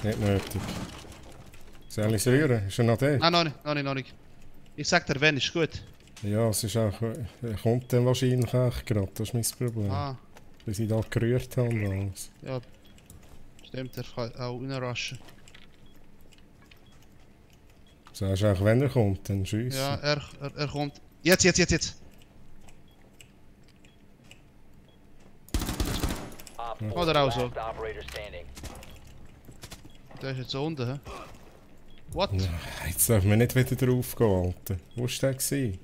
Nicht nötig. Soll ich es rühren? Ist er noch da? Ah, noch nicht. Ich sag dir, wenn, ist gut. Ja, es ist auch... Er kommt dann wahrscheinlich auch gerade, das ist mein Problem. Ah. Bis ich da gerührt habe und alles. Ja, stimmt, er kann auch reinraschen. Sagst du auch, wenn er kommt, dann schiessen? Ja, er kommt. Jetzt! Oder auch so. Der ist jetzt so unten, hä? What? Ja, jetzt darf man nicht wieder drauf gehen, Alter. Wo war der gewesen?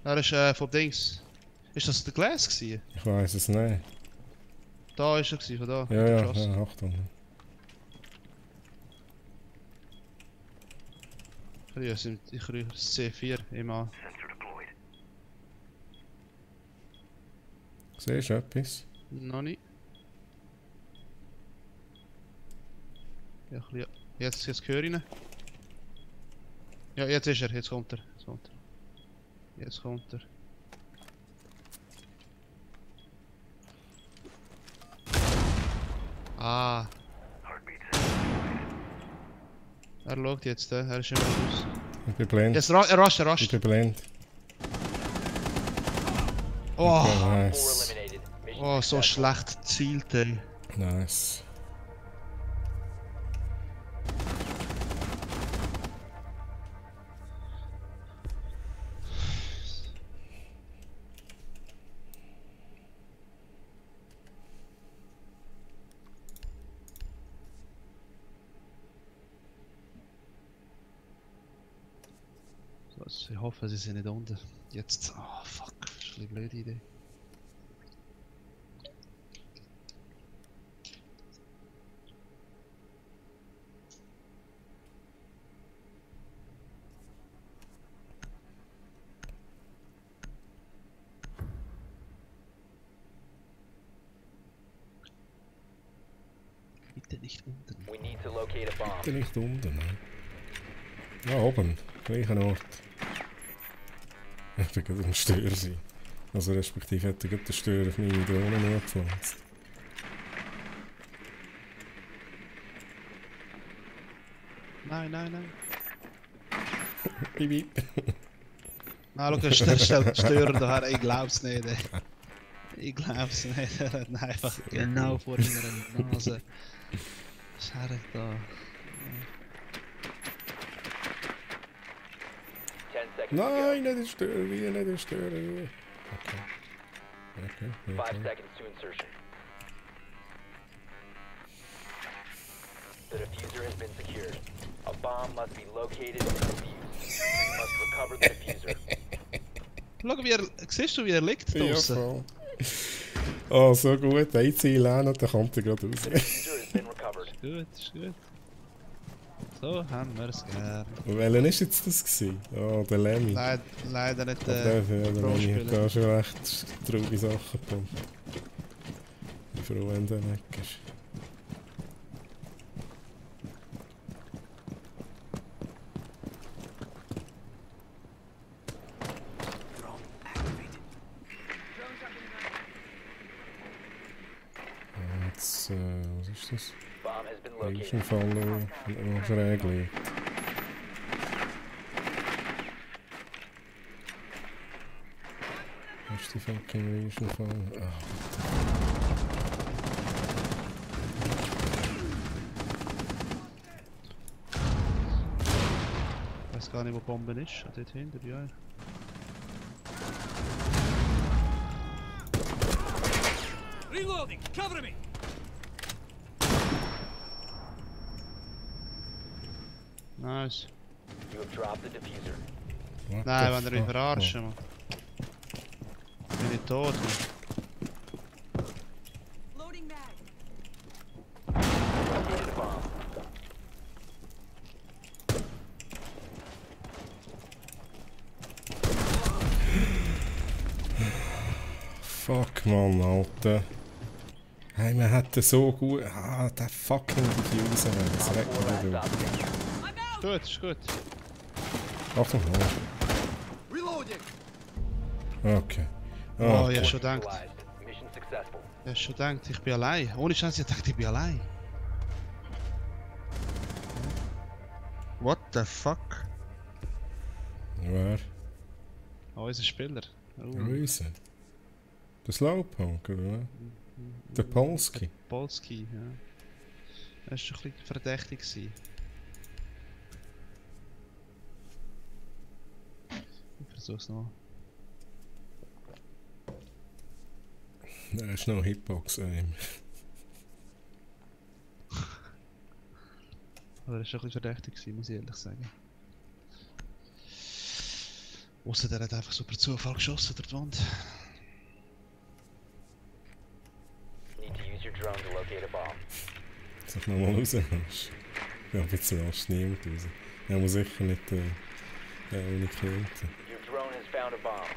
Er ist vom Dings. Ist das der Glas gewesen? Ich weiss es nicht. Da ist er gewesen, von da. Ja, Achtung. Ich rühre das C4 immer. Siehst du etwas? Noch nicht. Ja, jetzt höre ich ihn. Ja, jetzt ist er, jetzt kommt er. Ah. Er schaut jetzt, er ist immer raus. Ich bin blind. Jetzt er rascht. Ich bin blind. Oh, Okay, nice. Oh, so schlecht gezielt, ey. Nice. So, ich hoffe, sie sind nicht unten. Jetzt. Oh, fuck. Das ist eine blöde Idee. Bitte nicht unten. Bitte nicht unten, ne? Ja, oben. Gleicher Ort. Ich bin gerade ein Stör sein. Also respektive hätte gerade der Stör auf meine Drohne angepflanzt. Nein. Bip, bip. Ah, schau, der Störer daher. Ich glaub's nicht, ey. Ich glaub's nicht. Er hat ihn einfach genau vor ihrer Nase. Schau da. Nein, nicht den Störer, nicht den Störer. Okay. 5 seconds to insertion. The diffuser has been secured. A bomb must be located and defused. You must recover the diffuser. Schau, wie siehst du, wie er liegt draussen? Ja, voll. Oh, so gut. Ein Ziel an und dann kommt er gerade raus. The diffuser has been recovered. Ist gut. So haben wir es gern. Und welcher war jetzt das gewesen? Oh, der Lemmy. Leider nicht der Pro-Spieler. Ich habe da schon recht traurige Sachen getan. Ich bin froh, wenn der weg ist. Jetzt, was ist das? Bomb has been located. Ist ein Fall noch Regel. Was ist die fucking Region Fall? Ich weiß gar nicht, wo die Bombe ist. Dort hinten, ja. Reloading! Cover me! Nice. You have dropped the diffuser. Nein, wenn ihr mich verarschen, man. Bin ich tot, man. Loading mag. Located a bomb. Fuck, Mann, Alter. Hey, man hätte so gut... Ah, der fucking Diffuser, das regt mich wieder. Gut, ist gut. Achtung, Reloading. okay. Oh, ich hab schon gedacht. Mission successful. Ich hab schon gedacht, ich bin allein. Ohne Chance, ich dachte, ich bin allein. What the fuck? Wer? Oh, unser Spieler. Oh. Unser? Der Slowpoke, oder? Der Polski. Polski, ja. Er war schon ein bisschen verdächtig. Ich versuch's noch. Er ist noch Hitbox-Aim. Aber er war schon ein bisschen verdächtig, muss ich ehrlich sagen. Ausser der hat einfach so per Zufall geschossen durch die Wand. Need to use your drone to locate a bomb. Sag nochmal raus. Ja, bitte lässt niemand raus. Er muss sicher nicht ohne Killen. Your drone has found a bomb.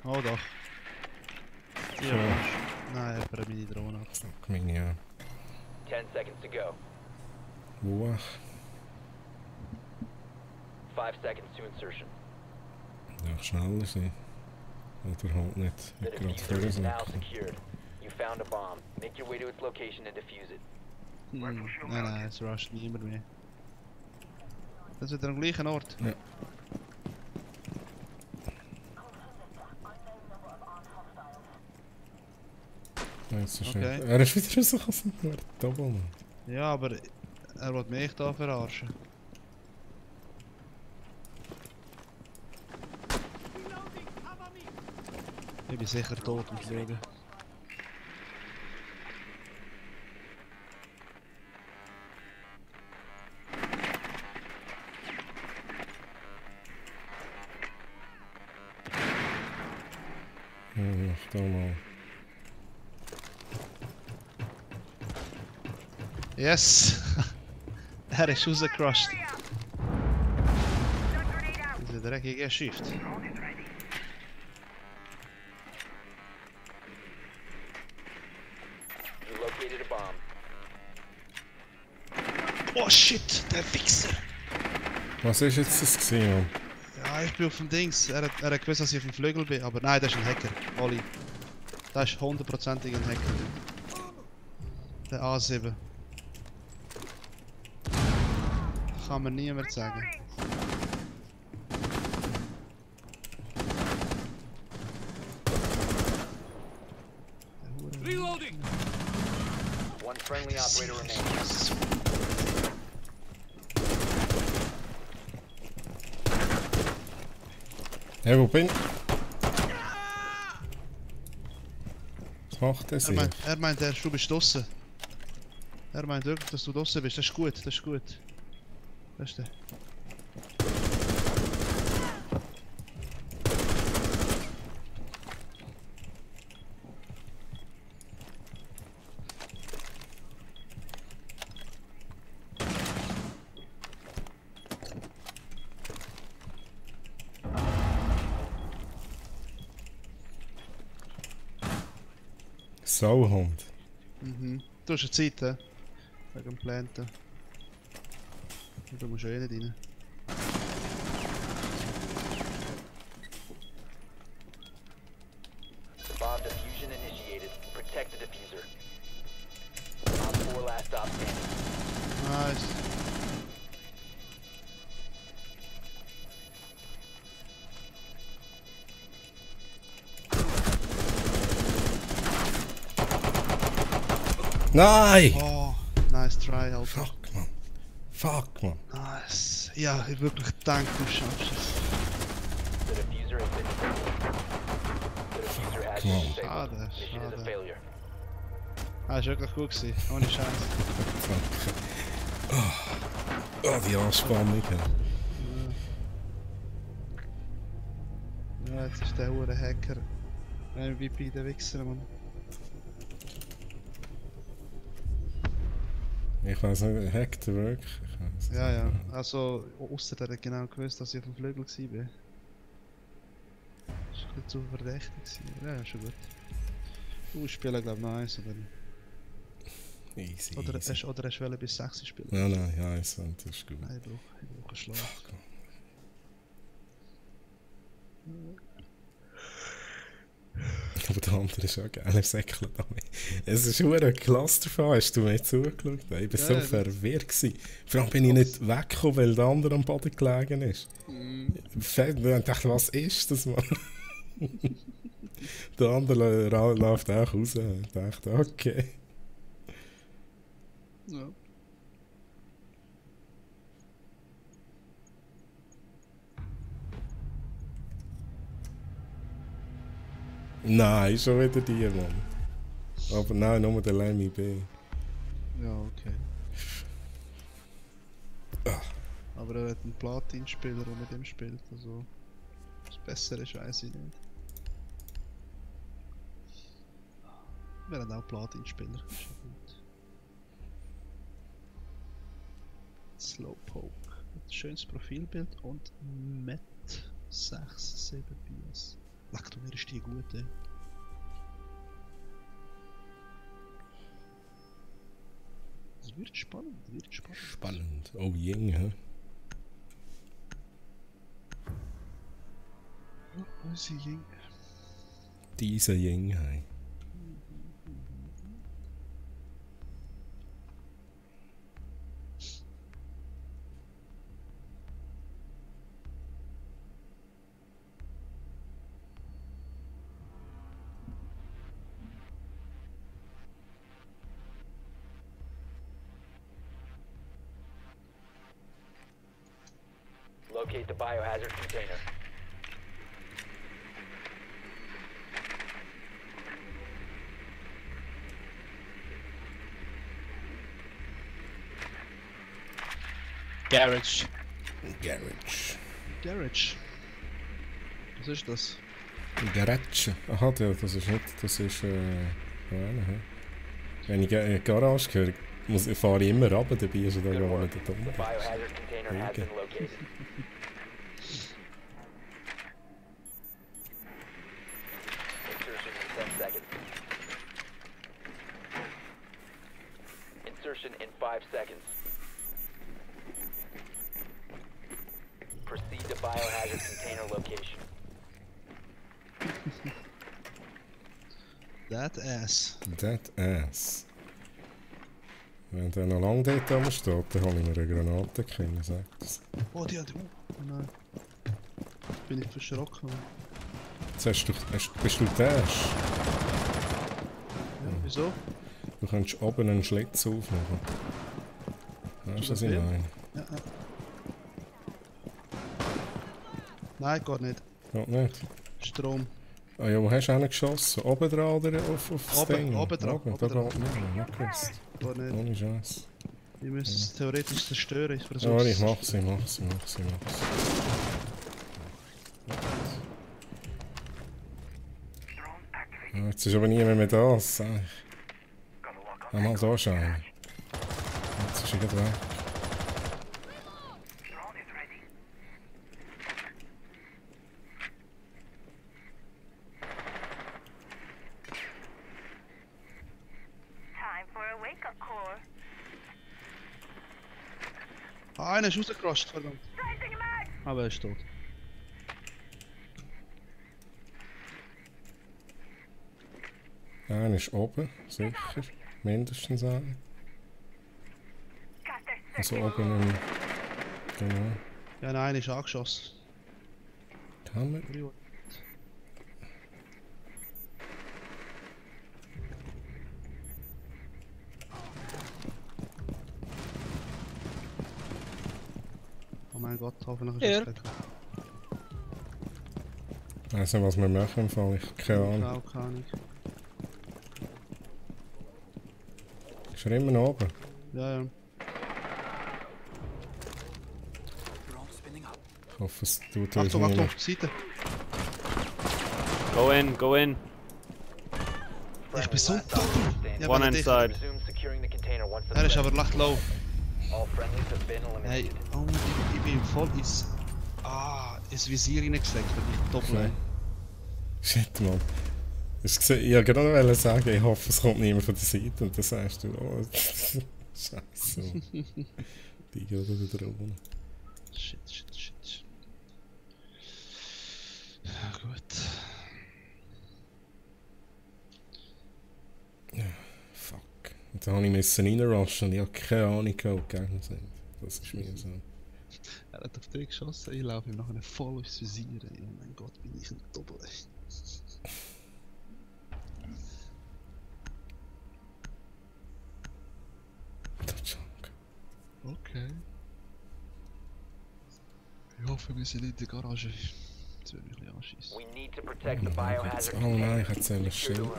Oh doch. Ja. Nein, ich habe meine Drohne ab. Fuck mich, ja. 10 seconds to go. Wo? 5 seconds to insertion. Ja, schneller sein. Oder halt nicht. The Ich gerade diffuser is now vorsitzen. secured. You found a bomb. Make your way to its location and defuse it. Nein, es rusht niemand mehr. Das ist wieder am gleichen Ort. Ja. Okay. Er ist wieder rausgekommen, der Doppelmann. Ja, aber er will mich da verarschen. Ich bin sicher tot und schauen. Ja, da mal. Yes! Er ist rausgecrushed. Diese dreckige Shift. You located a bomb. Oh shit, der Wichser! Was ist jetzt das gewesen, Mann? Ja, ich bin auf dem Dings. Er hat gewusst, dass ich auf dem Flügel bin, aber nein, das ist ein Hacker. Oli. Das ist 100%ig ein Hacker. Der A7. Kann mir niemand sagen. Reloading. One friendly operator remains. Hey, wo bin ich? Was macht der sich? Er meint, du bist draussen. Er meint wirklich, dass du draussen bist. Das ist gut, das ist gut. Das ist der. Sauhund. Mhm. Du hast eine Zeit, hä? Wegen dem Planten. Du musst ja eh nicht rein. Bomb diffusion initiated. Protect the diffuser. Op 4 last stop standing. Nice. Nein! Oh, nice try, Alter. Auto. Fuck, man. Fuck, man. Nice. Ja, ich hab wirklich gedacht, du schaffst es. The diffuser has been disabled. The diffuser has been disabled. Schade, Mission is a schade. failure. Ah, ist wirklich gut gewesen. Ohne Scheiß. Oh, die Anspannung. Ja, jetzt ist der hure Hacker. MVP der Wichser, Mann. Ich weiß nicht, hackt er wirklich? Ja, ja. Also, ausser der hat genau gewusst, dass ich auf dem Flügel war. Das war ein bisschen zu verdächtig. Ja, schon gut. Du spielst, glaube ich, noch eins. Easy, Oder easy. hast du bis 6 spielen? Nein, ja, das ist gut. Nein, ich brauche einen Schlaf. Aber der andere ist auch geil, er säckelt an mich. Es ist nur ein Clusterfall, hast du mir zugeschaut? Ich war so verwirrt gewesen. Vor allem bin ich nicht weggekommen, weil der andere am Boden gelegen ist. Ich dachte, was ist das, Mann? Der andere läuft auch raus. Ich dachte, okay. Ja. Nein, schon wieder die, Mann. Aber nein, nur der Lemmy B. Ja, okay. Aber er hat einen Platin-Spieler, der mit ihm spielt, also das Bessere weiss ich nicht. Wir haben auch Platin-Spieler, ist ja gut. Slowpoke. Ein schönes Profilbild und Met 6-7 BS. Leck, du wärst die gut, ey. Das wird spannend, Spannend. Oh, Ying, hä? Oh, was ist Ying? Dieser Ying, hä? Locate the biohazard container. Garage. Garage. Was ist das? Garage. Aha, das ist nicht, das ist, wenn ich in die Garage gehöre, fahre ich immer runter, dabei ist er da gar nicht da The biohazard container has been located. Insertion in 10 seconds. Insertion in 5 seconds. Proceed to biohazard container location. That ass. That ass. Wenn der noch lange dort oben steht, dann hole ich mir eine Granate, Kinder, sagt das. Oh, die hat. Oh nein. Bin ich verschrocken. Jetzt bist du der Ash? Ja, wieso? Du kannst oben einen Schlitz aufmachen. Weißt du, was ich meine? Ja. Nein, geht nicht. Geht nicht? Strom. Ah ja, wo hast du geschossen? Oben dran oder auf das Ding? Oben dran. Da geht nicht gewusst. Geht nicht. Ohne Scheiß. Ich müsste es theoretisch zerstören. Ja, ich mach's. Ja, jetzt ist aber niemand mehr da, sag ich. Einmal da schauen. Jetzt ist er gerade weg. Time for a wake-up call. Ah, einer ist rausgerascht, verdammt. Aber er ist tot. Einer ist oben, sicher. Mindestens einer. Also oben im... Genau. Ja, nein, einer ist angeschossen. Hammer. mein Gott, hoffentlich ist Ja. es weg. Ich weiss nicht, was wir machen im Fall. Ich habe keine Ahnung. Auch keine Ahnung. Ist er immer noch oben? Ja, ja. Ich hoffe, es tut uns Achtung, nicht Achtung, Seite. Go in, go in. Ich bin so dumm. Ja, One aber dich- inside. Resume securing the container once the Er ist threat aber leicht low. All friendlies have been Hey, eliminated. oh mein Gott, ich bin voll ins Visier reingesteckt, weil ich doppel. Okay. Shit, Mann. Ich wollte gerade noch sagen, ich hoffe, es kommt niemand von der Seite und dann sagst du, oh, Scheiße. Die gehen wieder Drohne. Shit. Ja, gut. Ja, fuck. Und dann musste ich reinrushen und ich habe keine Ahnung, wo die Gegner sind. Das ist mir so. Er hat auf dich geschossen, ich laufe ihm nachher voll ins Visier. Oh mein Gott, bin ich ein Doppel. Okay. Ich hoffe, wir sind in der Garage. Jetzt will ich ein bisschen anschießen. We need to protect the biohazard Oh nein, container. ich hätte ein Schild nehmen.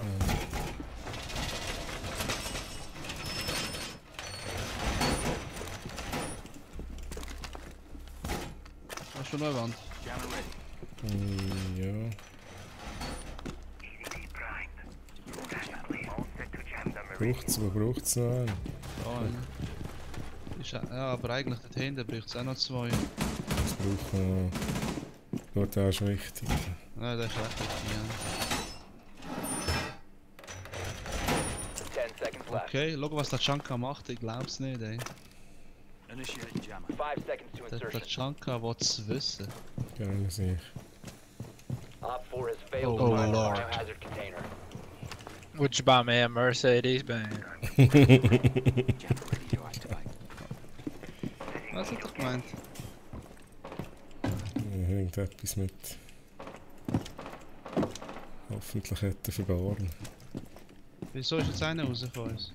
Hast du eine Wand? Ja. Braucht's noch einen? Ja, aber eigentlich dort hinten braucht es auch noch zwei. Das braucht man. Gut, das ist wichtig. Nein, das ist echt wichtig, ja. 10 seconds left. Okay, schau was der Chanka macht, ich glaub's nicht, ey. Initiating jammer. 5 seconds to Der insertion. Chanka will's wissen. Gerne sich. Op 4 has failed Oh, to find the Lord. biohazard container. Would you buy me a Mercedes, man? Was hat er gemeint? Irgendetwas mit. Hoffentlich hat er verloren. Wieso ist jetzt einer raus von uns?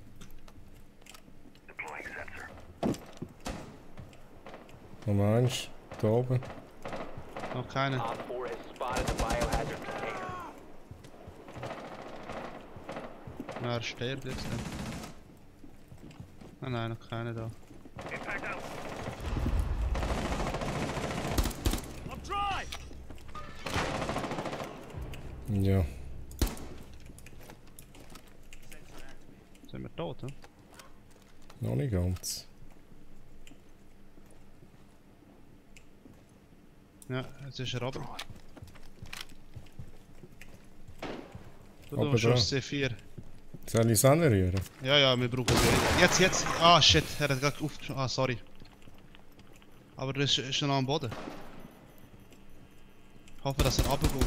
Was meinst du? Da oben? Noch keiner. Op 4 has spotted the biohazard container. Na, er stirbt jetzt nicht. Nein, noch keiner da. I'm dry! Ja. Sind wir tot, hm? Noch nicht ganz. Ja, jetzt ist er runter. Du Aber hast da. schon C4. Soll ich es anrühren? Ja, ja, wir brauchen sie. Jetzt! Ah, shit, er hat gerade aufgeschossen. Ah, sorry. Aber er ist schon am Boden. Ich hoffe, dass er runterkommt.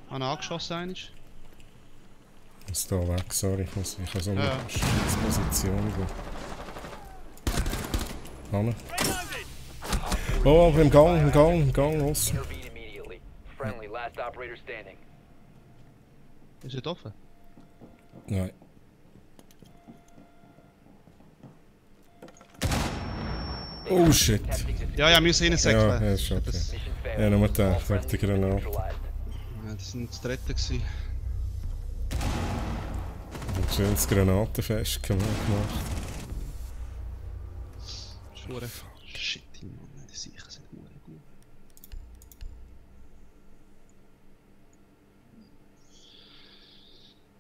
Habe ihn angeschossen eigentlich? Ich muss da weg, sorry. Ich muss so eine Ja. Position gehen. Hanne. Oh, aber im Gang raus. Intervene immediately. Friendly, last operator standing. Ist er offen? Nein. Oh shit. Ja, ja, wir müssen reinsäckeln. Ja, ist schon okay. Ja, nur der, sagt die Granate. Ja, das sind das dritte gewesen. Ein schönes Granatenfest gemacht. Schwore. Shit, Mann, die sicher sind nur gut.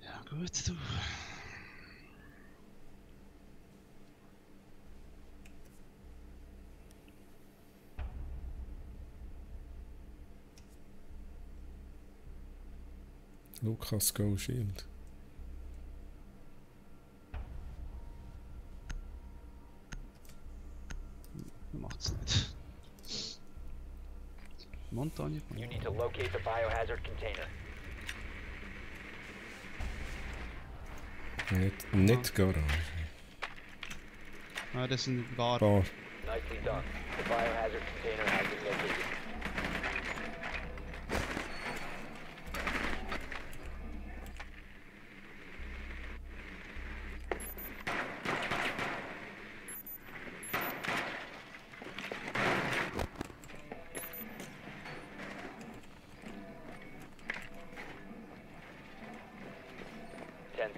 Ja, gut, du. Lukas Go Shield. Macht's nicht. Montagne. You need to locate the biohazard container. Nicht Garage. Ah, das sind Bar. Bar. Nicely done. The biohazard container has been located.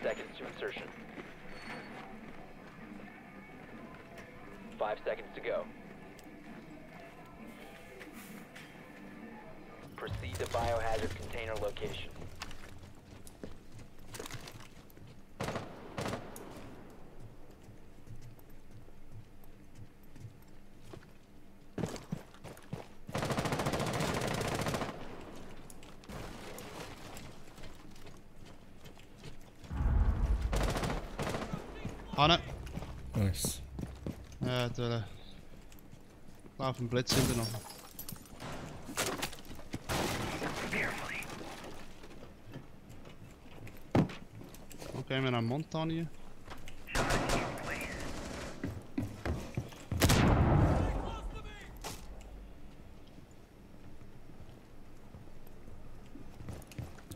seconds to insertion. 5 seconds to go. Proceed to biohazard container location. Hanne. Nice. Ja, der lauf einen Blitz hinter noch. Okay, wir haben Montagne.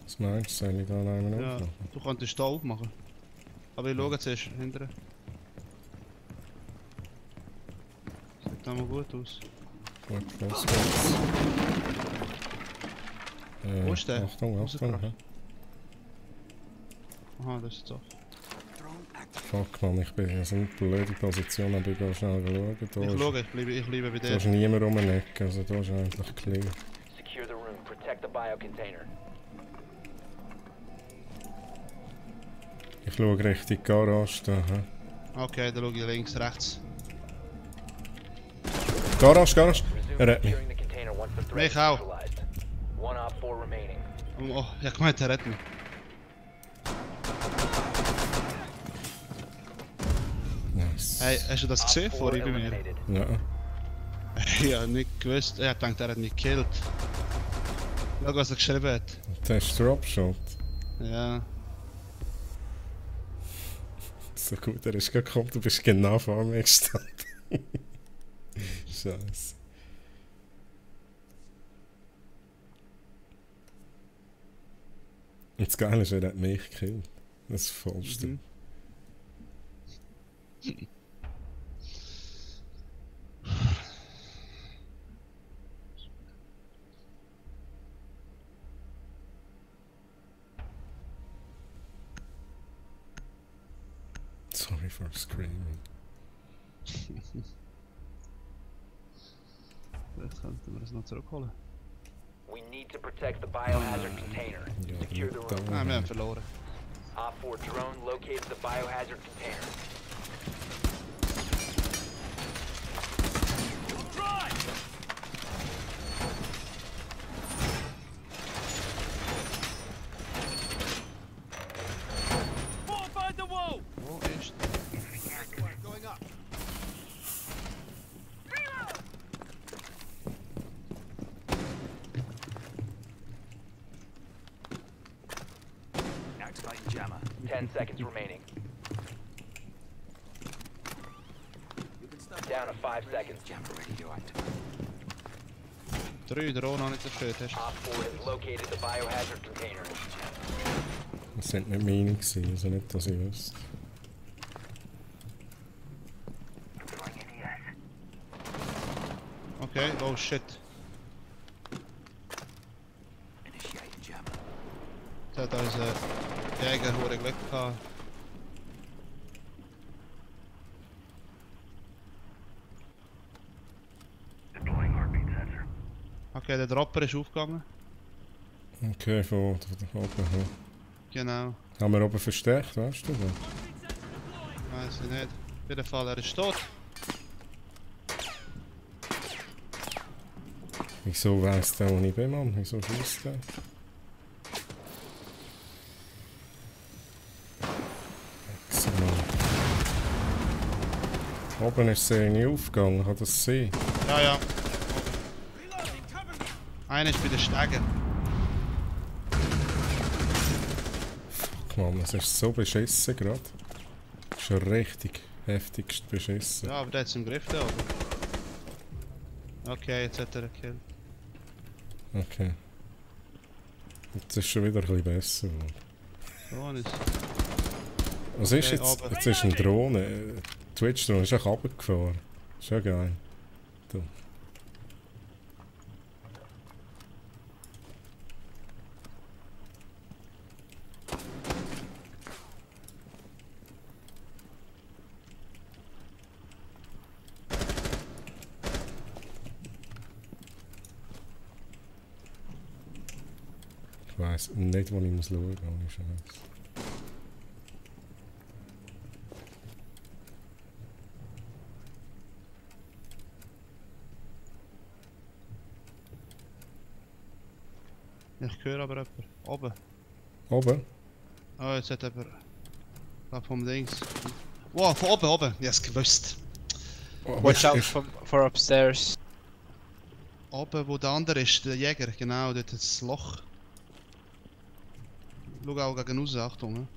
Was meinst du? Soll ich da einen Ja, aufmachen? du könntest da aufmachen. Aber ich schaue zuerst hinterher. Sieht da mal gut aus. Gut, los geht's. Wo ist der? Achtung, Achtung. Ja. Aha, das ist doch. Fuck man, ich bin in so einer blöden Position, aber ich gehe schnell schauen. Da Ich bleibe bei dir. Da ist niemand um den Eck, also da ist eigentlich clear. Secure the room. Protect the biocontainer. Ich schaue Richtung Garage da. He. Okay, dann schaue ich links, rechts. Garage, Garage! Er hat mich. Securing the container once the threat Mich is auch. neutralized. 1 op 4 remaining. Oh, ich gemeint, er hat mich. Nice. Hey, hast du das gesehen vorhin bei mir? Ja. Ich hab nicht gewusst. Ich hab gedacht, er hat mich gekillt. Schau, was er geschrieben hat. Das ist Dropshot. Ja. So gut, er ist gekommen, du bist genau vor mir gestanden. Scheiße. Und das Geile ist, er hat mich gekillt. Das ist das Vollste. Mhm. Sorry for screaming. Vielleicht könnten wir das noch zurückholen. We need to protect the biohazard container. Secure the room. Ah, wir haben verloren. Op 4 drone located the biohazard container. Fortify the wall! Wo ist Going up. Activating jammer. 10 seconds remaining. Down to 5 seconds. Jammer ready to activate. 3 Drohnen noch nicht zerstört hast? Op 4 has located the biohazard container. Das sind nicht meine gewesen, also nicht, dass ich wüsste. Okay, oh shit. Initiating jammer. Da hat unser Jäger verdammt Glück gehabt. Deploying heartbeat sensor. Okay, der Dropper ist aufgegangen. Okay, von oben. Ja. Genau. Haben wir oben verstärkt, weißt du? Weiß ich nicht. Auf jeden Fall, er ist tot. Wieso weiss der, wo ich bin, Mann? Wieso schießt der? Excellent. Oben ist sie nicht aufgegangen, kann das sein? Ja, ja. Einer ist bei den Stegen. Fuck, Mann, es ist so beschissen gerade. Schon richtig heftigst beschissen. Ja, aber der hat es im Griff da oben. Okay, jetzt hat er einen Kill. Okay. Jetzt ist schon wieder ein bisschen besser geworden. So ist Was ist Okay, jetzt? aber- Jetzt ist eine Drohne. Twitch-Drohne ist auch runtergefahren. Ist ja geil. Da. weiss nicht, wo ich muss schauen muss. Ohne Scheiß. Ich höre aber jemanden. Oben. Oben? Oh, jetzt hat jemand... Da vom Dings. Wow, von oben, oben. Ich hab's gewusst. Watch out for upstairs. Oben, wo der andere ist, der Jäger. Genau, dort ist das Loch. Schau auch gegen raus, Achtung. Ne?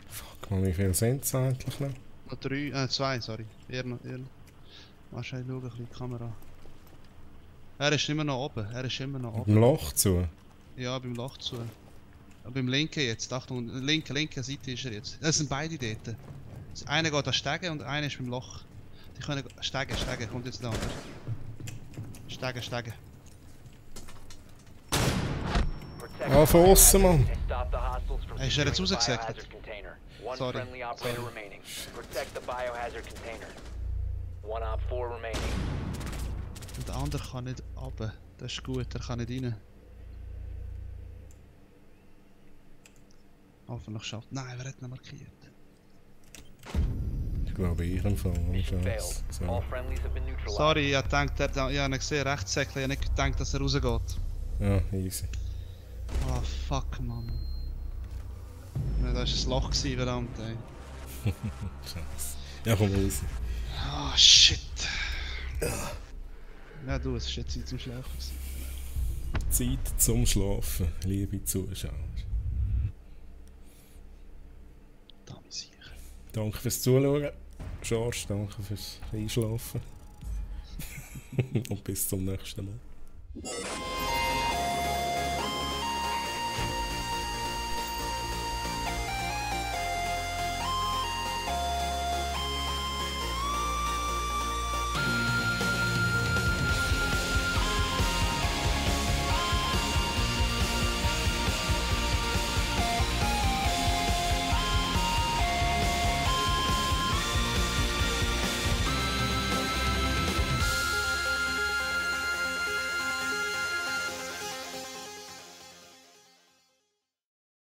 Fuck man, wie viel sind es eigentlich noch? Noch 2, sorry. Eher noch. Wahrscheinlich schau ein bisschen die Kamera. Er ist immer noch oben, Beim Loch zu? Ja, beim Loch zu. Beim linken jetzt, Achtung, linke Seite ist er jetzt. Das sind beide dort. Einer geht an Stegen und einer ist beim Loch. Die können Stegen, kommt jetzt da. Stegen. Ah, von außen, Mann! Ist er jetzt rausgesackt? Sorry. Und der andere kann nicht runter. Das ist gut, er kann nicht rein. Hoffentlich schafft. Nein, wer hat ihn markiert? Ich glaube, ich im Fall. So. Sorry, ich dachte, ich habe ihn gesehen, Rechtssäckchen, ich habe nicht gedacht, dass er rausgeht. Ja, easy. Oh fuck, Mann. Ja, das war ein Loch, verdammt, ey. Scheiße. Ja, komm raus. Oh shit. Ja, du, es ist jetzt Zeit zum Schlafen. Zeit zum Schlafen, liebe Zuschauer. Danke fürs Zuschauen. George, danke fürs Einschlafen. Und bis zum nächsten Mal.